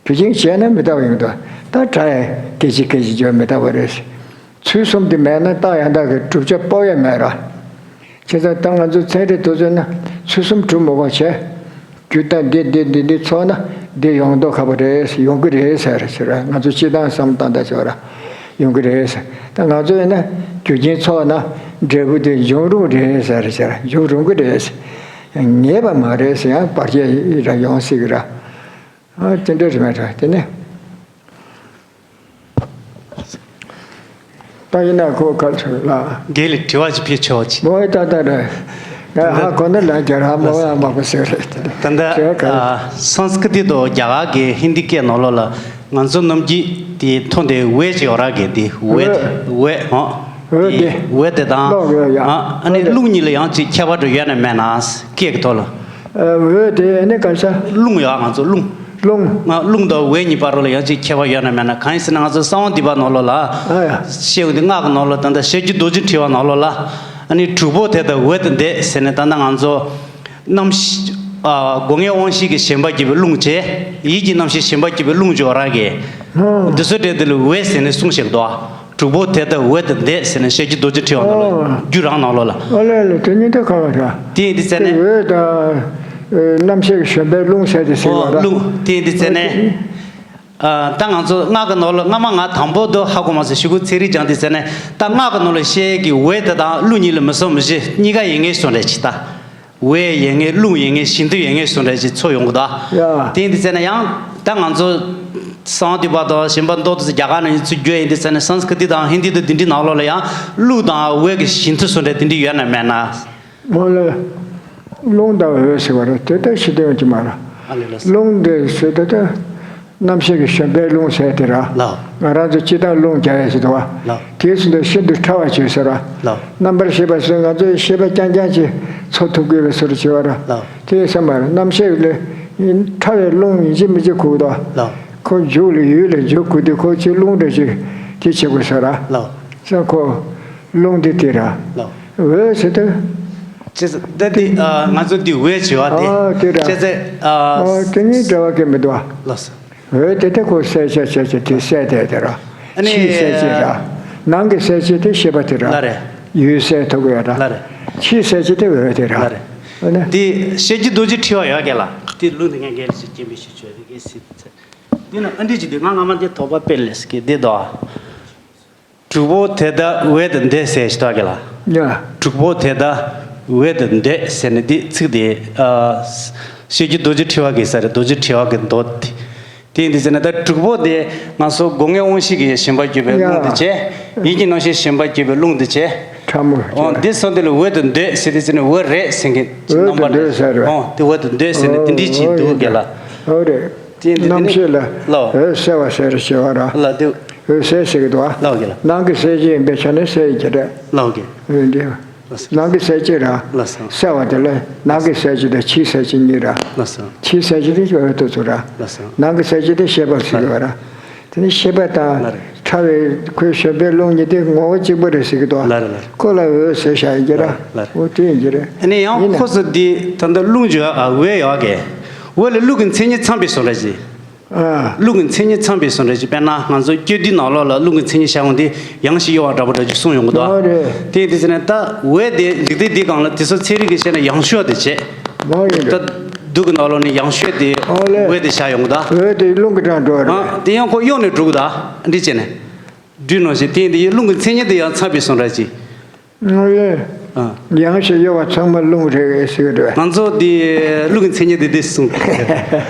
རྒྱུ་རྐྱེན་བྱས་ན་མི་རྟག་པ་ཡིན་དང་། ད་སྒྲ་ཡང་སྐད་ཅིག་སྐད་ཅིག་འགྱུར་མི་རྟག་པ་རེད། ཚུལ་གསུམ་དེ་མེད་ན་རྟགས་ཡང་དག་གི་བསྒྲུབ་བྱ་སྤོ་ཡ་མེད་ར། བྱས་ཙང་ད་ང་ཚོ་ཚན་རིག་དེ་ཚོ་ན་ཚུལ་གསུམ་སྒྲུབ་མི་དགོས་བྱས། རྒྱུ་ད་འདི་འདི་འདི་འདི་ཚོགས་ན་འདི་ཡོང་མདོག་ཁ་པོ་རེད། ཡོང་གི་རེད་ཟེར་ཟེར། ང་ཚོ་སྤྱི་བཏང་བསམ་བཏང་ད་ཆོག་ར། ཡོང་གི་རེད་ཟེར། ད་ང་ཚོ་ཡིན་ན་རྒྱུ་རྐྱེན་ཚོགས་ན་འབྲས་བུ་དེ་འབྱུང་རུང་རེད་ཟེར་ཟེར། འབྱུང་རུང་གི་རེད་ཟེར། ངེས་པ་མ་རེད་ཟེར། ཡང་བར་ཆད་ར་ཡོང་སྲིད་གི་ར། ཨ་དེ་འདྲ་རེད་མ་རེད། དེ་ནས། ད་ཡིན་ན་ཁོ་ག་ཚོད་ལ། རྒན་ལགས་དྲི་བ་ཅིག་ཕུལ་ཆོག་ཅིག་མོ་ཨེ་ད་ད་རེད། ང་ཧ་གོ་ནི་ལ་རྒྱ་ར་མོ་ཨ་མ་གོ་ཟེར་རེད། ད་ལྟ་དྲི་བ་ག་རེད། ཨ་སཾ་སྐྲྀ་ཏ་དང་རྒྱ་གར་གྱི་ཧིན་དི་སྐད་ནང་ལོགས་ལ་ང་ཚོ་ནམ་རྒྱུན་དེ་མཐོང་དེ་འོད་ཅིག་ཡོད་ར་གི་དེ་འོད། འོད། འོད་ཧོ། འོད་དེ། འོད་དེ་དང་། གློག་ཡོད་ཡ། ཨ་ཨ་ནི་འོད་དེ། རླུང་གཉིས་ལ་ཡང་ཅིག་ཁྱད་པར་འདྲ་ཡོད་ན་མེད་ན་སྐད་ཀྱི་ཐོག་ལ། ཨ་འོད་དེ་ཨ་ནི་ག་ས། རླུང་ཡོད་ང་ཚོ་རླུང་། རླུང་། ང་རླུང་དང་འོད་གཉིས་བར་ལ་ཡང་ཅིག་ཁྱད་པར་ཡོད་ན་མེད་ན། གང་ཡིན་ཟེར་ན་ང་ཚོ་གསང་བ་འདུས་པ་ནང་ལོགས་ལ། ཨ་ཡ། བཤད་ཡོང་དུས་སྔགས་ཀྱི་ནང་ལོགས་ད་ལྟ་ཞལ་བརྒྱུད་རྡོ་རྗེ་ཕྲེང་བ་ནང་ལོགས་ལ། ཨ་ནི་དྲུག་པོ་དེ་དག་འོད་དུ་འདས་ཟེར་ནས་ད་ལྟ་ང་ཚོ་རྣམ་ཤེས། ཨ་སྒོ་ལྔའི་དབང་ཤེས་ཀྱི་ཞེན་པ་སྐྱེས་པའི་རླུང་བྱས། ཡིད་ཀྱི་རྣམ་ཤེས་ཞེན་པ་སྐྱེས་པའི་རླུང་སྦྱོར་བ་ར་གི། ཧོ། འདི་ཚོ་གྲས་དེ་ལ་འོད་ཟེར་ནས་གསུངས་བཞག་འདུག་དྲུག་པོ་དེ་དག་འོད་དུ་འདས་ཟེར་ནས་ཞལ་བརྒྱུད་རྡོ་རྗེ་ཕྲེང་བ་ནང་ལ། ཨོ། རྒྱུད་རང་ནང་ལོགས་ལ། ཨོ་ལེ་ལེ་དེ་གཉིས་ད་ག་བ་ར། དེ་ཡིན་དུས་ཙ་ནས། དེ་འོད་དང་། ཨེ་རྣམ་ཤེས་ཀྱི་ཞེན་པའི་རླུང་ཟེར་དེ་ཟེར་ཨོ་བ་ར། རླུང་དེ་ཡིན་དུས་ཙ་ནས། ཨ་ད་ང་ཚོ་སྔགས་ཀྱི་ནང་ལ་སྔ་མ་ང་དང་པོ་དུ་ཧ་གོ་མ་སོང་། ཞུ་གུ་ཚན་རིག་སྦྱངས་དུས་ཙ་ནས་ད་སྔགས་ཀྱི་ནང་ལ་བཤད་ཀྱི་འོད་དེ་དང་རླུང་གཉིས་ལ་མི་སོ་མི་བྱེད་གཉིས་ཀ་ཡིན་ངེས་སོང་རེད་ཅི་ད། འོད་ཡིན་ངེས་རླུང་ཡིན་ངེས་ཞིང་དུ་ཡིན་ངེས་སུ་འདྲ་ཞིག་ཚོར་ཡོང་གི་འདུག་ཡ། དེ་ཡིན་དུས་ཙ་ན་ཡང་ད་ང་ཚོ་གསང་བ་འདུས་པ་དང་གཞན་པ་མདོ་དེ་ཚོ་རྒྱ་གར་ནས་ཚུར་བསྒྱུར་ཡིན་དུས་ཙ་ན་སཾ་སྐྲྀ་ཏ་དང་ཧིན་དི་དང་འདི་འདྲའི་ནང་ལོགས་ལ་ཡང་རླུང་དང་འོད་ཀྱི་ཞིང་དུ་སུ་འདྲ་དེ་འདྲའི་ཡོད་ན་མེད་ན། འོ་ལེ། རླུང་དང་འོད་ཟེར་བ་རེད། དེ་ལྟར་ཞིག་བསྟན་ཡོང་གི་མ་རེད། ཨ་ལེ་ལགས་སོ། རླུང་དེ་ཟེར་དེ་ལྟར། རྣམ་ཤེས་ཀྱི་ཞེན་པའི་རླུང་ཟེར་དེ་ར། ལགས། ང་རང་ཚོ་སྤྱིར་བཏང་རླུང་རྒྱག་ཡ་ཞིག་འདུག་བ། ལགས། དེའི་ཚུལ་དུ་ཤིན་ཏུ་ཕྲ་བ་བྱོས་ཟེར་ར། ལགས། རྣམ་པར་ཤེས་པ་ཟེར་ང་ཚོའི་ཤེས་པ་རྐྱང་རྐྱང་ཅིག་ཚོར་ཐུབ་དགོས་པའི་ཚུལ་བྱེད་པ་ར། ལགས། དེ་ཡིན་ས་མ་རེད། རྣམ་ཤེས་ལས་ཕྲ་བའི་རླུང་ཡིན་གཅིག་མིན་གཅིག་ཁུག་འདུག་ལགས། ཁོ་འཇུག་ལ་ཡུལ་ལ་འཇུག་དགོས་དུས་ཁོ་ཅིག་རླུང་འདྲ་ཅིག་དེ་བྱེད་དགོས་ཟེར་ར། ལགས། ས་ཁོ། རླུང་འདི་དེ་ར། ལགས། འོད་ཟེར་དུ། ཅེས་ད་འདི་ང་ཚོ་འདི་འོད་བྱེད་པ་དེ། ཨ་དེ་ར། ཅེས་ཨ་དེ་གཉིས་འབྲེལ་བ་གི་མི་འདུག་ལགས་སོ། འོད་དེ་དེ་ཁོ་གསལ་བྱེད་བྱེད་ཀྱི་དེ་གསལ་དེ་དེ་ར། ཨ་ནི་ཕྱིའི་གསལ་བྱེད་ར། ནང་གི་གསལ་བྱེད་དེ་ཤེས་པ་དེ་ར། ལགས་རེད། འོད་གསལ་ཐུག་ཡོད་ར། ལགས་རེད། ཕྱིའི་གསལ་བྱེད་དེ་འོད་དེ་ར། ལགས་རེད། འོ་ན། འདི་ཤེས་ཀྱི་རྡོ་རྗེ་ཕྲེང་བ་ཡོད་གལ་ལ། དེ་ལུང་དེ་ངས་འགལ་ཞིག་སྐྱེ་མི་ཞིག་བྱོས་རིགས་སི་ཚེ། འདི་ན་ཨ་འདི་ཅི་འདི་ང་སྔ་མ་འདི་དོགས་པ་དཔེ་ལས་སི་ཀི་འདི་དོ། དྲུག་པོ་དེ་དག་འོད་དུ་འདོད་ཟེར་ཞིག་དོ་གལ་ལ། ཡ། དྲུག་པོ་དེ་དག་འོད་དུ་འདོད་ཟེར་ནས་འདི་ཚིག་དེ། ཨ། ཤེས་ཀྱི་རྡོ་རྗེ་ཕྲེང་བ་གི་ས་རེད། རྡོ་རྗེ་ཕྲེང་བ་གི་མདོ་དེ། དེ་ཡིན་དུས་ཟེར་ན་ད་དྲུག་པོ་དེ་ང་ཚོ་སྒོ་ལྔའི་དབང་ཤེས་ཀྱི་ཞེན་པ་བསྐྱེད་པའི་རླུང་དེ་བྱས། ཡིད་ཀྱི་རྣམ་ཤེས་ཞེན་པ་བསྐྱེད་པའི་རླུང་དེ་བྱས། ཕྲ་མོ་འོ་བྱས། འདི་སོང་དེ་ལ་འོད་དུ་འདོད་ཟེར་དུས་ཟེར་ན་འོད་རེད་ཟེར་མཁན་གྱི་རྣམ་པ་འདོད་ཟེར་རེད། འོ་དེ་འོད་དུ་འདོད་ཟེར་ནས་དེ་འདྲའི་ཅིག་འདུག་གལ་ལ། འོ་རེད། དེ་འདི་རྣམ་ཤེས་ལ་ལོ། འོད་གསལ་བ་ཟེར་ཞེས་པ་ར། ལ་དེ། འོད་གསལ་ཟེར་གྱི་འདུག་ཨ། ལོ་གི་ལ། ནང་གི་གསལ་བྱེད་ཡིན་པའི་ཆ་ནས་གསལ་ཡིན་གྱི་རེད། ལོ་གི། འོད་འདི། ལ་སོ། ནང་གི་གསལ་བྱེད་ར། ལ་སོ། གསལ་བ་དེ་ལ་ནང་གི་གསལ་བྱེད་དང་ཕྱིའི་གསལ་བྱེད་གཉིས་ར། ལ་སོ། ཕྱིའི་གསལ་བྱེད་དེ་འོད་དུ་ཚུར་ར། ལ་སོ། ནང་གི་གསལ་བྱེད་དེ་ཤེས་པ་ཟེར་གྱི་བ་ར། དེ་ནི་ཤེས་པ་དང་ལ་རེ། ཕྲ་བའི་ཁོའི་བཞོན་པའི་རླུང་གཉིས་དེ་ངོ་བོ་གཅིག་པ་རེད་ཟེར་གྱི་འདུག་ཨ། ལ་རེ་ལ་རེ། ཁོ་ལ་འོད་ཟེར་བཞག་ཡིན་གྱི་ར། ལ་རེ། འོ་དེ་ཡིན་གྱི་རེད། ཨ་ནི་ཡང་ཡིན་ན། ཁོ་ཚོ་འདི་ད་ལྟ་རླུང་བརྗོད་ཨ་འོད་ཡོད་གས། འོད་ལ་རླུང་གི་མཚན་ཉིད་ཚང་བའི་བཟོ་འདྲ་ཞིག་ཨ། རླུང་གི་མཚན་ཉིད་ཚང་བའི་བཟོ་འདྲ་ཞིག་དཔེར་ན་ང་ཚོ་སྤྱོད་བསྡུས་ནང་ལོགས་ལ་རླུང་གི་མཚན་ཉིད་བྱ་འོང་དེ་ཡང་ཞིག་གཡོ་བ་འདྲ་པོ་འདྲ་ཞིག་གསུངས་ཡོང་གི་འདུག་ཨ། ཨོ་རེད། དེ་ཡིན་དུས་ཟེར་ན་ད་འོད་དེ་འཇིག་རྟེན་འདིའི་སྒང་ལ་དེ་ཚོ་ཚན་རིག་གིས་བཤད་ན་ཡང་ཤོས་དེ་བྱས། མ་ཡིན་ད་རེད། རྡུལ་གྱི་ནང་ལོགས་ནས་ཡང་ཤོས་དེ་ཨོ་ལེ། འོད་དེ་བྱ་ཡོང་གི་འདུག་འོད་དེ་རླུང་གི་གྲངས་འགྲོ་རེད། ཨ། དེ་ཡང་ཁོ་གཡོ་ནས་འགྲོ་གི་འདུག་ཨ། འདི་བྱས་ནས། སྦྲུལ་ནང་བཞིན་དེ་ཡིན་དུས་རླུང་གི་མཚན་ཉིད་དེ་ཡང་ཚང་བའི་བཟོ་འདྲ་ཅིག་ཨོ་ལེ། ཨ། ཡང་ཞིག་གཡོ་བ་ཚང་མ་རླུང་རེད་ཟེར་གི་རེད། ང་ཚོ་འདི་རླུང་གི་མཚན་ཉིད་འདི་འདི་གསུངས།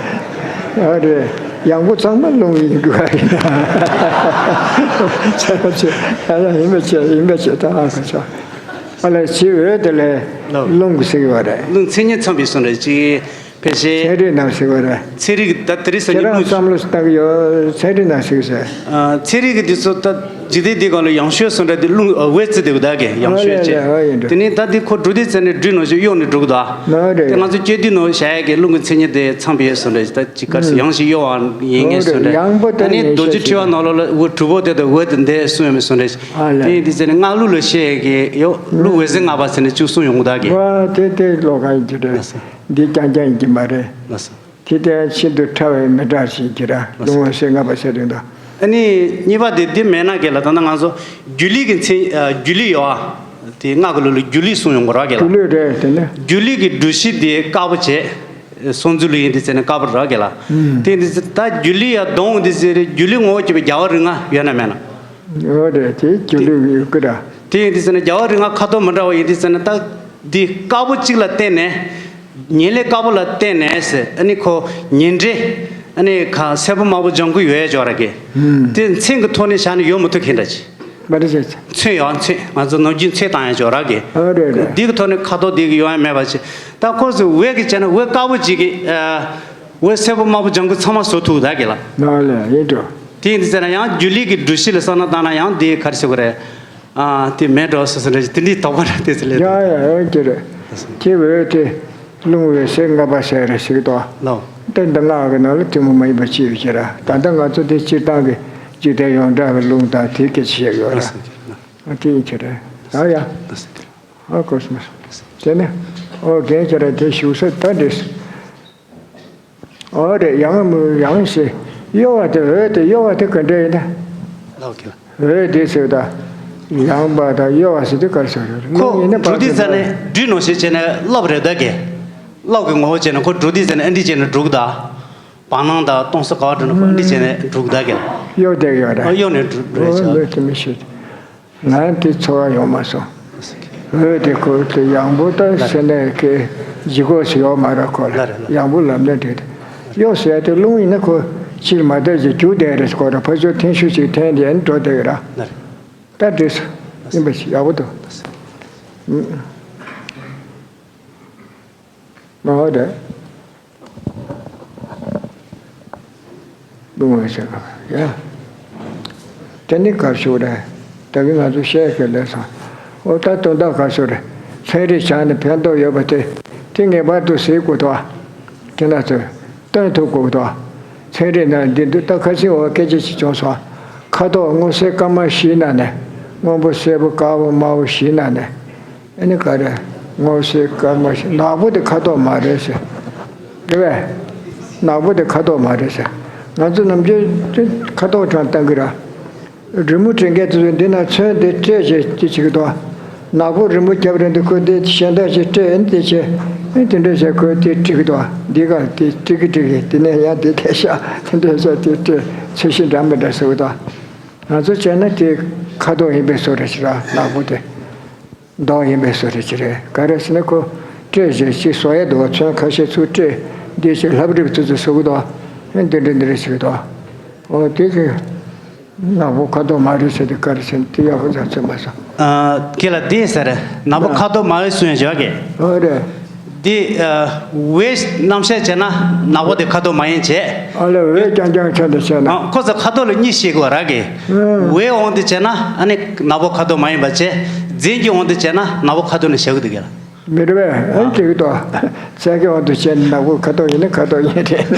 ཨ་རེད། ཡང་པོ་ཚང་མ་རླུང་ཡིན་དགོས་ཨ་ཡིན། ཚང་མ་ཆེ་ཨ་ལ་ཡིན་པ་ཆེ་ཡིན་པ་ཆེ་ད་ཨ་ཁ་ཆ་ཨ་ལ་ཆེ་འོད་དེ་ལས་རླུང་གི་ཟེར་གི་བ་རེད། རླུང་མཚན་ཉིད་ཚང་བའི་བཟོ་འདྲ་ཅིག་ཕལ་ཆེར། ཚན་རིག་ནང་ཟེར་བ་རེད། ཚན་རིག་ད་དེ་རིང་སང་ཉིན་ཁྱེད་རང་བསམ་བློ་བཏང་གི་ཡོད་ཚན་རིག་ནང་ཟེར་གི་ཟེར། ཨ། ཚན་རིག་གི་འདི་ཚོ་ད་འཇིག་རྟེན་འདི་སྒང་ལ་ཡང་ཤོས་སུ་འདྲ་འདི་རླུང་འོད་བརྩི་བསྡད་ཡོད་ད་གས་ཡང་ཤོས་བྱས། ཨ་ཡིན་འགྲོ། དེ་ནས་ད་འདི་ཁོ་འགྲོ་དུས་ཚེ་ནས་སྦྲུལ་ནང་བཞིན་གཡོ་ནས་འགྲོ་གི་འདུག་ཨ། ཨ་རེད། དེ་ང་ཚོ་སྤྱོད་བསྡུས་ནང་བཞག་ཡས་ཀྱི་རླུང་གི་མཚན་ཉིད་དེ་ཚང་བའི་སུ་འདྲ་ད་ཅིག་ག་རེ་ཟེར་ཡང་ཞིག་གཡོ་བ་ཡིན་ངེས་སུ་འདྲ། ཨ་ནི་རྡོ་རྗེ་ཕྲེང་བ་ནང་ལོགས་ལ་འོད་དྲུག་པོ་དེ་དང་འོད་དེ་འདས་གསུངས་ཡོད་མེད་སུ་འདྲ། ཨ་ལེ། དེ་ཡིན་དུས་ཚེ་ནས་སྔགས་ལུགས་ལ་བཤད་ཡས་ཀྱི་ཡོ་རླུང་འོད་ཟེར་ལྔ་པ་ཟེར་ནས་བཅུ་གསུངས་ཡོང་གི་ད་གས། ཨ་དེ་དེ་ལོ་ག་ཡིན་གྱི་རེད། འདི་རྐྱང་རྐྱང་ཡིན་གྱི་མ་རེད། ལགས་སོ། དེ་ལྟར་ཤིན་ཏུ་ཕྲ་བའི་མི་འདྲ་ཞིག་གིས་ར་ལགས་སོ། ལུང་བ་སེ་ལྔ་པ་ཟེར་དོན་དང་། ཨ་ནི་གཉིས་པ་དེ་འདི་མེད་ན་གལ་ལ་ད་ལྟ་ང་ཚོ་སྒྱུ་ལུས་ཀྱི་མཚན་ཨ་སྒྱུ་ལུས་ཡོད་ཨ། དེ་སྔགས་ཀྱི་ལུགས་ལ་སྒྱུ་ལུས་གསུངས་ཡོང་གི་ར་གལ་ལ། སྒྱུ་ལུས་རེད་དེ་ནི། སྒྱུ་ལུས་ཀྱི་འབྲུ་བཞི་དེ་དཀར་པོ་བྱས། སྲོག་འཛིན་ལུགས་ཡིན་དེ་ཟེར་ན་དཀར་པོ་ར་གལ་ལ། ཨུམ། དེ་འདི་ད་སྒྱུ་ལུས་ཡ་གདོང་འདི་ཟེར་སྒྱུ་ལུས་ངོ་བོ་བྱས་པའི་རྒྱལ་བ་རིགས་ལྔ་ཡོད་ན་མེད་ན། ཡོད་རེད་དེ་སྒྱུ་ལུས་ཡོད་ཀི་ར། དེ་ཡིན་དེ་ཟེར་ན་རྒྱལ་བ་རིགས་ལྔ་ཁ་དོག་མི་འདྲ་བ་ཡིན་དེ་ཟེར་ན་ད། འདི་དཀར་པོ་གཅིག་ལ་བརྟེན་ནས། ཉེར་ལེན་དཀར་པོ་ལ་བརྟེན་ནས་ཟེར་ཨ་ནི་ཁོ་ཉེར་འབྲེལ། ཨ་ནི་ཁ་སེར་པོ་དམར་པོ་ལྗང་ཁུ་ཡོད་ཡ་ཅོག་ར་གི། ཧུམ། དེ་མཚན་གི་ཐོག་ནས་བཞག་ནས་ཡོད་མི་ཐུབ་མཁན་འདྲ་ཅི། མ་རེད་ཟེར་ཚེ། མཚོན་ཡོད་མཚོན་ང་ཚོ་ནམ་རྒྱུན་མཚོན་བཏང་ཡ་ཅོག་ར་གི། ཨ་རེད་རེད། འདི་གི་ཐོག་ནས་ཁ་དོག་འདི་གི་ཡོང་ཡ་མེད་པ་ཅི། ད་ཁོ་ཚོ་འོད་ཀྱི་བྱས་ན་འོད་དཀར་པོ་གཅིག་གི། འོད་སེར་པོ་དམར་པོ་ལྗང་ཁུ་ཚང་མ་བཟོ་ཐུབ་ད་གི་ལ། ན་ལས་ཡིན་འགྲོ། དེ་ཡིན་དེ་ཟེར་ན་ཡང་སྒྱུ་ལུས་ཀྱི་འབྲུ་བཞི་ལ་བསམ་བློ་བཏང་ན་ཡང་འདི་ག་རེ་ཟེར་དགོས་རེད། ཨ། དེ་མེད་འགྲོ་སོ་སོ་འདྲ་ཞིག་དེ་འདྲའི་དོགས་པ་ར་དེ་ཚོ་ལས། ཡ་ཡ་ཡ་ཅི་རེད། དེ་འོད་དེ་རླུང་འོད་ཟེར་ལྔ་པ་ཟེར་རེ་ཞིག་ཏོ། ལོ། དེ་འདི་སྔགས་ཀྱི་ནང་ལ་ཐུན་མོང་མ་ཡིན་པ་ཅི་ཡོད་ཅེ་ར། ད་ལྟ་ང་ཚོ་དེ་སྤྱིར་བཏང་གི་འཇིག་རྟེན་ཡོངས་གྲགས་ཀྱི་རླུང་དང་དེ་སྐད་ཆ་བཤད་ཡོད་ར། ཨ་དེ་ཡིན་ཅི་རེད། ཡ་ཡ། ཨ་ཀོ་སི་མོ་སི། དེ་ནས་ཨོ་རྒན་ཁྱེད་ར་དེ་བཞུགས་ས་ད་འདྲེས། ཨོ་རེད། ཡང་མོ་ཡང་ཞེས་གཡོ་བ་དེ་འོད་དེ་གཡོ་བ་དེ་ག་འདྲ་ཡིན་ན། ལགས་ཀྱི། འོད་དེ་ཟེར་ད། ཡངས་པ་དང་གཡོ་བ་ཟེར་དུས་ག་རེ་ཟེར་རེད། ཁོ་རླུང་ཡིན་ན་འབྲུ་དེ་ཟེར་ནས་སྦྲུལ་ནང་བཞིན་བྱས་ནས་རླབས་རེད་ད་གས། རླབས་ཀྱི་ངོ་བོ་བྱས་ནས་ཁོ་འབྲུ་དེ་ཟེར་ནས་ཨ་འདྲི་བྱས་ནས་འབྲུག་ད། བར་སྣང་དང་སྟོང་གསལ་ག་བ་འགྲོ་ན་ཁོ་ཨ་འདྲི་བྱས་ནས་འབྲུག་ད་གས། གཡོ་དེ་གཡོ་རེད། ཨ་གཡོ་ནས་འབྲུ་འབྲུ་ཨོ་ཆ། ལོས་དེ་མི་ཤེས། ང་དེ་ཚོར་བ་ཡོང་མ་སོང་། འོད་དེ་ཁོ་དེ་ཡང་པོ་ལྟར་ཟེར་ནས་ཀྱི་ལྗིད་ཁོག་ཞིག་ཡོད་མ་རེད་ཁོ་ལ། ཡང་པོ་ལབ་ན་འགྲིག་གཡོ་ཟེར་དེ་རླུང་ཡིན་ན་ཁོ་ཕྱིར་མ་བདར་ཞིག་རྒྱུག་བསྡད་རེད་ཁོ་ར་ཕར་ཚུར་འཐེན་ཤུགས་ཤིག་འཐེན་དེ་ཡང་འགྲོ་བསྡད་ཡོད་ར། ད་འགྲིག་སོང་། ཡིན་པ་ཞིག་ཡག་པོ་འདུག་མ་འོ་རེད། ལུང་བ་ཆེ་ག་ཡ། དེ་ནི་གར་ཤོག་རེད། ད་གིན་ང་ཚོ་བཤད་ཤེས་ལས་སོང་། ཨོ་ད་དོན་དག་གར་ཤོག་རེད། ཚན་རིག་ཆ་ནས་ཕན་ཐོགས་ཡོད་པ་དེ་དེ་ངེས་པར་དུ་གཟིགས་དགོས་དོ། དེ་ན་ཚོས་སྟོན་ཐུབ་དགོས་དོ། ཚན་རིག་ནང་འདི་འདུག་ད་ཁ་སང་འོ་སྐད་ཆ་ཞིག་བྱུང་སོང་། ཁ་དོག་སྔོ་སེར་སྐར་མ་བཞིའི་ནང་ནས་ སྔོན་པོ་སེར་པོ་དཀར་པོ་དམར་པོ་བཞི་ནང་ནས། ཨ་ནི་ག་རེ། སྔོ་སེར་དཀར་དམར་བཞི། ནག་པོ་དེ་ཁ་དོག་མ་རེད་ཟེར། རེད་པས། ནག་པོ་དེ་ཁ་དོག་མ་རེད་ཟེར། ང་ཚོ་ནམ་རྒྱུན་ཁ་དོག་གྲངས་བཏང་གི་ར། རི་མོ་བྲིས་མཁན་དེ་ཚོས་འདི་ན་ཚོན་འདི་སྤྲས་བྱས་དེ་བྱེད་ཀྱི་འདུག་ནག་པོ་རི་མོ་བརྒྱབ་རན་དུས་ཁོས་འདི་གཞན་དག་ཅིག་སྤྲས་ཨ་ནི་དེ་བྱས། ཨ་ནི་དེ་འདྲ་བྱས་ཁོས་དེ་བྲིས་ཀྱི་འདུག་འདི་ག་དེ་བྲིས་ཀྱི་བྲིས་ཀྱི་དེ་ནས་ཡང་དེ་སྐད་ཆ་དེ་འདྲ་བྱས་དེ་སྤྲས་ཚོས་གཞི་འདྲ་མི་འདྲ་ཟེར་གྱི་འདུག་ང་ཚོ་བྱས་ན་དེ་ཁ་དོག་ཡིན་པའི་བཟོ་འདྲ་ཞིག་ར། ནག་པོ་དེ་མདོག་ཡིན་པའི་བཟོ་འདྲ་ཞིག་རེད། ག་རེ་ཟེར་ན་ཁོ་སྤྲས་བྱས་ཅིག་བཟོ་ཡས་འདུག་ཚོན་ཁ་ཤས་ཚུར་སྤྲས་འདི་ཞིག་ལྷབ་རིབ་ཚུར་ཚུར་བཟོ་གི་འདུག་ཨ་ནི་འདི་འདྲ་འདི་འདྲ་ཞིག་འདུག་འོ་དེ་གི་ནག་པོ་ཁ་དོག་མ་རེད་ཟེར་དུས་ག་རེ་ཟེར་ན་དེ་ཡག་པོ་ཙམ་མཚོན་པ་སོང་། ཨ། ཁྱེད་ལ་དེ་ཟེར། ནག་པོ་ཁ་དོག་མ་ཡིན་གསུང་ཡ་བྱ་གི། ཨོ་རེད། དེ། ཨ། འོད་རྣམ་ཤེས་བྱས་ན་ནག་པོ་དེ་ཁ་དོག་མ་ཡིན་བྱས། ཨ་ལས་འོད་རྐྱང་རྐྱང་ཆ་དེ་བྱས་ན། ཨ། ཁོ་ཚོ་ཁ་དོག་ལ་གཉིས་ཤེས་དགོས་ར་གི། ཨ། འོད་འོང་དུས་བྱས་ན་ཨ་ནི་ནག་པོ་ཁ་དོག་མ་ཡིན་པ་བྱས། རྫས་ཀྱི་འོང་དུས་བྱས་ན་ནག་པོ་ཁ་དོག་ནས་བྱ་གི་འདུག་གི་ལ། མི་རེད་པས། ཨ་ནི་འགྲིག་གི་འདུག་རྫས་ཀྱི་འོང་དུས་བྱས་ན་ནག་པོ་ཁ་དོག་ཡིན་ན་ཁ་དོག་ཡིན་རེད།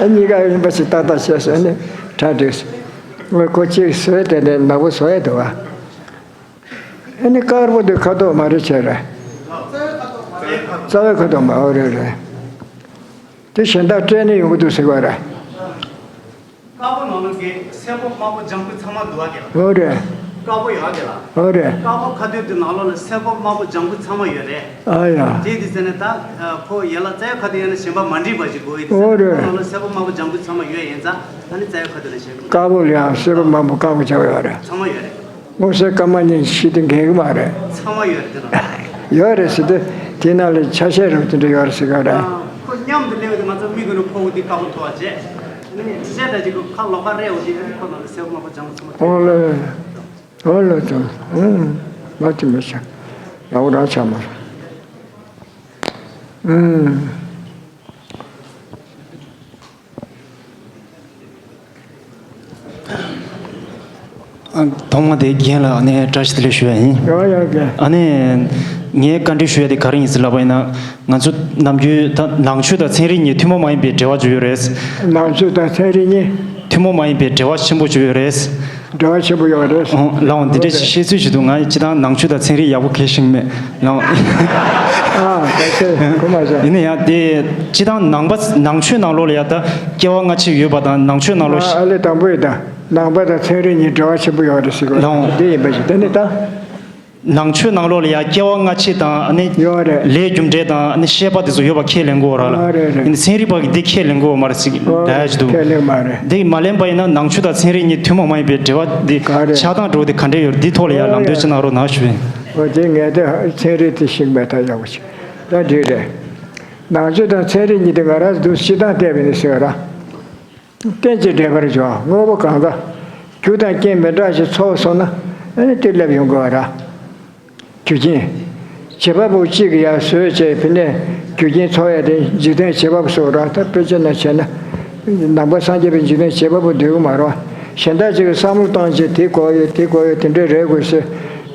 ཨ་གཉིས་ཀ་ཡིན་པ་ཞིག་ཏག་ཏག་བྱས་སོང་ནི་གྲ་འགྲིག་སོང་། ཁོ་གཅིག་བཟོས་དེ་ནས་ནག་པོ་བཟོ་ཡས་འདུག་བ། ཨ་ནི་དཀར་པོ་འདི་ཁ་དོག་མ་རེད་བྱས་རེད། རྩ་བའི་ཁ་དོག་མ། འོ་རེད་རེད། དེ་གཞན་དག་སྤྲས་ནས་ཡོང་གི་འདུག་ཟེར་བ་རེད། དཀར་པོ་ནང་ལོགས་ཀྱི་སེར་པོ་དམར་པོ་ལྗང་ཁུ་ཚང་མ་འདུག་བ་གི་ལ། འོ་རེད། དཀར་པོ་ཡོད་གི་ལ། འོ་རེད། དཀར་པོ་ཁ་དོག་དེ་ནང་ལོགས་ལ་སེར་པོ་དམར་པོ་ལྗང་ཁུ་ཚང་མ་ཡོད་རེད། ཨ་ཡ། དེ་དེ་ཟེར་ནས་ད་ཁོ་ཡན་ལག་རྩ་བའི་ཁ་དོག་ཡིན་ན་གཞན་པ་མ་འགྲིག་པ་ཞིག་དགོས་ཡོད་དེ། འོ་རེད། ཁོ་ནང་ལོགས་སེར་པོ་དམར་པོ་ལྗང་ཁུ་ཚང་མ་ཡོད་ཡིན་ཙང་ཨ་ནི་རྩ་བའི་ཁ་དོག་ལ་བྱེད་དགོས། དཀར་པོ་ལ་ཡང་སེར་པོ་དམར་པོ་དཀར་པོ་ཆགས་ཡོད་རེད། ཚང་མ་ཡོད་རེད། སྔོ་སེར་དཀར་དམར་གཉིས་ཤིག་དེ་འགལ་གི་མ་རེད། ཚང་མ་ཡོད་རེད་དེ་ནང་ལ། ཡོད་རེད་ཟེར་དུས་དེའི་ནང་ལ་ཆ་ཤས་རེ་བ་དེ་འདྲ་ཡོད་རེད་ཟེར་ག་རེད། ཨ། ཁོ་མཉམ་དུ་སླེབས་དུས་ང་ཚོ་མིག་གི་ནང་ཕོག་དེ་དཀར་པོ་མཐོང་བ་བྱས། ཨ་ནི་ཅི་བྱས་ད་ཅིག་ཁོ་ཁ་ལོག་ཁ་རེ་འོ་དེ་ཨ་ནི་ཁོ་ནང་ལ་སེར་པོ་དམར་པོ་ལྗང་ཁུ་ཚང་མ་ཐོན། འོ་ལེ། འོ་ལེ་ད། ཨུམ། ང་དེ་མི་ཤེས། ཡག་པོ་རང་ཆགས་མ་རེད། ཨུམ། ཨ། ཐོག་མ་དེ་རྒན་ལ་ཨ་ནི་བཀྲ་ཤིས་བདེ་ལེགས་ཞུ་བ་ཡིན། ཡོང་ཡོང་རྒན། ཨ་ནི་ངས་བཀའ་འདྲི་ཞུ་ཡ་དེ་ག་རེ་ཡིན་ཟེར་ལབ་པ་ཡིན་ན། ང་ཚོ་ནམ་རྒྱུན་ད་ནང་ཆོས་དང་ཚན་རིག་གཉིས་ཐུན་མོང་མ་ཡིན་པའི་འབྲེལ་བ་ཅིག་ཡོད་རེད། ནང་ཆོས་དང་ཚན་རིག་གཉིས། ཐུན་མོང་མ་ཡིན་པའི་འབྲེལ་བ་ཆེན་པོ་ཅིག་ཡོད་རེད། འབྲེལ་བ་ཆེན་པོ་ཡོད་རེད། ཨོ། ལགས་འོང་། འདི་འདྲའི་ཤེས་ཚུལ་ཞིག་འདུག་ང་ཅི་ད་ནང་ཆོས་དང་ཚན་རིག་ཡག་པོ་མཁས་ཤིང་མེད། ལགས་འོང་། ཨ། ད་ཁྱེད་ཁོ་མ་བྱ། ཡིན་ན་ཡང་དེ་སྤྱི་བཏང་ནང་པ་ནང་ཆོས་ནང་ལོགས་ལ་ཡ་ད་སྐྱེ་བ་སྔ་ཕྱི་ཡོད་པ་དང་ནང་ཆོས་ནང་ལོགས། ཨ། ཨ་ལས་དང་པོ་ཡིན་ད། ནང་པ་དང་ཚན་རིག་གཉིས་འབྲེལ་བ་ཆེན་པོ་ཡོད་རེད་ཟེར་གི། ལགས་འོང་། འདི་ཡིན་པ་ཞིག་དེ་ནི་ད། ནང་ཆོས་ནང་ལོགས་ལ་ཡ་སྐྱེ་བ་སྔ་ཕྱི་དང་ཨ་ནི། ཡོད་རེད། ལས་རྒྱུ་འབྲས་དང་ཨ་ནི་བཤད་པ་དེ་ཚོ་ཡོད་པ་ཁས་ལེན་དགོས་ར་ལ། ཨ། རེད་རེད། ཨ་ནི་ཚན་རིག་པ་གིས་འདི་ཁས་ལེན་དགོས་མ་རེད་ཟེར་གི། ཨ། ད་ཡ་ཅིག་འདུག་ཁས་ལེན་མ་རེད། འདི་མ་ལེན་པ་ཡིན་ན་ནང་ཆོས་དང་ཚན་རིག་གཉིས་ཐུན་མོང་མ་ཡིན་པའི་འབྲེལ་བ་འདི། ག་རེ། ཆགས་སྟངས་འགྲོ་འདི་ག་འདྲས་ཡོད་རེད། འདི་ཐོག་ལ་ཡ་ལམ་སྟོན་ཅིག་གནང་རོགས་གནང་ཞུ་བ་ཡིན། འོ་དེ་ངས་དེ་ཚན་རིག་དེ་ཤེས་མེད་ད། ཡག་པོ་ཞིག་ད་འགྲིག་རེད། ནང་ཆོས་དང་ཚན་རིག་གཉིས་དེ་ང་རང་ཚོ་སྤྱིར་བཏང་བལྟས་པ་ཡིན་ཟེར་བ་ར། རྟེན་ཅིང་འབྲེལ་པར་འབྱུང་། དངོས་པོ་གང་ག་རྒྱུ་དང་རྐྱེན་མི་འདྲ་ཞིག་ཚོགས་སོང་ན་ཨ་ནི་དེ་སླེབས་ཡོང་དགོས་པ་ར། རྒྱུ་རྐྱེན། བྱེད་པ་པོ་གཅིག་གིས་ཡར་བཟོས་བྱས་ཕི་ནས་རྒྱུ་རྐྱེན་ཚོགས་ཡ་དེ་འཇིག་རྟེན་བྱེད་པ་པོ་སོགས་ར། ད་དཔེ་ཆ་ནང་བྱས་ན་ནང་པ་སངས་རྒྱས་པའི་འཇིག་རྟེན་བྱེད་པ་པོ་འདོད་གི་མ་རེད་བ། གཞན་དག་ཅིག་གིས་བསམ་བློ་བཏང་བྱས་དེ་དགོས་ཡོད་དེ་དགོས་ཡོད་དེ་འདྲས་རེད་དགོས་ཟེར།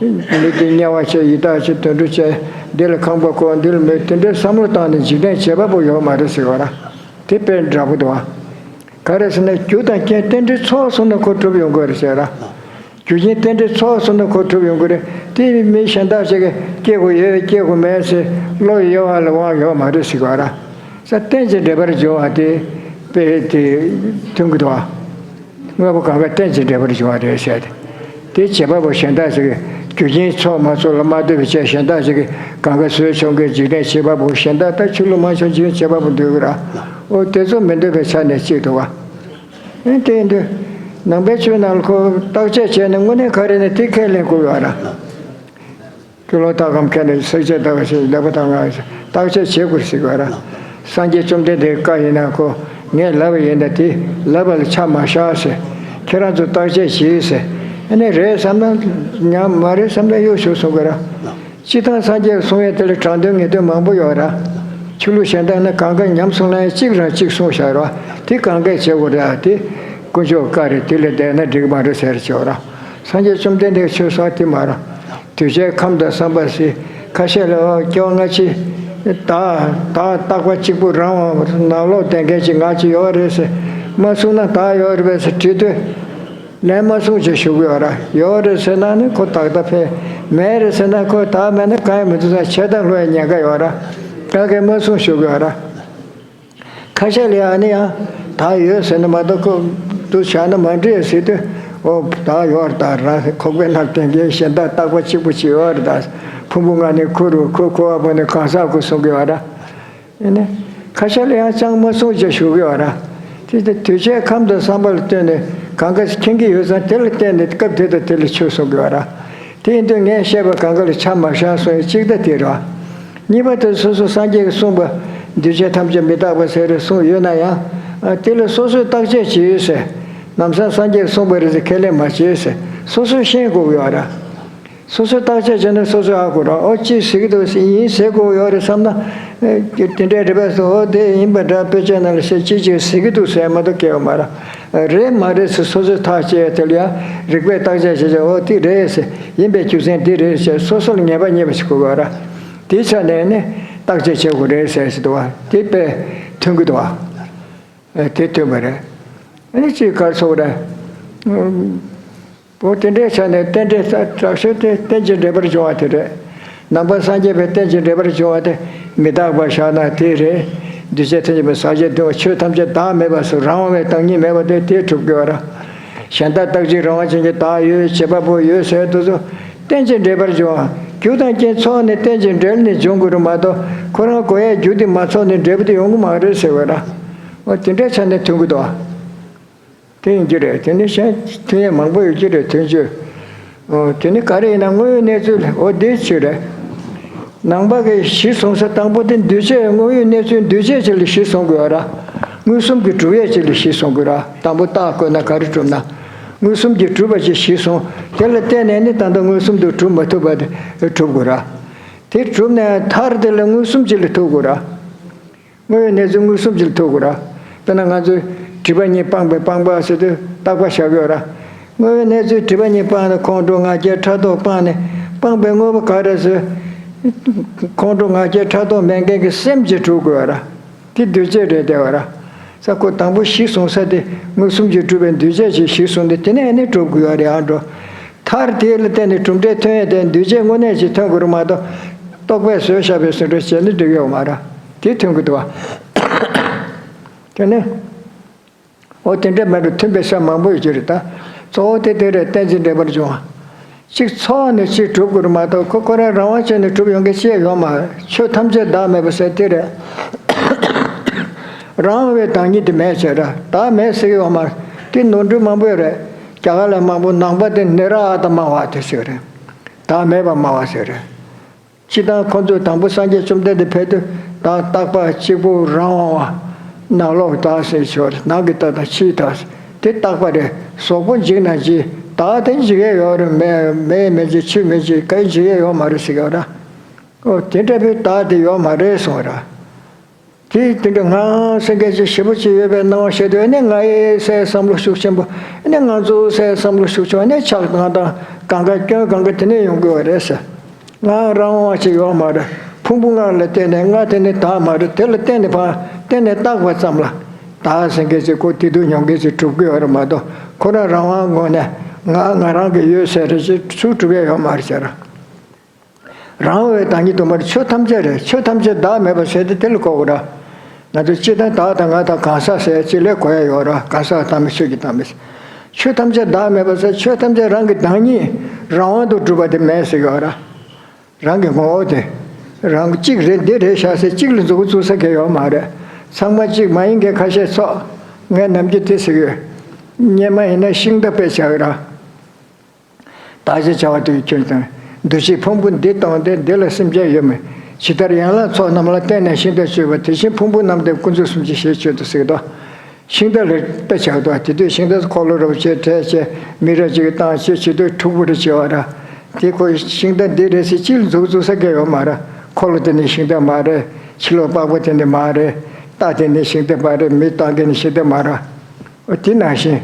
མི་དེ་དམྱལ་བ་བྱས་ཡི་དྭགས་བྱས་དུད་འགྲོ་བྱས་འདི་ལ་ཁང་པ་བསྐོར་འདི་ལ་མེད་དེ་འདྲས་བསམ་བློ་བཏང་ནས་འཇིག་རྟེན་བྱེད་པ་པོ་ཡོད་མ་རེད་ཟེར་བ་ར། དེ་དཔེ་འདྲ་པོ་འདུག་བ། ག་རེ་ཟེར་ན་རྒྱུ་དང་རྐྱེན་རྟེན་འབྲེལ་ཚོགས་སོང་ན་ཁོ་གྲུབ་ཡོང་གི་རེད་ཟེར་ར། རྒྱུ་རྐྱེན་རྟེན་འབྲེལ་ཚོགས་སོང་ན་ཁོ་གྲུབ་ཡོང་གི་རེད། དེ་མི་གཞན་དག་ཅིག་གིས་སྐྱེ་དགོས་ཡོད་སྐྱེ་དགོས་མེད་ཟེར་བློ་གཡོ་བ་ལ་དབང་ཡོད་མ་རེད་ཟེར་གི་བ་ར། ས་རྟེན་ཅིང་འབྲེལ་པར་འབྱུང་བ་དེ་དཔེ་དེ་མཐུན་གི་འདུག་བ། དངོས་པོ་གང་ག་རྟེན་ཅིང་འབྲེལ་པར་འབྱུང་བ་རེད་ཟེར་ཏེ། དེ་བྱེད་པ་པོ་གཞན་དག་ཅིག་གིས་རྒྱུ་རྐྱེན་ཚོགས་མ་ཚོགས་ལ་མ་ལྟོས་པའི་ཆ་གཞན་དག་ཅིག་གིས་གང་ག་བཟོས་ཆོག་མཁན་འཇིག་རྟེན་བྱེད་པ་པོ་གཞན་དག་ད་ཆོས་ལུགས་མ་ཆོག་འཇིག་རྟེན་བྱེད་པ་པོ་འདོད་གི་ར། ཨོ་དེ་ཚོ་མི་འདོད་པའི་ཆ་ནས་གཅིག་འདུག་བ། ཨེ་དེ་འདི་ནང་པའི་ཆོས་ནང་ལ་ཁོ་བརྟག་དཔྱད་བྱས་ནས་དངོས་གནས་ག་རེ་ནས་དེ་ཁས་ལེན་དགོས་ཡོད་ར། ཀུན་སློང་ལྟ་སྒོམ་མཁན་ནི་བསྲེག་བཅད་ལྟ་བ་ཞིག་ལེགས་པ་དང་ང་བརྟག་དཔྱད་བྱེད་དགོས་ཟེར་གི་བ་ར། སངས་རྒྱས་བཅོམ་ལྡན་འདས་ཀྱི་བཀའ་ཡིན་ན་ཁོ་ངས་ལབ་པ་ཡིན་ན་དེ་ལབ་པ་ལ་ཆ་མ་བཞག་ཟེར། ཁྱེད་རང་ཚོ་བརྟག་དཔྱད་བྱེད་ཟེར། ཨ་ནི་རེད་བསམ་ན་ཉམས། མ་རེད་བསམ་ན་གཡུག་ཞུ་གསུང་གི་ར། སྤྱིར་བཏང་སངས་རྒྱས་གསུང་ཡས་དེ་ལ་དྲང་དོན་ངེས་དོན་མང་པོ་ཡོད་ར། ཆོས་ལུགས་གཞན་དག་ནི་གང་ག་ཉམས་སུ་བླང་ཡས་གཅིག་རང་གཅིག་གསུངས་བཞག་ར། དེ་གང་གས་བྱེད་དགོས་རེད། དེ་དཀོན་མཆོག་བཀའ་རེད། དེ་ལས་འདས་ན་འགྲིག་མ་རེད་ཟེར་བྱས་ར། སངས་རྒྱས་བཅོམ་ལྡན་འདས་ཆོས་གསུང་དེ་མ་ར། གདུལ་བྱའི་ཁམས་དང་བསམ་པ་སྲིད། ཁ་ཤས་ལ་སྐྱེ་བ་སྔ་ཕྱི་བདག་བདག་རྟག་པ་གཅིག་པུ་རང་དབང་ནང་ལོག་བསྡད་མཁན་ཅིག་ང་ཅིག་ཡོད་རེད་ཟེར། མ་གསུངས་ན་བདག་ཡོད་རེད་པས་ཟེར་དྲིས་དུས། ལན་མ་གསུང་བྱས་བཞུགས་ཡོད་ར། ཡོད་རེད་ཟེར་ན་ནི་ཁོ་ཏག་ཏག་ཕེབས། མེད་རེད་ཟེར་ན་ཁོ་ད་མེད་ན་གང་ཡང་མི་འདུག་ས། ཆད་ལྟ་ལྷོད་ཉེན་ཁ་ཡོད་ར། ག་གེ་མ་གསུང་བཞུགས་ཡོད་ར། ཁ་ཤས་ལ་ཡང་ནི་ཡང་ད་ཡོད་ཟེར་ན་མ་གཏོགས་ཁོ་འདུག་བྱས་ན་མ་འགྲིག་ཟེར་དུས། འོ་ད་ཡོད་རེད། ད་རང་ཁོག་པའི་ནང་བསྟན་མཁན་གཞན་དག་རྟག་པ་གཅིག་པུ་ཅིག་ཡོད་རེད། ད་ཕུང་པོ་ལྔ་ནི་ཁུ་རུ་ཁུ། ཁུ་བ་པོ་ནི་གང་ཟག་ཁུ་གསུང་གི་ཡོད་ར། ཡིན་ནའི་ཁ་ཤས་ལ་ཡང་ཅང་མ་གསུང་བྱས་བཞུགས་ཡོད་ར། དེ་ལྟར་འདུས་བྱས་ཁམས་དང་བསམ་པ་ལ་ལྟོས་ནས་གང་ག་མཁྱེན་གྱི་ཡོད་ཙང་དེ་ལ་བརྟེན་ནས་སྐབས་དེ་དང་དེ་ལ་ཆོས་གསུང་གི་ཡོད་ར། དེ་ཡིན་དུས་ངས་བཤད་པ་གང་ག་ལ་ཆ་མ་བཞག་གསུང་ཡས་གཅིག་ད་དེ་རེད། གཉིས་པ་དེ་སོ་སོ་སངས་རྒྱས་ཀྱིས་གསུངས་པ་འདུས་བྱས་ཐམས་ཅད་མི་རྟག་པ་ཟེར་རེ་གསུངས་ཡོད་ན་ཡང་། དེ་ལ་སོ་སོས་བརྟག་དཔྱད་བྱེད་ཟེར། ནམ་སང་སངས་རྒྱས་ཀྱིས་གསུངས་པ་རེད་ཟེར་ཁས་ལེན་མ་བྱེད་ཟེར། སོ་སོས་ཤེས་དགོས་ཀྱི་ཡོད་ར། སོ་སོས་བརྟག་དཔྱད་བྱས་ན་སོ་སོས་ཧ་གོ་ར། ཨོ་ཅི་ཟེར་གི་འདུག་ཡིན་ཟེར་དགོས་ཡོད་རེད་བསམ་ན། ཨེ་དེ་འདྲའི་རེ་བས་སོ། ཨོ་དེ་ཡིན་པ་འདྲ། དཔེ་ཆ་ནང་ལ་ཟེར་ཅི་ཅི་ཟེར་གི་འདུག་ཟེར་མ་གཏོགས་སྐྱེ་བ་མ་ར། རེད་མ་རེད་ཟེར་སོ་སོས་ཐག་བཅད་དེ་ལ་ཡང་རིགས་པས་བརྟག་དཔྱད་བྱས་བྱས། ཨོ་དེ་རེད་ཟེར། ཡིན་པའི་རྒྱུ་མཚན་འདི་རེད་ཟེར་སོ་སོ་ལ་ངེས་པ་རྙེད་པ་ཞིག་དགོས་པ་ར། དེའི་ཆ་ནས་ནི་བརྟག་དཔྱད་བྱེད་དགོས་རེད་ཟེར་ཟེར་འདུག་བ། དེ་དཔེ་མཐུན་གི་འདུག་བ། ཨེ་དེ་མཐུན་པ་རེད། ཨ་ནི་ཅིག་གར་སོགས་ར། འོ་དེ་འདྲའི་ཆ་ནས་རྟེན་འབྲེལ་དྲག་ཤོས་དེ་རྟེན་ཅིང་འབྲེལ་པར་འབྱུང་བ་དེ་རེད། ནང་པ་སངས་རྒྱས་པའི་རྟེན་ཅིང་འབྲེལ་པར་འབྱུང་བ་དེ་མི་རྟག་པ་བཞག་ན་དེ་རེད། འདུས་བྱས་ཐམས་ཅད་མི་ཟག་བཅས་འདུས་པ། ཆོས་ཐམས་ཅད་བདག་མེད་པ་སོགས་རང་དབང་བའི་བདག་ཉིད་མེད་པ་དེ་དེ་གྲུབ་དགོས་པ་ར། གཞན་དག་རྟག་གཅིག་རང་དབང་ཅན་གྱི་བདག་ཡོད། བྱེད་པ་པོ་ཡོད་ཟེར་དུས་སུ་རྟེན་ཅིང་འབྲེལ་པར་འབྱུང་བ། རྒྱུ་དང་རྐྱེན་ཚོགས་ནས་རྟེན་ཅིང་འབྲེལ་ནས་འབྱུང་དགོས་རེད་མ་གཏོགས་ཁོ་རང་གོ་ཡའི་རྒྱུ་དེ་མ་ཚོགས་ནས་འབྲས་བུ་དེ་ཡོང་གི་མ་རེད་ཟེར་བ་ར། འོ་དེ་འདྲའི་ཆ་ནས་མཐུན་གི་འདུག་བ། དེ་ཡིན་གྱི་རེད། དེ་ནི་གཞན་མཐུན་ཡས་མང་པོ་ཡོད་ཀྱི་རེད། མཐུན་ཆོས། འོ་དེ་ནི་ག་རེ་ཡིན་ན་དངོས་ཡོད་གནས་ཚུལ་ལ། འོ་དེ་ཆོས་རེད། ནང་པ་གི་གཞི་བཟུང་ས་དང་པོ་དེ་འདུས་བྱས། དངོས་ཡོད་གནས་ཚུལ་འདུས་བྱས་ཅིག་ལ་གཞི་བཟུང་དགོས་ར། མངོན་སུམ་གྱིས་གྲུབ་ཡས་ཅིག་ལ་གཞི་བཟུང་དགོས་ར། དང་པོ་རྟགས་བཀོད་ན་ག་རེ་གྲུབ་ན། མངོན་སུམ་གྱིས་གྲུབ་པ་ཅིག་གཞི་བཟུང་། དེ་ལ་བརྟེན་ནས་ནི་ད་ལྟ་མངོན་སུམ་དུ་གྲུབ་མ་ཐུབ་པ་དེ་གྲུབ་དགོས་ར། དེ་གྲུབ་ནས་མཐར་དེ་ལ་མངོན་སུམ་ཅིག་ལ་ཐུག་དགོས་ར། དངོས་ཡོད་གནས་ཚུལ་མངོན་སུམ་ཅིག་ལ་ཐུག་དགོས་ར། དཔེར་ན་ང་ཚོས་སྒྲིབ་པ་གཉིས་སྤངས་པས་སྤངས་པ་ཟེར་དུས་རྟག་པ་བཞག་ཡོད་ར། དངོས་ཡོད་གནས་ཚུལ་སྒྲིབ་པ་གཉིས་སྤངས་ནས་ཁོང་ཁྲོ་ང་རྒྱལ་ཕྲག་དོག་སྤངས་ནས་སྤངས་པའི་དངོས་པོ་ག་རེ་ཟེར། ཁོང་ཁྲོ་ང་རྒྱལ་ཕྲག་དོག་མེད་མཁན་གྱི་སེམས་ཅིག་གྲུབ་དགོས་ར། དེ་འདུས་བྱས་རེད་བསྡད་པ་ར། ས་ཁོ་དང་པོ་གཞི་བཟུང་ས་དེ་མངོན་སུམ་གྱིས་གྲུབ་པའི་འདུས་བྱས་ཅིག་གཞི་བཟུང་སྟེ་དེ་ནས་ནི་གྲུབ་དགོས་ར། ཡང་འགྲོ། མཐར་དེ་ལ་བརྟེན་ནས་གྲུབ་འབྲས་ཐོན་ཡས་དེ་འདུས་བྱས་དངོས་གནས་ཅིག་ཐོན་དགོས་རེད་མ་གཏོགས། རྟོག་པས་བཟོས་བཞག་པའི་བཟོ་འདྲ་བྱས་ནས་འགྲིག་ཡོད་མ་རེད། དེ་ཐོན་གྱི་འདུག་བ། དེ་ནས། འོ་དེ་འདྲ་མ་གཏོགས་མཐུན་པའི་ས་མང་པོ་ཡོད་ཀྱི་རེད་ད། གཙོ་བོ་དེ་དེ་རེད། རྟེན་ཅིང་འབྲེལ་པར་འབྱུང་བ། གཅིག་ཚོགས་ནས་གཅིག་གྲུབ་དགོས་རེད་མ་གཏོགས་ཁོ་ཁོ་རང་རང་དབང་བྱས་ནས་གྲུབ་ཡོང་མཁན་ཅི་ཡང་ཡོད་མ་རེད། ཆོས་ཐམས་ཅད་བདག་མེད་པ་ཟེར་དེ་རེད། རང་དབང་བའི་བདག་ཉིད་དེ་མེད་བྱས་ར། བདག་མེད་ཟེར་གྱི་ཡོད་མ་རེད། དེ་ནོར་འཁྲུལ་མང་པོ་ཡོད་རེད། རྒྱ་གར་ལ་མང་པོ་ནང་པ་དེ་ནི་ར་ཨ་ཏ་མ་བ་དེ་ཟེར་རེད། བདག་མེད་པ་སྨྲ་བ་ཟེར་རེད། སྤྱིར་བཏང་ཁོ་ཚོས་དང་པོ་སངས་རྒྱས་བཅོམ་ལྡན་འདས་ཕེབས་དུས་བདག་རྟག་པ་གཅིག་པུ་རང་དབང་བ། ནང་ལོགས་བདག་ཟེར་ཆོག་རེད། ནང་གི་བདག་དང་ཕྱིའི་བདག་ཟེར། དེ་རྟག་པ་རེད། གཟུགས་པོ་འཇིག་ན་འཇིག། བདག་དེ་འཇིག་ཡས་ཡོད་རེད། མེ་མེ་མི་འཇིག། ཆུ་མི་འཇིག། གའི་འཇིག་ཡས་ཡོད་མ་རེད་ཟེར་གྱི་ཡོད་ར། ཨོ་དེ་འདྲ་བའི་བདག་དེ་ཡོད་མ་རེད་གསུངས་ར། དེ་དེ་འདྲ་ང་ཟེར་མཁན་ཅིག་ཞེ་པོ་ཅིག་ཡོད་པའི་སྣང་བ་ཤར་དུས་ཨ་ནི་ང་ཡི་ཟེར་བསམ་བློ་ཤུགས་ཆེན་པོ། ཨ་ནི་ང་ཚོ་ཟེར་བསམ་བློ་ཤུགས་ཆེན་པོ། ཨ་ནི་ཆགས་སྡང་དང་གང་ག་སྐྱོན་གང་ག་དེ་ནས་ཡོང་གི་ཡོད་རེད་ཟེར། ང་རང་དབང་ཅིག་ཡོད་མ་རེད། ཕུང་པོ་ལྔ་ལ་བརྟེན་ནས་ང་དེ་ནི་བདག་མ་རེད། དེ་ལ་བརྟེན་ནས་ཕར་བརྟེན་ནས་བཏགས་པ་ཙམ་ལ་བདག་ཟེར་མཁན་ཅིག་ཁོ་བདེ་སྡུག་མྱོང་མཁན་ཅིག་གྲུབ་ཀྱི་ཡོད་རེད་མ་གཏོགས། ཁོ་རང་རང་དབང་ངོས་ནས་ང་ང་རང་གི་ཡོད་ཟེར་རེ་ཅིག་ཚུར་གྲུབ་ཡས་ཡོད་མ་རེད་ཟེར། རང་དབང་བའི་བདག་ཉིད་དུ་མ་རེད། ཆོས་ཐམས་ཅད་རེད། ཆོས་ཐམས་ཅད་བདག་མེད་པ་ཟེར་ཏེ་དེ་ལ་གོ་དགོས་ར། ང་ཚོ་སྤྱིར་བཏང་བདག་དང་ང་དང་གང་ཟག་ཟེར་གཅིག་ལས་གོ་ཡ་ཡོད་ར། གང་ཟག་བདག་མེད་ཆོས་ཀྱི་བདག་མེད། ཆོས་ཐམས་ཅད་བདག་མེད་པ་ཟེར། ཆོས་ཐམས་ཅད་རང་གི་བདག་ཉིད་རང་དབང་དུ་གྲུབ་པ་དེ་མེད་ཟེར་གྱི་ཡོད་ར། རང་གི་ངོ་བོ་དེ། རང་གཅིག་རེད་འདི་རེད་བཞག་ཟེར་གཅིག་ལ་མཛུབ་གུ་བཙུགས་ས་གང་ཡང་ཡོད་མ་རེད། ཚང་མ་གཅིག་མ་ཡིན་མཁན་ཁ་ཤས་ཚོགས། ངས་ནམ་རྒྱུན་དེ་ཟེར་གྱི་ཡོད། སྔོན་མ་ཡིན་ན་ཤིང་རྟ་དཔེ་བྱ་གི་ར། བདག་ཅེས་བྱ་བ་དེ་ཁྱོད་དང་། འདུ་བྱེད་ཕུང་པོ་འདི་སྟོང་སྟེ། འདི་ལ་སེམས་ཅན་ཡོད་མིན། ཇི་ལྟར་ཡན་ལག་ཚོགས་རྣམས་ལ། བརྟེན་ནས་ཤིང་རྟ་གཅོད་པ། དེ་བཞིན་ཕུང་པོ་རྣམས་དེ་ཀུན་རྫོབ་གསུམ་གྱི་ཞེས་བརྗོད་དོ་ཟེར་གྱི་འདུག་ཤིང་རྟ་ལ་དཔེ་བྱ་གི་འདུག་དེ་དུས་ཤིང་རྟ་འཁོར་ལོ་རབ་བྱེད་བྲེད་བྱེད་མི་རབ་ཅིག་གིས་བཏང་བྱེད་བྱེད་དུས་འཁྲུག་པོ་རེ་བྱེད་པ་ར། དེ་ཁོ་ཤིང་རྟ་འདི་རེད་ཟེར་གཅིག་ལ་མཛུབ་བཙུགས་ས་གང་ཡང་ཡོད་མ་རེད། འཁོར་ལོ་དེ་ནི་ཤིང་རྟ་མ་རེད། ཕྱི་ལོགས་པགས་པ་དེ་ནི་མ་རེད། རྟ་དེ་ནི་ཤིང་རྟ་མ་རེད། མི་བཏང་མཁན་ནི་ཤིང་རྟ་མ་རེད། འོ་དེ་ནང་བཞིན།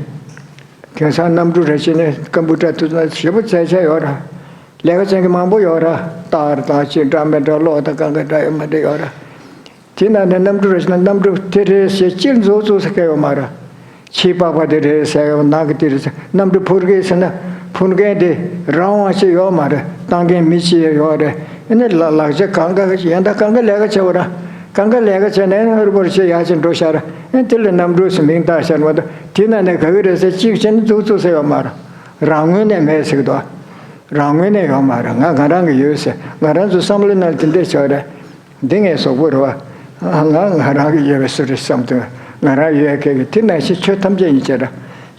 དེང་སང་གནམ་གྲུ་རེ་བྱས་ནས་ཀམ་པུ་ཊར་དུ་ཞེ་པོ་རྩེད་ཆས་ཡོད་ར། ལས་ཀ་བྱེད་མཁན་མང་པོ་ཡོད་ར། རྟ་ར་དང་ཅི་འདྲ་མི་འདྲ་གློག་དང་གང་ག་འདྲ་ཡོད་མ་འདྲ་ཡོད་ར། དེ་ནང་ནས་གནམ་གྲུ་རེ་བྱས་ན་གནམ་གྲུ་དེ་རེད་ཟེར་གཅིག་ལ་མཛུབ་བཙུགས་ས་གང་ཡང་ཡོད་མ་ར། ཕྱིའི་པགས་པ་དེ་རེད་ཟེར་ཡང་ནང་གི་དེ་རེད་ཟེར། གནམ་གྲུ་འཕུར་གི་ཟེར་ན་འཕུར་མཁན་དེ་རང་དབང་ཅིག་ཡོད་མ་རེད། བཏང་མཁན་མི་གཅིག་ཡང་ཡོད་རེད། ཨ་ནི་ལ་ལག་ཆ་གང་ག་ཡང་ད་གང་ག་ལས་ཀ་བྱེད་པ་ར། གང་ག་ལས་ཀ་བྱས་ནས་ཧུར་པོར་བྱེད་ཡག་ཅིག་འགྲོ་ཤར། ཨ་ནི་དེ་ལ་གནམ་གྲུ་ཟེར་མིང་བཏགས་ཤར་མ་གཏོགས་དེ་ན་ནས་ག་གི་རེད་ཟེར་གཅིག་བྱས་ནས་འཛུགས་བཙུགས་ཟེར་ཡོད་མ་རེད། རང་ངོས་ནས་མེད་ཟེར་གི་འདུག་རང་ངོས་ནས་ཡོད་མ་རེད། ང་ང་རང་གི་ཡོད་ཟེར། ང་རང་ཚོ་བསམ་བློའི་ནང་དེ་འདྲས་བྱས་རེད། འདི་ངའི་གཟུགས་པོ་རེད་བ། ང་ང་རང་གི་ཡོད་པའི་བཟོ་རེད་བསམ་དུས་ང་རང་ཡོད་མཁན་གྱི་དེ་ནང་བཞིན་ཆོས་ཐམས་ཅད་ཡིན་ཅེས་ར།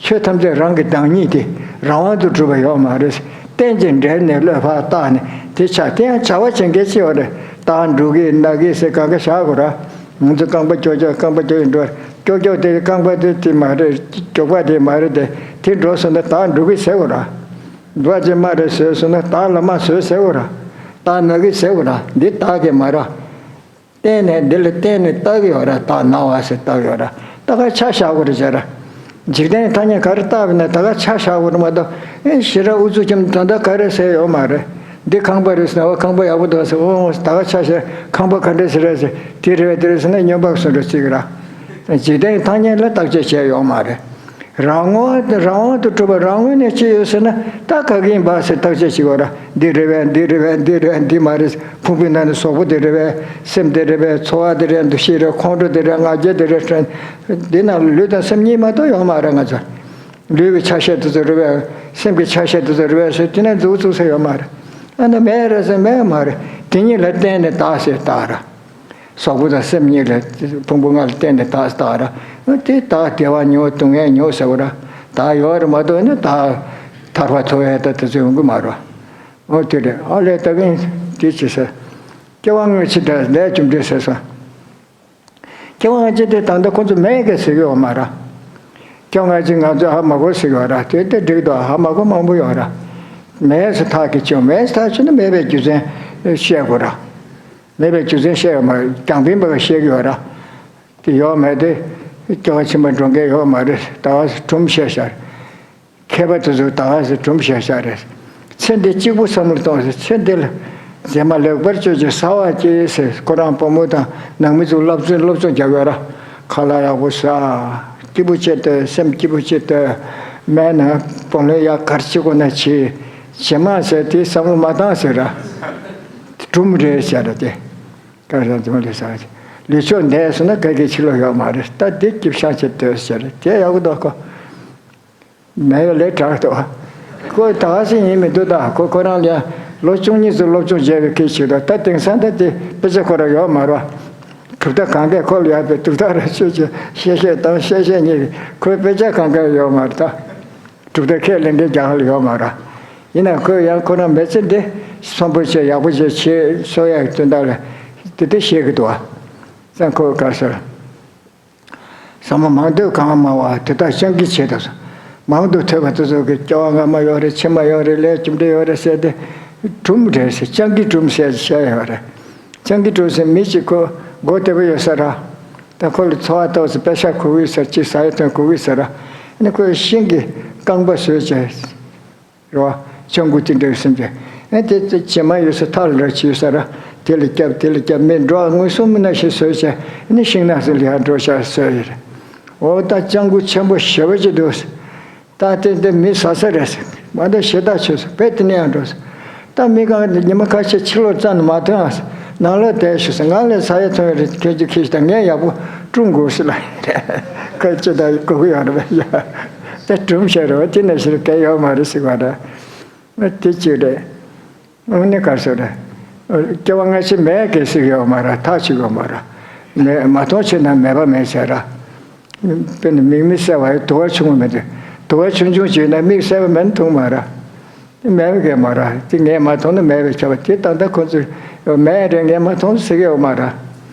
ཆོས་ཐམས་ཅད་རང་གི་བདག་ཉིད་དེ་རང་དབང་དུ་གྲུབ་པ་ཡོད་མ་རེད། རྟེན་ཅིང་འབྲེལ་ནས་བློས་ཕར་བཏགས་ནས་དེ་ཆགས་དེ་ཡང་བྱ་བ་བྱེད་མཁན་ཅིག་ཡོད་རེད། ད་འབྲུག་གི་ནག་གི་ཟེར་གང་ག་བཞག་དགོས་ར། ང་ཚོ་རྐང་པ་ཀྱོག་ཀྱོག་རྐང་པ་ཀྱོག་ཀྱོག་འགྲོ། ཀྱོག་ཀྱོག་དེ་རྐང་པ་དེ་དེ་མ་རེད། ཀྱོག་པ་དེ་མ་རེད། དེ་དེ་འགྲོ་སོང་ན་ད་འབྲུག་གི་ཟེར་དགོས་ར། འདུག་ཅེས་མ་རེད་བཟོས་སོང་ན་བདག་ལ་མ་བཟོས་ཟེར་དགོས་ར། བདག་ན་གི་ཟེར་དགོས་ར། འདི་བདག་གི་མ་ར། བརྟེན་ནས་འདི་ལ་བརྟེན་ནས་བཏགས་ཡོད་ར། བདག་ན་བ་ཟེར་བཏགས་ཡོད་ར། ད་ག་ཆ་བཞག་དགོས་རེད་ཟེར་ར། འཇིག་རྟེན་ཐ་སྙད་ག་རེ་བཏགས་པ་ན་ད་ག་ཆ་བཞག་དགོས་རེད་མ་གཏོགས་ཨེ་ཞེ་དྲག་ཨུ་ཚུགས་ཀྱང་ད་ལྟ་ག་རེ་ཟེར་ཡོད་མ་རེད། འདི་ཁང་པ་རེད་ཟེར་ན་བ་ཁང་པ་ཡག་པོ་འདུག་ཟེར། འོ་ད་ག་ཆ་བཞག་ཁང་པ་ག་འདྲ་ཟེར་ར་ཟེར། དེ་རེད་བས་དེ་རེད་ཟེར་ན་སྨྱོན་པ་བཟོ་འདྲ་བརྩི་གི་ར། འཇིག་རྟེན་ཐ་སྙད་ལ་བརྟག་དཔྱད་བྱས་ཡོད་མ་རེད། རང་ངོ་རང་དབང་དུ་གྲུབ་པ་རང་ངོས་ནས་ཅི་ཡོད་ཟེར་ན་ད་ག་གི་ཡིན་པ་ཟེར་བརྟག་དཔྱད་བྱེད་དགོས་ར། འདི་རེད་བས་འདི་རེད་བས་འདི་རེད་བས་འདི་མ་རེད། ཕུང་པོའི་ནང་ནས་གཟུགས་པོ་འདི་རེད་བས། སེམས་འདི་རེད་བས། ཚོར་བ་འདི་རེད། འདུ་ཤེས་རེད། ཁོང་ཁྲོ་འདི་རེད། ང་རྒྱལ་འདི་རེད་དྲན། འདི་ནང་ལུས་དང་སེམས་གཉིས་མ་གཏོགས་ཡོད་མ་རེད་ང་ཚོ། ལུས་ཀྱི་ཆ་ཤས་དེ་ཚོ་རེད་བས། སེམས་ཀྱི་ཆ་ཤས་དེ་ཚོ་རེད་བས་ཟེར་དེ་ནས་འཛུགས་བཙུགས་ས་ཡོད་མ་རེད། ཨ་ནི་མེད་རེད་ཟེར་མེད་མ་རེད། དེ་གཉིས་ལ་བརྟེན་ནས་བདག་ཟེར་བཏགས་ར། གཟུགས་པོ་དང་སེམས་གཉིས་ལ་ཕུང་པོ་ལྔ་ལ་བརྟེན་ནས་བདག་བཏགས་ར། དེ་བདག་བདེ་བ་མྱོང་སྡུག་བསྔལ་མྱོང་ཟེར་བ་ར། བདག་ཡོད་རེད་མ་གཏོགས་ནི་བདག་ཐར་པ་ཐོབ་ཡས་ད་དེ་ཚོ་ཡོང་གི་མ་རེད། འོ་དེ་རེད། ཨ་ལས་ད་གིན་དེ་ཅི་ཟེར། སྐྱེ་བ་སྔ་ཕྱི་དང་ལས་རྒྱུ་འབྲས་ཟེར་སོང་། སྐྱེ་བ་སྔ་ཕྱི་དེ་ད་ལྟ་ཁོང་ཚོ་མེད་གི་ཟེར་གི་ཡོད་མ་རེད། སྐྱེ་བ་སྔ་ཕྱི་ང་ཚོས་ཧ་མ་གོ་ཟེར་གི་ཡོད་རེད། དེ་དེ་འགྲིག་འདུག་ཧ་མ་གོ་མང་པོ་ཡོད་རེད། མེད་ཟེར་ཐག་གིས་ཆོད། མེད་ཟེར་ཐག་ཆོད་ན་མེད་པའི་རྒྱུ་མཚན་བཤད་དགོས་རེད། མེད་པའི་རྒྱུ་མཚན་བཤད་ཡོད་མ་རེད། རྒྱང་འཕེན་པ་གིས་བཤད་གི་ཡོད་རེད། དེ་ཡོད་མེད་དེ་སྐྱེ་བ་ཕྱི་མ་འགྲོ་མཁན་ཡོད་མ་རེད། ད་ག་སེ་སྒྲུང་བཤད་ཤག་མཁས་པ་དེ་ཚོས་ད་ག་སེ་སྒྲུང་བཤད་ཤག་རེད། ཚེ་འདི་གཅིག་པུ་བསམ་བློ་གཏོང་ཟེར། ཚེ་འདི་ལ་མཛེས་མ་ལེགས་པར་སྤྱོད་ཅིང་གསལ་བར་གྱིས་ཟེར། ཁོ་རང་བུ་མོ་དང་ནང་མི་ཚོ་སློབ་སྦྱོང་སློབ་སྦྱོང་རྒྱག་ཡོད་ར། ཁ་ལག་ཡག་པོ་ཟ། སྐྱིད་པོ་བྱེད་སྡོད། སེམས་སྐྱིད་པོ་བྱེད་སྡོད། མེད་ན་བུ་ལོན་ཡག་གར་བྱེད་དགོས་ན་བྱེད། བྱེད་མ་ཟེར་དེ་བསམ་བློ་མ་བཏང་ཟེར་ར། སྒྲུང་རེད་ཟེར་ར་དེ། སྐལ་བཟང་འཛོམས་ལས་བཟང་། ལུས་ཕྱོགས་འདས་སོང་ན་ག་གེ་ཕྱི་ལོགས་ཡོད་མ་རེད། ད་འདི་སྐྱིད་ཤང་བྱེད་འདོད་ཟེར་དེ་ཡག་པོ་འདུག་ཁོ། མེད་ལས་དྲག་འདུག་ཁོ་ད་ག་སེ་ཡིན་མི་འདུག་ད་ཁོ་ཁོ་རང་ལ་ལོ་བཅུ་གཉིས་ཙམ་སློབ་སྦྱོང་བྱས་པའི་སྐད་ཆ་ཞིག་འདུག་ད་དེང་སང་ད་དེ་དཔེ་ཆ་ཁོ་རང་ཡོད་མ་རེད། གྲུབ་མཐའ་གང་གས་ཁོ་ལ་ཡོད་པའི་གྲུབ་མཐའ་ར་ཆོས་ཀྱི་བཤད་བཤད་དང་བཤད་བཤད་གཉིས་ཁོའི་དཔེ་ཆ་གང་གས་ཡོད་མ་རེད་ད། གྲུབ་མཐའ་ཁས་ལེན་མཁན་རྒྱ་གར་ལ་ཡོད་མ་རེད། ཡིན་ནའང་ཁོས་ཡང་ཁོ་རང་མི་ཚེ་འདི་སོན་པོ་བྱས་ཡག་པོ་བྱས་བྱེད་གསོ་ཡག་གི་དོན་དག་ལ་དེ་འདྲ་བཤད་ཀྱི་འདུག་བ། བཙན་ཁོ་ག་ཟེར། ཟ་མ་མང་འདོད་གང་མང་བ་དེ་དག་སྤྱང་ཀི་བྱེད་དང་། མང་དུ་ཐོས་པ་དེ་ཚོ་གི་སྐྱེ་བ་སྔ་མ་ཡོད་རེད། ཕྱི་མ་ཡོད་རེད། ལས་རྒྱུ་འབྲས་ཡོད་རེད་ཟེར་ཏེ་སྒྲུང་རེད་ཟེར། སྤྱང་ཀི་སྒྲུང་ཟེར་བཤད་ཡོད་རེད། སྤྱང་ཀི་སྒྲུང་ཟེར་མི་གཅིག་ཁོ་མགོ་བདེ་པོ་ཡོད་ས་ར། ད་ཁོ་ལ་འཚོ་བ་ཏོག་ཙམ་པེ་ཤ་དགོས་ཀྱི་ཟེར། ཅིག་ཟ་ཡ་ཐོན་དགོས་ཀྱི་ཟེར་ར། ཨ་ནི་ཁོས་ཤིང་གི་རྐང་པ་བཟོས་བྱས། རེད་བ། སྤྱང་ཀི་དེ་འདྲ་སེམས་ཅན། ཨ་དེ་ཚོ་བྱེ་མ་ཡོད་ས་ཐག་ལ་ར་ཆེ་ཡོད་ས་ར། དེ་ལ་རྒྱབ་དེ་ལ་རྒྱབ་མི་འགྲོ་བ་མངོན་སུམ་ན་ཞིག་བཟོས་བྱས་ཨ་ནི་ཤིང་ནགས་སུ་ལ་ཡར་འགྲོ་བྱས་བཟོས་ཡོད་རེད། འོ་ད་སྤྱང་ཀི་ཆེན་པོ་ཞེ་པོ་ཅིག་འདུག་ད་དེ་འདི་མི་ཟ་ས་རེད། མ་ད་ཞེ་ཐག་ཆོད་སོང་བས་དེ་ནས་ཡང་འགྲོ་སོང་། ད་མི་གང་ཉི་མ་ཁ་ཤས་ཕྱི་ལོགས་རྩ་ནས་མ་ཐོན་ཨ། ནང་ལོགས་བསྡད་བཞུགས་སོང་། ང་ལ་ཟ་ཡ་ཐོན་ཡ་རེད། ཁྱེད་ཀྱིས་ཁྱེད་ཀྱིས་ད་ངས་ཡག་པོ་བཀྲུང་དགོས་ཟེར་ལ། ཁོས་ཅི་ད་དགོས་ཀྱི་ཡོད་རེད་པས་ཡ། ད་སྒྲུང་བཤད་རོགས་དེ་ནས་ཕྱིར་གལ་ཡོད་མ་རེད་ཟེར་བ་རེད། དེ་གཅིག་རེད། དངོས་གནས་ག་རེ་ཟེར་རེད། སྐྱེ་བ་སྔ་ཕྱི་མེད་གལ་སྲིད་ཡོད་མ་རེད། ཐག་ཆོད་ཡོད་མ་རེད། མེད་མ་མཐོང་ཕྱིར་ན་མེད་པ་མེད་ཟེར་ར། དཔེར་ན་མིག་མི་གསལ་བ་ཡི་དུ་བ་ཆུང་ངུ་མེད་དེ། དུ་བ་ཆུང་ཆུང་བྱས་ན་མིག་གསལ་བ་མེད་ན་མཐོང་མ་རེད། དེ་མེད་པ་གས་མ་རེད། དེ་ངས་མ་མཐོང་ན་མེད་པའི་ཁྱབ་པ་དེ་ད་ལྟ་ཁོ་ཚོས་མེད་རེད། ངས་མ་མཐོང་ཟེར་གི་ཡོད་མ་རེད།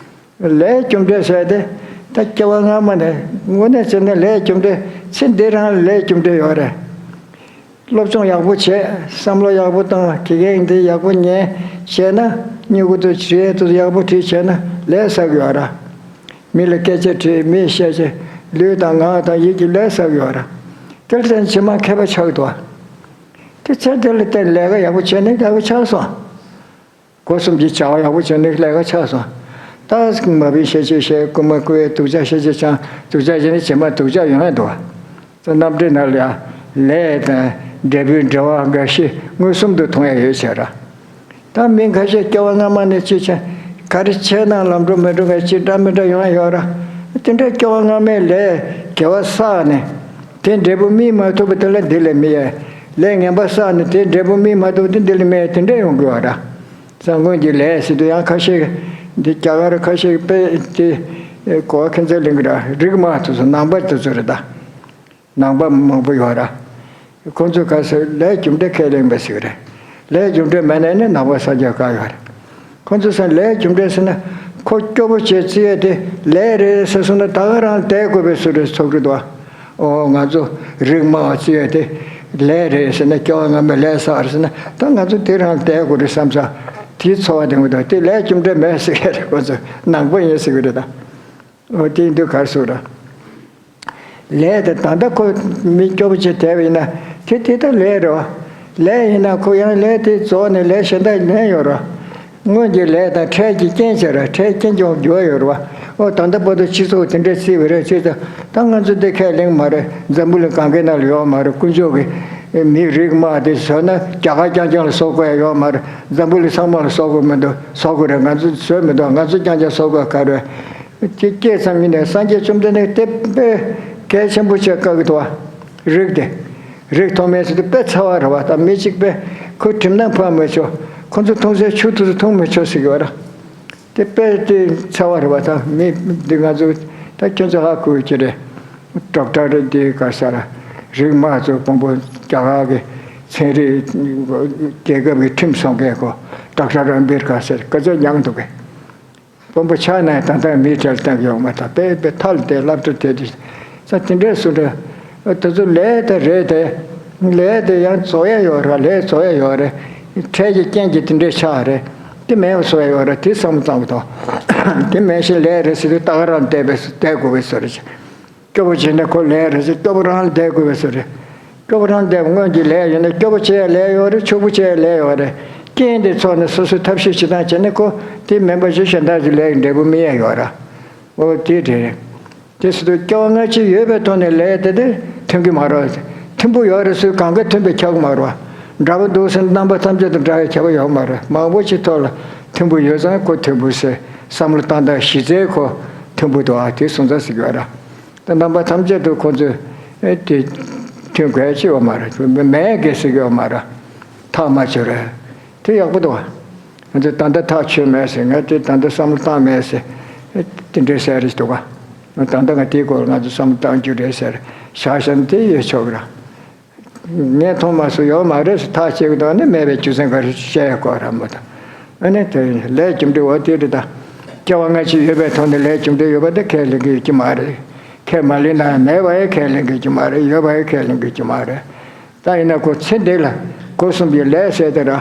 ལས་རྒྱུ་འབྲས་ཟེར་དེ་ད་སྐྱེ་བ་སྔ་མ་ནས་དངོས་གནས་བྱས་ན་ལས་རྒྱུ་འབྲས་ཚེ་འདི་རང་ལ་ལས་རྒྱུ་འབྲས་ཡོད་རེད། སློབ་སྦྱོང་ཡག་པོ་བྱས། བསམ་བློ་ཡག་པོ་བཏང་། དགེ་རྒན་འདི་ཡག་པོ་ཉན་བྱས་ན་སྨྱུ་གུ་དང་བྲིས་ཡས་དེ་ཚོ་ཡག་པོ་བྲིས་བྱས་ན་ལས་བསགས་ཡོད་ར། མི་ལ་སྐད་ཆ་དྲིས། མིས་བཤད་བྱས་ལུས་དང་ངག་དང་ཡིད་ཀྱི་ལས་བསགས་ཡོད་ར། དེར་བརྟེན་ཕྱི་མ་མཁས་པ་ཆགས་འདུག་དེ་ཚེ་འདི་ལ་བརྟེན་ལས་ཀ་ཡག་པོ་བྱས་ནས་ཡག་པོ་ཆགས་སོང་། སྒོ་གསུམ་གྱི་བྱ་བ་ཡག་པོ་བྱས་ནས་ལས་ཀ་ཆགས་སོང་། ད་མ་བུའི་ཤེས་བྱའི་ཤེས། རྐུན་མ་རྐུ་བའི་སྡུག་ཅག་ཤེས་བྱའི་ཆང་། སྡུག་ཅག་བྱས་ནས་བྱེ་མ་སྡུག་ཅག་ཡོང་ཡ་འདུག་རྣམ་འགྲེལ་ནང་ལ་ཡང་ལས་དང་འབྲས་བུའི་འབྲེལ་བ་འགའ་ཞིག་མངོན་སུམ་དུ་མཐོང་ཡ་ཡོད་ཟེར་ར། ད་མི་ཁ་ཤས་སྐྱེ་བ་སྔ་མ་ནས་ཅི་བྱས་ག་རེ་བྱས་ན་ལམ་འགྲོ་མི་འགྲོ་ག་ཅི་འདྲ་མི་འདྲ་ཡོང་ཡ་ཡོད་ར། དེ་འདྲ་སྐྱེ་བ་སྔ་མའི་ལས་དགེ་བ་བསགས་ནས་དེ་འབྲས་བུ་སྨིན་མ་ཐུབ་པ་དེ་ལ་འདི་ལས་མི་ཡ། ལས་ངན་པ་བསགས་ནས་དེ་འབྲས་བུ་སྨིན་མ་ཐུབ་དེ་འདི་ལས་མི་ཡ་དེ་འདྲ་ཡོང་གི་ཡོད་ར། ས་སྔོན་གྱི་ལས་ཟེར་དུས་ཡང་ཁ་ཤས་འདི་རྒྱ་གར་ཁ་ཤས་དཔེ་དེ་གོ་བ་ཁྱད་མཚར་ལེན་གི་ར། རིགས་དམའ་དེ་ཚོ་ནང་པ་དེ་ཚོ་རེད་ད། ནང་པ་མང་པོ་ཡོད་ར། ཁོང་ཚོས་ག་ཟེར་ལས་རྒྱུ་འབྲས་ཁས་ལེན་པ་ཟེར་གི་རེད། ལས་རྒྱུ་འབྲས་མེད་ན་ནི་ནང་པ་སངས་རྒྱས་ག་ཡོད་རེད། ཁོང་ཚོས་ཟེར་ལས་རྒྱུ་འབྲས་ཟེར་ན་ཁོ་སྐྱོ་པོ་བྱས་བརྩི་ཡས་དེ་ལས་རེད་ཟེར་སོང་ན་ད་ག་རང་བསྡད་དགོས་པའི་བཟོ་འདྲ་ཚོར་གི་འདུག་ཨ། ཨོ་ང་ཚོ་རིགས་དམའ་བ་བརྩི་ཡས་དེ་ལས་རེད་ཟེར་ན་སྐྱེ་བ་སྔ་མའི་ལས་བསགས་རེད་ཟེར་ན་ད་ང་ཚོ་དེ་རང་བསྡད་དགོས་རེད་བསམ་ཙང་དེའི་ཚོར་བ་ལྡན་གི་འདུག་དེ་ལས་རྒྱུ་འབྲས་མེད་ཟེར་གི་རེད། ཁོང་ཚོ་ནང་པ་ཡིན་ཟེར་གི་རེད་ད། འོ་དེ་ཡིན་དུས་ག་རེ་ཟེར་ར། ལས་དེ་ད་ལྟ་ཁོ་མི་སྐྱོ་པོ་བྱས་བསྡད་པ་ཡིན་ན་དེ་དེ་ལྟར་ལས་རེད་བ། ལས་ཡིན་ན་ཁོ་ཡང་ལས་དེ་རྫོགས་ནས་ལས་གཞན་དག་ལེན་ཡོད་རེད། སྔོན་གྱི་ལས་དང་འཕྲལ་གྱི་རྐྱེན་བྱས་རེད། འཕྲལ་རྐྱེན་ཀྱང་འགྱུར་བ་ཡོད་རེད་བ། ཨོ་ད་ལྟ་བར་དུ་སྤྱི་ཚོགས་དེ་འདྲས་བརྩིས་པ་རེད་ཅེས་ད་ང་ཚོ་འདི་ཁས་ལེན་མ་རེད། འཛམ་བུ་གླིང་གང་གའི་ནང་ལ་ཡོད་མ་རེད། དཀོན་མཆོག་གིས་མི་རིགས་དམའ་དེ་བཟོས་ན་རྒྱ་གར་རྐྱང་རྐྱང་ལ་བཟོ་དགོས་ཡ་ཡོད་མ་རེད། འཛམ་བུ་གླིང་ཚང་མ་ལ་བཟོ་དགོས་མི་འདུག་བཟོ་དགོས་རེད། ང་ཚོ་བཟོས་མི་འདུག་ང་ཚོ་རྐྱང་རྐྱང་བཟོ་དགོས་ག་རེད། དེ་སྐྱེས་ཙམ་ཡིན་ནའི་སངས་རྒྱས་བཅོམ་ལྡན་འདས་དེ་དཔེ་གལ་ཆེན་པོ་ཆེ་བཀག་གི་འདུག་བ། རིགས་དེ། རིགས་མཐོང་མེད་ཟེར་དུས་དཔེ་ཚ་བ་རེད་བ། ད་མི་གཅིག་དཔེ་ཁོ་གྲིབ་ནག་ཕབ་མི་ཆོག་ཁོ་ཚོ་འཐུང་སའི་ཆུ་དེ་ཚོ་འཐུང་མི་ཆོག་ཟེར་གི་བ་ར། དེ་དཔེ་དེ་ཚ་བ་རེད་བ། ད་མི་འདི་ང་ཚོ་ད་ཁྱོད་ཚོ་ཧ་གོ་གི་རེད། ཌོག་ཊར་འདི་ག་ས་ར་རིགས་དམའ་ཚོ་དཔོན་པོ་རྒྱ་གར་གི་ཚན་རིག་རྒྱལ་ཁབ་ཀྱི་ཁྲིམས་སྲུང་མཁན་ཁོ་ཌོག་ཊར་ཨམ་བེད་ཀར་ཟེར་སྐད་ཆ་ཉག་འདུག་གས། དཔོན་པོ་ཆགས་ནས་ད་ལྟ་མིའི་གྲལ་བཏང་གི་ཡོང་མ་ཐག་དཔེ་དཔེ་ཐལ་ཏེ་སློབ་གྲྭ་དེ་དུས་ས་དེ་འདྲས་སུ་འདྲ། དེ་ཚོ་ལས་དེ་རེད་དེ། ལས་དེ་ཡང་རྫོགས་ཡ་ཡོད་ར། ལས་རྫོགས་ཡ་ཡོད་རེད། འཕྲལ་གྱི་རྐྱེན་གྱིས་དེ་འདྲས་ཆགས་རེད། དེ་མེད་པ་བཟོ་ཡ་ཡོད་རེད། དེ་བསམ་བློ་བཏང་གི་འདུག་དེ་མེད་བཞིན་ལས་རེད་ཟེར་དུས་ད་ག་རང་བསྡད་པའི་བསྡད་དགོས་པའི་བཟོ་རེད། སྐྱོ་པོ་བྱས་ན་ཁོ་ལས་རེད་ཟེར། སྐྱོ་པོ་རང་ལ་བསྡད་དགོས་པའི་བཟོ་རེད། སྐྱོ་པོ་རང་བསྡད་པ་སྔོན་གྱི་ལས་ཡོད་ན་སྐྱོ་པོ་བྱས་ཡ་ལས་ཡོད་རེད། ཕྱུག་པོ་བྱས་ཡ་ལས་ཡོད་རེད། རྐྱེན་དེ་ཚོགས་ནས་སོ་སོའི་ཐབས་ཤེས་བྱེད་སྟངས་བྱས་ན་ཁོ་དེ་མིན་པ་ཞིག་གཞན་དག་གི་ལས་ཀྱི་འབྲས་བུ་སྨིན་ཡ་ཡོད་ར། འོ་དེ་རེད། དེ་སྲིད་དུ་སྐྱེ་བ་སྔ་ཕྱི་ཡོད་པའི་ཐོག་ནས་ལས་དེ་དེ་མཐུན་གྱི་མ་རེད། མཐུན་པོ་ཡོད་རེད་ཟེར་གང་ག་མཐུན་པའི་ཁྱབ་ཀྱི་མ་རེད། འདྲ་པོ་འདུག་ཟེར་ན་རྣམ་པ་ཐམས་ཅད་དུ་འདྲ་བའི་ཁྱབ་པ་ཡོད་མ་རེད། མང་པོ་ཅིག་ཐོག་ལ་མཐུན་པོ་ཡོད་ཙང་ཁོ་མཐུན་པོ་ཟེར་བསམ་བློ་བཏང་སྟངས་གཞི་རྩའི་ཁོ་མཐུན་པོ་འདུག་ཨ་དེ་སོང་ཙང་ཟེར་གྱི་ཡོད་ར། ད་རྣམ་པ་ཐམས་ཅད་དུ་ཁོ་ཚོས་ཨེ་དེ་མཐུན་དགོས་ཅི་ཡོད་མ་རེད། མེད་དགོས་ཟེར་གྱི་ཡོད་མ་རེད། ཐག་མ་ཆོད་རེད། དེ་ཡག་པོ་འདུག་ང་ཚོས་ད་ལྟ་ཐག་ཆོད་མེད་ཟེར། ང་དེ་ད་ལྟ་བསམ་བློ་བཏང་མེད་ཟེར། དེ་འདྲའི་ཟེར་རེད་འདུག་ག་ད་ལྟ་ང་དེའི་སྐོར་ང་ཚོ་བསམ་བློ་བཏང་རྒྱུ་རེད་ཟེར་བཞག་བཞག་ན་དེ་ཡོད་ཆོག་གི་ར། ངས་མཐོང་མ་སོང་ཡོད་མ་རེད་ཟེར་ཐག་བཅད་གི་འདུག་ཨ་ནི་མེད་པའི་རྒྱུ་མཚན་ག་རེ་བཤད་ཡ་དགོས་ར་མོ་ད། ཨ་ནི་དེ་ལས་རྒྱུ་འབྲས་འོ་དེ་རེད་ད། སྐྱེ་བ་སྔ་ཕྱི་ཡོད་པའི་ཐོག་ནས་ལས་རྒྱུ་འབྲས་ཡོད་པ་དེ་ཁས་ལེན་གི་ཡོད་ཀྱི་མ་རེད། ཁས་མ་ལེན་ན་ཡང་མེད་པ་ཡང་ཁས་ལེན་གི་ཡོད་ཀྱི་མ་རེད། ཡོད་པ་ཡང་ཁས་ལེན་གི་ཡོད་ཀྱི་མ་རེད། ད་ཡིན་ན་ཁོ་ཚེ་འདི་ལ་སྒོ་གསུམ་གྱི་ལས་ཟེར་དེ་ར།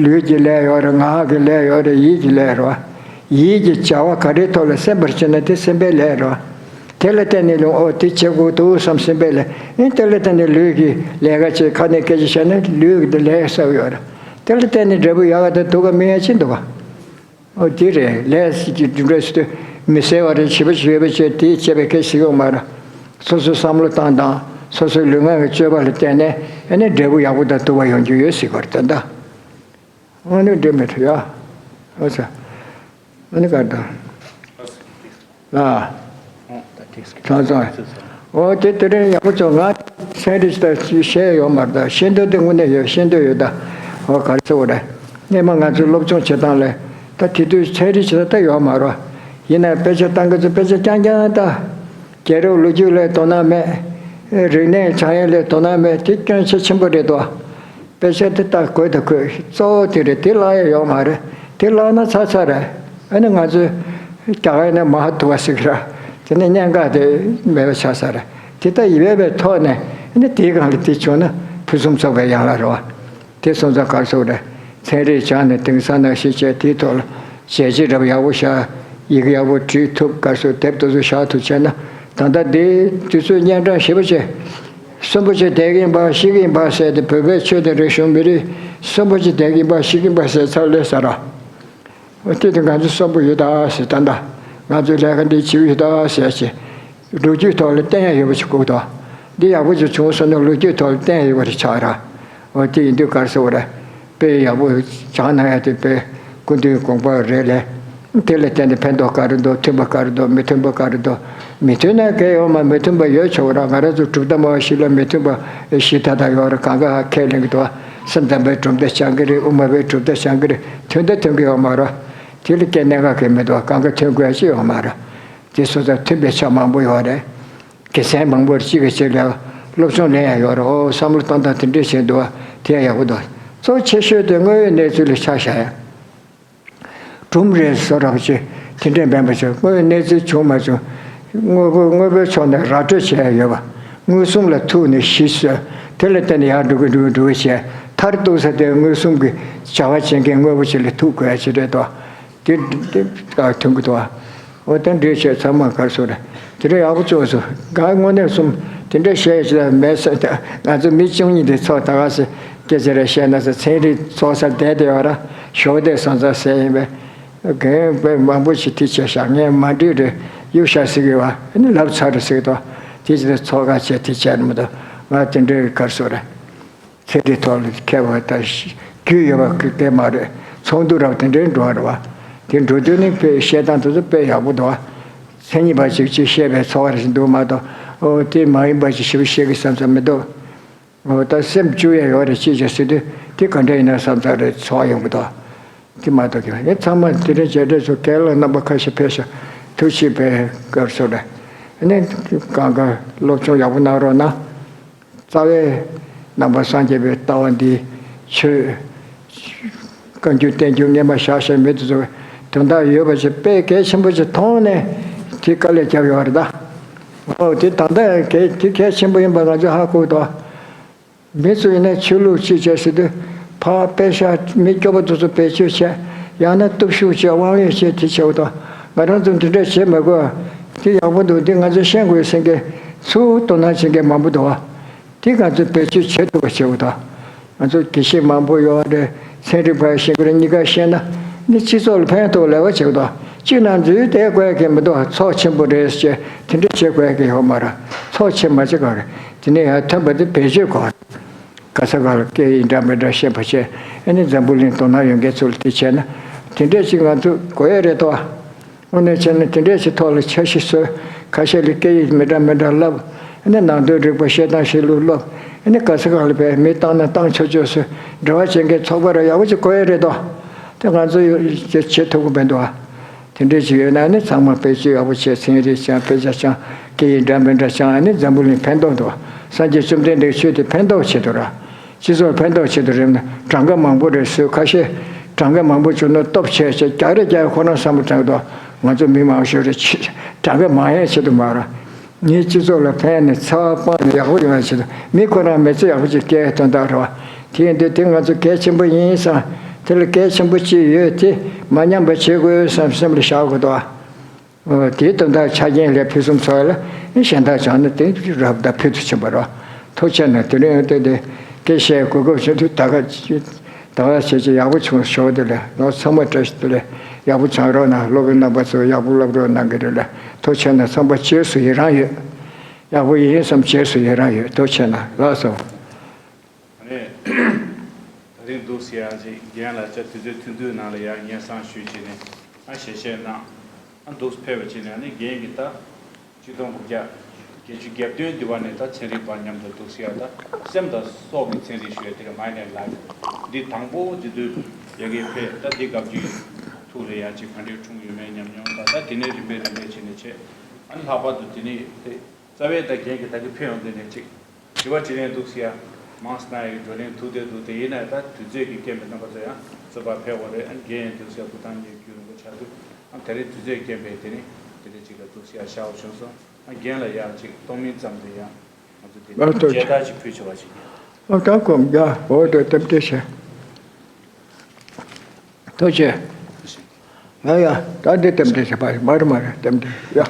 ལུས་ཀྱི་ལས་ཡོད་རེད། ངག་གི་ལས་ཡོད་རེད། ཡིད་ཀྱི་ལས་རེད་བ། ཡིད་ཀྱི་བྱ་བ་ག་རེའི་ཐོག་ལ་སེམས་པར་བྱེད་ན་དེ་སེམས་པའི་ལས་རེད་བ། དེ་ལ་བརྟེན་ནས་ལུས་ཨོ་དེ་བྱེད་དགོས་འདུག་བསམ་སེམས་པའི་ལས། ཨེ་དེ་ལ་བརྟེན་ནས་ལུས་ཀྱི་ལས་ཀ་བྱེད་ཁ་ནས་སྐད་ཆ་བཤད་ན་ལུས་ཀྱི་དེ་ལས་གསལ་ཡོད་རེད། དེ་ལ་བརྟེན་ནས་འབྲས་བུ་ཡག་ག་དང་སྡུག་ག་སྨིན་ཡ་ཅི་འདུག་ག་ཨོ་དེ་རེད། ལས་ཀྱི་རྒྱུ་འབྲས་སུ་མི་གསལ་བ་རེད། བྱིས་པ་བྱིས་པ་བྱས་དེའི་བྱས་པའི་སྐད་ཞིག་ཡོད་མ་རེད། སོ་སོའི་བསམ་བློ་བཏང་དང་སོ་སོའི་ལུས་ངག་གི་སྤྱོད་པ་ལ་བརྟེན་ནས་ཨ་ནི་འབྲས་བུ་ཡག་པོ་དང་སྡུག་པ་ཡོང་རྒྱུ་ཡོད་ཟེར་གི་རེད་ད་ལྟ། ཨ་ནི་འབྲས་མི་ཐུབ་ཡ། ཨོ་ཙི། ཨ་ནི་ག་རེ་དང་། ལ། ད་ཐེངས་ཚང་ཚང་། འོ་དེ་དེ་རིང་ཡག་པོ་བྱུང་། ང་ཚན་རིག་ད་ཤེས་ཡོད་མ་རེད། ད་ཤེས་འདོད་དེ་དངོས་གནས་ཡོད། ཤེས་འདོད་ཡོད་ད། འོ་ག་རེ་ཟེར་དགོས་རེད། སྔོན་མ་ང་ཚོའི་སློབ་སྦྱོང་བྱེད་སྟངས་ལས་ད་དེ་དུས་ཚན་རིག་བྱེད་ས་ད་ཡོད་མ་རེད། ཡིན་ནའི་དཔེ་ཆ་བཏང་གི་ཚོ་དཔེ་ཆ་རྐྱང་རྐྱང་ད། རྒྱལ་རབས་ལོ་རྒྱུས་ལས་དོ་སྣང་མེད། རིག་གནས་བྱ་ཡུལ་ལས་དོ་སྣང་མེད། དེ་སྐྱོན་ཆ་ཆེན་པོ་རེད་དོ། དཔེ་ཆ་དེ་ལྟ་དགོས་དང་དགོས། གཙོ་བོ་དེ་རེད། དེ་བརླག་ཡ་ཡོད་མ་རེད། དེ་བརླག་ན་ཚར་ཚར་རེད། ཨ་ནི་ང་ཚོས་རྒྱ་གར་ནས་མ་ཧ་ཐུ་བ་ཟེར་གི་ར། དེ་ནས་གནད་འགག་དེ་མེད་པ་ཆགས་ས་རེད། དེ་ལྟ་ཡི་བའི་བའི་ཐོག་ནས་ཨ་ནི་དེའི་སྒང་ལ་དེ་བྱུང་ན་ཕུན་སུམ་ཚོགས་པའི་ཡན་ལག་རེད་བ། དེ་སོང་ཙང་ག་རེ་ཟེར་དགོས་རེད། ཚན་རིག་སྦྱངས་ནས་དེང་སང་ནང་བཞིན་བྱས་དེའི་ཐོག་ལ་ཞལ་ལྕེ་འདྲ་པོ་ཡག་པོ་བཞག་ཡི་གེ་ཡག་པོ་བྲིས་ཐུབ། ག་རེ་ཟེར་དེབ་དེ་ཚོ་བཞག་ཐུབ་བྱས་ན་ད་ལྟ་འདི་དུས་ཚོད་གཉན་འཕྲང་ཞེ་པོ་ཅིག་གསོན་པོ་ཅིག་བསྡད་ཀྱིན་པ་ཤི་གིན་པ་ཟེར་ཏེ་བོད་པའི་ཆོས་དང་རིག་གཞུང་མི་རིགས་གསོན་པོ་ཅིག་བསྡད་ཀྱིན་པ་ཤི་གིན་པ་ཟེར་ཚར་ལས་ས་ར། འོ་དེ་དུས་ང་ཚོ་གསོན་པོ་ཡོད་ད་ཟེར། ད་ལྟ་ང་ཚོས་ལས་ཀ་འདི་བྱེད་ཀྱི་ཡོད་ད་ཟེར་ཅིག་ལོ་རྒྱུས་ཐོག་ལ་བསྟན་ཡ་ཡོད་པ་ཅིག་དགོས་དོ། འདི་ཡག་པོ་ཅིག་བྱུང་སོང་ན་ལོ་རྒྱུས་ཐོག་ལ་བསྟན་ཡོད་པ་རེད་ཆགས་ར། འོ་དེ་ཡིན་དུས་ག་རེ་ཟེར་བ་རེད། དཔེ་ཡག་པོ་སྦྱང་གནང་ཡ་དེ་དཔེ་སྐུ་མདུན་དགོངས་པ་རེད་ལས། དེ་ལ་བརྟེན་ནས་ཕན་ཐོགས་ག་རེ་འདུག་མཐུན་པ་ག་རེ་འདུག་མི་མཐུན་པ་ག་རེ་འདུག་མི་མཐུན་ན་གལ་ཡོད་མ། མི་མཐུན་པ་ཡོད་ཆོག་ར། ང་རང་ཚོ་གྲུབ་མཐའ་སྨྲ་བ་བཞི་ལ་མི་མཐུན་པ་བཞི་ད་ལྟ་ཡོད་ར། གང་ག་ཧ་ཁས་ལེན་གི་འདུག་སེམས་ཙམ་པའི་གྲུབ་མཐའ་སྦྱང་གི་རེད། དབུ་མ་པའི་གྲུབ་མཐའ་སྦྱང་གི་རེད། མཐུན་ད་མཐུན་གི་ཡོད་མ་ར། དེ་ལ་སྐྱེ་གནད་འགག་གི་མི་འདུག་གང་ག་མཐུན་དགོས་ཡ་ཅི་ཡོད་མ་ར། དེ་སོ་སོ་མཐུན་པའི་ཆ་མང་པོ་ཡོད་རེད། དགེ་མཚན་མང་པོ་གཅིག་གིས་གཅིག་ལ་སློབ་སྦྱོང་ལེན་ཡ་ཡོད་རེད། ཨོ་བསམ་བློ་གཏོང་སྟངས་དེ་འདྲས་བྱས་འདུག་བ། དེ་ཡང་ཡག་པོ་འདུག་གཙོ་ཆེ་ཤོས་དེ་དངོས་ཡོད་གནས་ཚུལ་ལ་ཆ་བཞག་ཡ། སྒྲུང་རེད་བཟོ་རོགས་བྱེད། དེ་འདྲས་མིན་པ་བྱས་དངོས་ཡོད་གནས་ཚུལ་བྱུང་མ་བྱུང་། དངོས་པོ་དངོས་པོའི་ཕྱོགས་ནས་ར་སྤྲོད་བྱས་ཡ་ཡོད་པ། མངོན་སུམ་ལ་ཐུག་ནས་གཞི་བཟོས། དེ་ལ་བརྟེན་ནས་ཡར་འགྲོ་གི་འགྲོ་གི་འགྲོ་གི་བྱས། མཐར་གཏུགས་ས་དེ་མངོན་སུམ་གྱི་བྱ་བ་བྱེད་མཁན་དངོས་པོ་ཅིག་ལ་ཐུག་དགོས་ཡ་ཅིག་རེད་དོ། དེ་དེ་ཨ་མཐུན་གྱི་འདུག་ཨ། འོ་དེ་འདྲའི་བྱས་ཚང་མ་གར་སོང་རེད། དེ་འདྲ་ཡག་པོ་བྱུང་སོང་། ག་དངོས་གནས་གསུམ་དེ་འདྲ་བཤད་ཅི་ལ་མེད་ཟེར་ཏེ། ང་ཚོ་མི་བཅུ་གཉིས་དེ་ཚོ་ད་ག་སེ་སྐད་ཆ་རེ་བཤད་ན་ཟེར། ཚན་རིག་ཚོགས་ས་བསྡད་དེ་ཡོད་ར། ཞོགས་དེ་སོང་ཙང་ཟེར་ཡིན་པས། རྒན་དཔེ་མང་པོ་ཞིག་དེ་བྱས་ཤག་ངས་མ་འགྲིག་རེད་གཡུག་ཤག་ཟེར་གི་བ། ཨ་ནི་ལབ་ཚར་རེད་ཟེར་གི་འདུག་དེ་ཅི་ལ་ཚོགས་ཁ་བྱས་དེ་བྱས་ནི་མི་འདུག་ང་དེ་འདྲའི་གར་སོང་རེད། ཚན་རིག་ཐོག་ལ་མཁས་པ་དང་རྒྱུས་ཡོད་པ་གི་སྐད་མ་རེད། ཚོགས་འདུ་རབ་དེ་འདྲའི་འགྲོ་བ་རེད་བ། དེ་འགྲོ་དུས་ནི་དཔེ་བཤད་སྟངས་དེ་ཚོ་དཔེ་ཡག་པོ་འདུག་བ། མཚན་ཉིད་པ་ཅིག་ཅིག་བཤད་པའི་ཚོར་བ་ཞིག་འདུག་མ་གཏོགས། ཨོ་དེ་མ་ཡིན་པ་ཅིག་ཞིབ་བཤད་གི་བསམ་བསམ་མི་འདུག་ཨོ་ད་སེམས་བཅུག་ཡ་ཡོད་རེད་ཅེས་བྱ་སྲིད་དུས་དེ་ག་འདྲ་ཡིན་ན་བསམ་ཚར་རེད་ཚོར་བ་ཡོང་གི་འདུག་དེ་མ་གཏོགས་ཀྱི་ངས་ཚང་མ་དེ་རིང་མཇལ་འཕྲད་ཚོ་གལ་ལ་རྣམ་པ་ཁ་ཤས་ཕེབས་ཤག་ཐུགས་རྗེ་ཆེ། སྐབས་སུ་རེ་ནས་གང་ག་སློབ་སྦྱོང་ཡག་པོ་གནང་རོགས་གནང་། རྩ་བའི་ནང་པ་སངས་རྒྱས་པའི་ལྟ་བ་འདི་ཆོས་བཀའ་འགྱུར་བསྟན་འགྱུར་སྔོན་མ་བཞག་བཞག་མི་དེ་ཚོ་དོན་དག་ཡོད་པ་ཞིག་དཔེ་གལ་ཆེན་པོ་ཞིག་མཐོང་ནས་དེ་དཀའ་ལས་བརྒྱབ་ཡོད་རེད་ད། ཨོ་དེ་ད་ལྟ་གལ་དེ་གལ་ཆེན་པོ་ཡིན་པ་ང་ཚོས་ཧ་གོ་འདུག་མི་ཚོ་ཡིན་ན་ཆོས་ལུགས་གཅིག་བྱས་ཟེར་དུས་ཕར་དཔེ་ཤག་མི་སྐྱོ་པོ་དེ་ཚོ་བེད་སྤྱོད་བྱས། ཡང་ན་སྟོབས་ཤུགས་བྱས་དབང་ཡོད་བྱས་དེ་བྱས་འདུག་ང་རང་ཚོ་འདི་འདྲ་བྱེད་མི་དགོས། དེ་ཡག་པོ་འདུག་འདི་ང་ཚོ་ཤེས་དགོས་ཟེར་མཁན་ཚུར་དོ་སྣང་བྱེད་མཁན་མང་པོ་འདུག་བ། དེ་ང་ཚོས་བེད་སྤྱོད་བྱེད་ཐུབ་པ་བྱེད་དགོས་དང་། ང་ཚོ་དགེ་བཤེས་མང་པོ་ཡོད་རེད། ཚན་རིག་པ་ཤེས་དགོས་རེད། གཉིས་ཀ་ཤེས་ན་ནི་སྤྱི་ཚོགས་ལ་ཕན་ཐོགས་ལས་ཀ་བྱེད་དགོས་དང་། གཅིག་ན་འཛུལ་བསྡད་དགོས་ཀྱི་མི་འདུག་ཚོགས་ཆེན་པོ་རེད་ཅེས་དེ་འདྲ་བྱེད་དགོས་ཀྱི་ཡོད་མ་རེད། ཚོགས་ཆེ་མ་བྱེད་ག་རེད། དེ་ནས་ཡང་ཐོན་པ་དེ་བེད་སྤྱོད་དགོས། ག་ས་ག་ལ་སྐད་ཡིག་འདྲ་མི་འདྲ་ཤེས་པ་བྱས། ཨ་ནི་འཛམ་བུ་གླིང་དོ་སྣང་ཡོད་མཁན་ཚོ་ལ་དེ་བྱས་ན་དེ་འདྲ་ཅིག་ང་ཚོ་དགོས་ཡ་རེད་དོ། དངོས་གནས་བྱས་ན་དེ་འདྲས་ཞིག་ཐོག་ལ་འཆར་གཞི་བཟོས། ཁ་ཤས་ལ་སྐད་ཡིག་མི་འདྲ་མི་འདྲ་བསླབ། ཨ་ནི་ནང་དོན་རིག་པ་བཤད་སྟངས་བཤད་ལུགས་སློབ། ཨ་ནི་ག་ས་ག་ལ་བས་མི་བཏང་ན་བཏང་ཆོག་ཆོག་བཟོས། འབྲེལ་བ་བྱེད་མཁན་ཚོགས་པ་ར་ཡག་པོ་ཅིག་དགོས་ཡ་རེད་དོ། དེ་ང་ཚོ་ཡོད་བྱེད་ཐུབ་ཀྱི་མི་འདུག་ཨ། དེ་འདྲས་ཅིག་ཡོད་ན་ནི་ཚང་མ་བེད་སྤྱོད་ཡག་པོ་བྱས། ཚན་རིག་སྦྱང་། དཔེ་ཆ་སྦྱང་། སྐད་ཡིག་འདྲ་མི་འདྲ་སྦྱང་། ཨ་ནི་འཛམ་བུ་གླིང་ཕན་ཐོགས་འདུག་སངས་རྒྱས་བཅོམ་ལྡན་འདས་ཆོས་དེ་ཕན་ཐོགས་ཆེད་དུ་ར། སྤྱི་ཚོགས་ཕན་ཐོགས་ཆེད་དུ་རེད་ན་གྲངས་ཀ་མང་པོ་རེད་བཟོས། ཁ་ཤས་གྲངས་ཀ་མང་པོ་བྱུང་ན་སྟོབས་ཆེ་ཆེ་རྒྱག་རེ་རྒྱག་ཁོ་རང་བསམ་བློ་དྲན་གི་འདུག་ང་ཚོ་མི་མང་ཤོས་རེད། ཆེ་གྲངས་ཀ་མང་ཡས་ཆེད་དུ་མ་རེད། ངའི་སྤྱི་ཚོགས་ལ་ཕན་ནས་འཚེ་བ་སྤངས་ནས་ཡག་པོ་ཡོང་ཡས་ཆེད་དུ། མི་ཁོ་རང་མི་ཚེ་ཡག་པོ་ཅིག་སྐྱེལ་ཡས་དོན་དག་རེད་བ། དེ་ཡིན་དུས་དེ་ང་ཚོ་གལ་ཆེན་པོ་ཡིན་བསམ། དེ་ལ་གལ་ཆེན་པོ་ཅིག་ཡོད་དེ་མ་ཉམས་པ་བྱེད་དགོས་བསམ་སེམས་ལ་བཞག་དགོས་འདུག་བ། ཨོ། དེའི་དོན་དག་ཆ་རྐྱེན་ལས་ཕུན་སུམ་ཚོགས་ལ་གཞན་དག་སྦྱངས་ན་དེ་རབ་དང་ཕུལ་དུ་ཕྱིན་པ་རེད། ཐུགས་རྗེ་ཆེ་གནང་། དེ་རིང་ཨ་ཏེ་དེ་སྐད་བཤད་གོ་སྐབས་བྱུང་དུས་ད་ག་ད་ག་བྱེད་ཀྱི་ཡག་པོ་བྱུང་། ཞོགས་དེ་ལ་ལོ་ཚང་མ་བཀྲ་ཤིས་བདེ་ལེགས། ཡག་པོ་སྦྱང་རོགས་གནང་། སློབ་དཔོན་རྣམ་པ་ཚོ་ཡག་པོ་སློབ་རོགས་གནང་གི་རེད་ལ། ཐུགས་རྗེ་ཆེ་གནང་། ཚང་མ་རྗེས་སུ་ཡི་རང་ཡོད། ཡག་པོ་ཡིན་བསམ་རྗེས་སུ་ཡི་རང་ཡོད། ཐུགས་རྗེ་ཆེ་གནང་། ལགས་སོ། ཨ་ནི། ད་རིང་འདུག་ཟེར་ཡག་ཅིག་རྒན་ལགས་ཀྱིས་དུས་ཚོད་ཐུང་ཐུང་ནང་ལ་ཡར་སྙན་སེང་ཞུས་བྱས་ནས་ཨ་ཞལ་བཞེས་གནང་། ཨ་འདུག་ཕེབས་པ་བྱས་ནས་ཨ་ནི་རྒན་གྱིས་ད་ཆིག་སྟོང་དགུ་བརྒྱ་བརྒྱད་ཅུ་གྱ་བདུན་དུ་བ་ནས་ད་ཚན་རིག་པ་མཉམ་དུ་འདུག་ཟེར་ཡག་ད་སེམས་དང་སྲོག་གི་ཚན་རིག་ཞུ་ཡག་དེ་རེད། མ་ཡིན་ནའི་ལགས་འདི་དང་པོ་འདི་དུས་ཡ་གི་ཕེབས། ད་འདི་སྐབས་ཀྱི་ཐུགས་ལ་ཡག་ཅིག་ག་འདྲའི་འཁྲུངས་ཡོད་མེད་ཉམས་མྱོང་དང་། ད་དེ་ནས་རིམ་པས་རིམ་པས་བྱས་ནས་བྱས། ཨ་ནི་ལྷག་པར་དུ་དེ་ནས་དེ། རྩ་བའི་ད་རྒན་གྱིས་ད་གིན་ཕེབས་ཡོང་དུས་ནས་ཅིག་དྲི་བ་དྲིས་ལན་འདུག་ཟེར་ཡག་མང་ཙམ་གནང་ཡག་གི་བགྲོ་གླེང་ཐུགས་འདོད་འདུག་དེ་ཡིན་ན་ད་དུས་ཚོད་ཀྱི་རྐྱེན་པས་རྣམ་པ་ཚོ་ཡང་རྩོད་པ་ཕེབས་པ་རེད། ཨ་རྒན་ཡང་འདུག་ཟེར་ཡག་སྐུ་ཐང་ཉེ་རྒྱུན་རིང་པོ་ཆགས་དུས་ཨ་ད་རེས་དུས་ཚོད་ཀྱི་རྐྱེན་པས་དེ་ནི་དེ་འདྲ་ཅིག་ལ་འདུག་ཟེར་ཡག་བཞག་པ་བྱུང་སོང་། ཨ་རྒན་ལ་ཡག་ཅིག་སྟོང་མིན་ཙམ་དུ་ཡང་ང་ཚོ་དེ་ལ་ལགས་སོ། མཇལ་དར་ཅིག་ཕུལ་ཆོག་པ་ཞིག་ཨ་ད་ཁོམ་རྒྱ་འོ་དེ་རྟེན་འབྲེལ་བྱས། ཐུགས་རྗེ་ཆེ། ང་ཡ་ད་འདི་རྟེན་འབྲེལ་བྱས་པ་མ་རེད། མ་རེད། རྟེན་འབྲེལ་ཡ།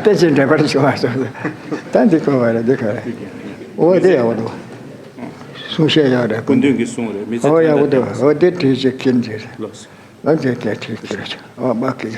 རྟེན་ཅིག་འབྲེལ་པར་བྱུང་བ་སོང་། ད་འདི་ཁོ་བ་རེད། འདི་ཁོ་རེད། འོ་དེ་ཡག་པོ་འདུག་གསུང་བཤད་ཡག་རེད། སྐུ་མདུན་གྱི་གསུང་རེད། མི་ཚེ་འོ་ཡག་པོ་འདུག་འོ་དེ་བྲིས་ཅིག་ཁྱེར་འདི་རེད། ལོས། ང་འདི་དེ་བྲིས་ཁྱེར་ཅིག་ཨོ་མ་ཁྱེར།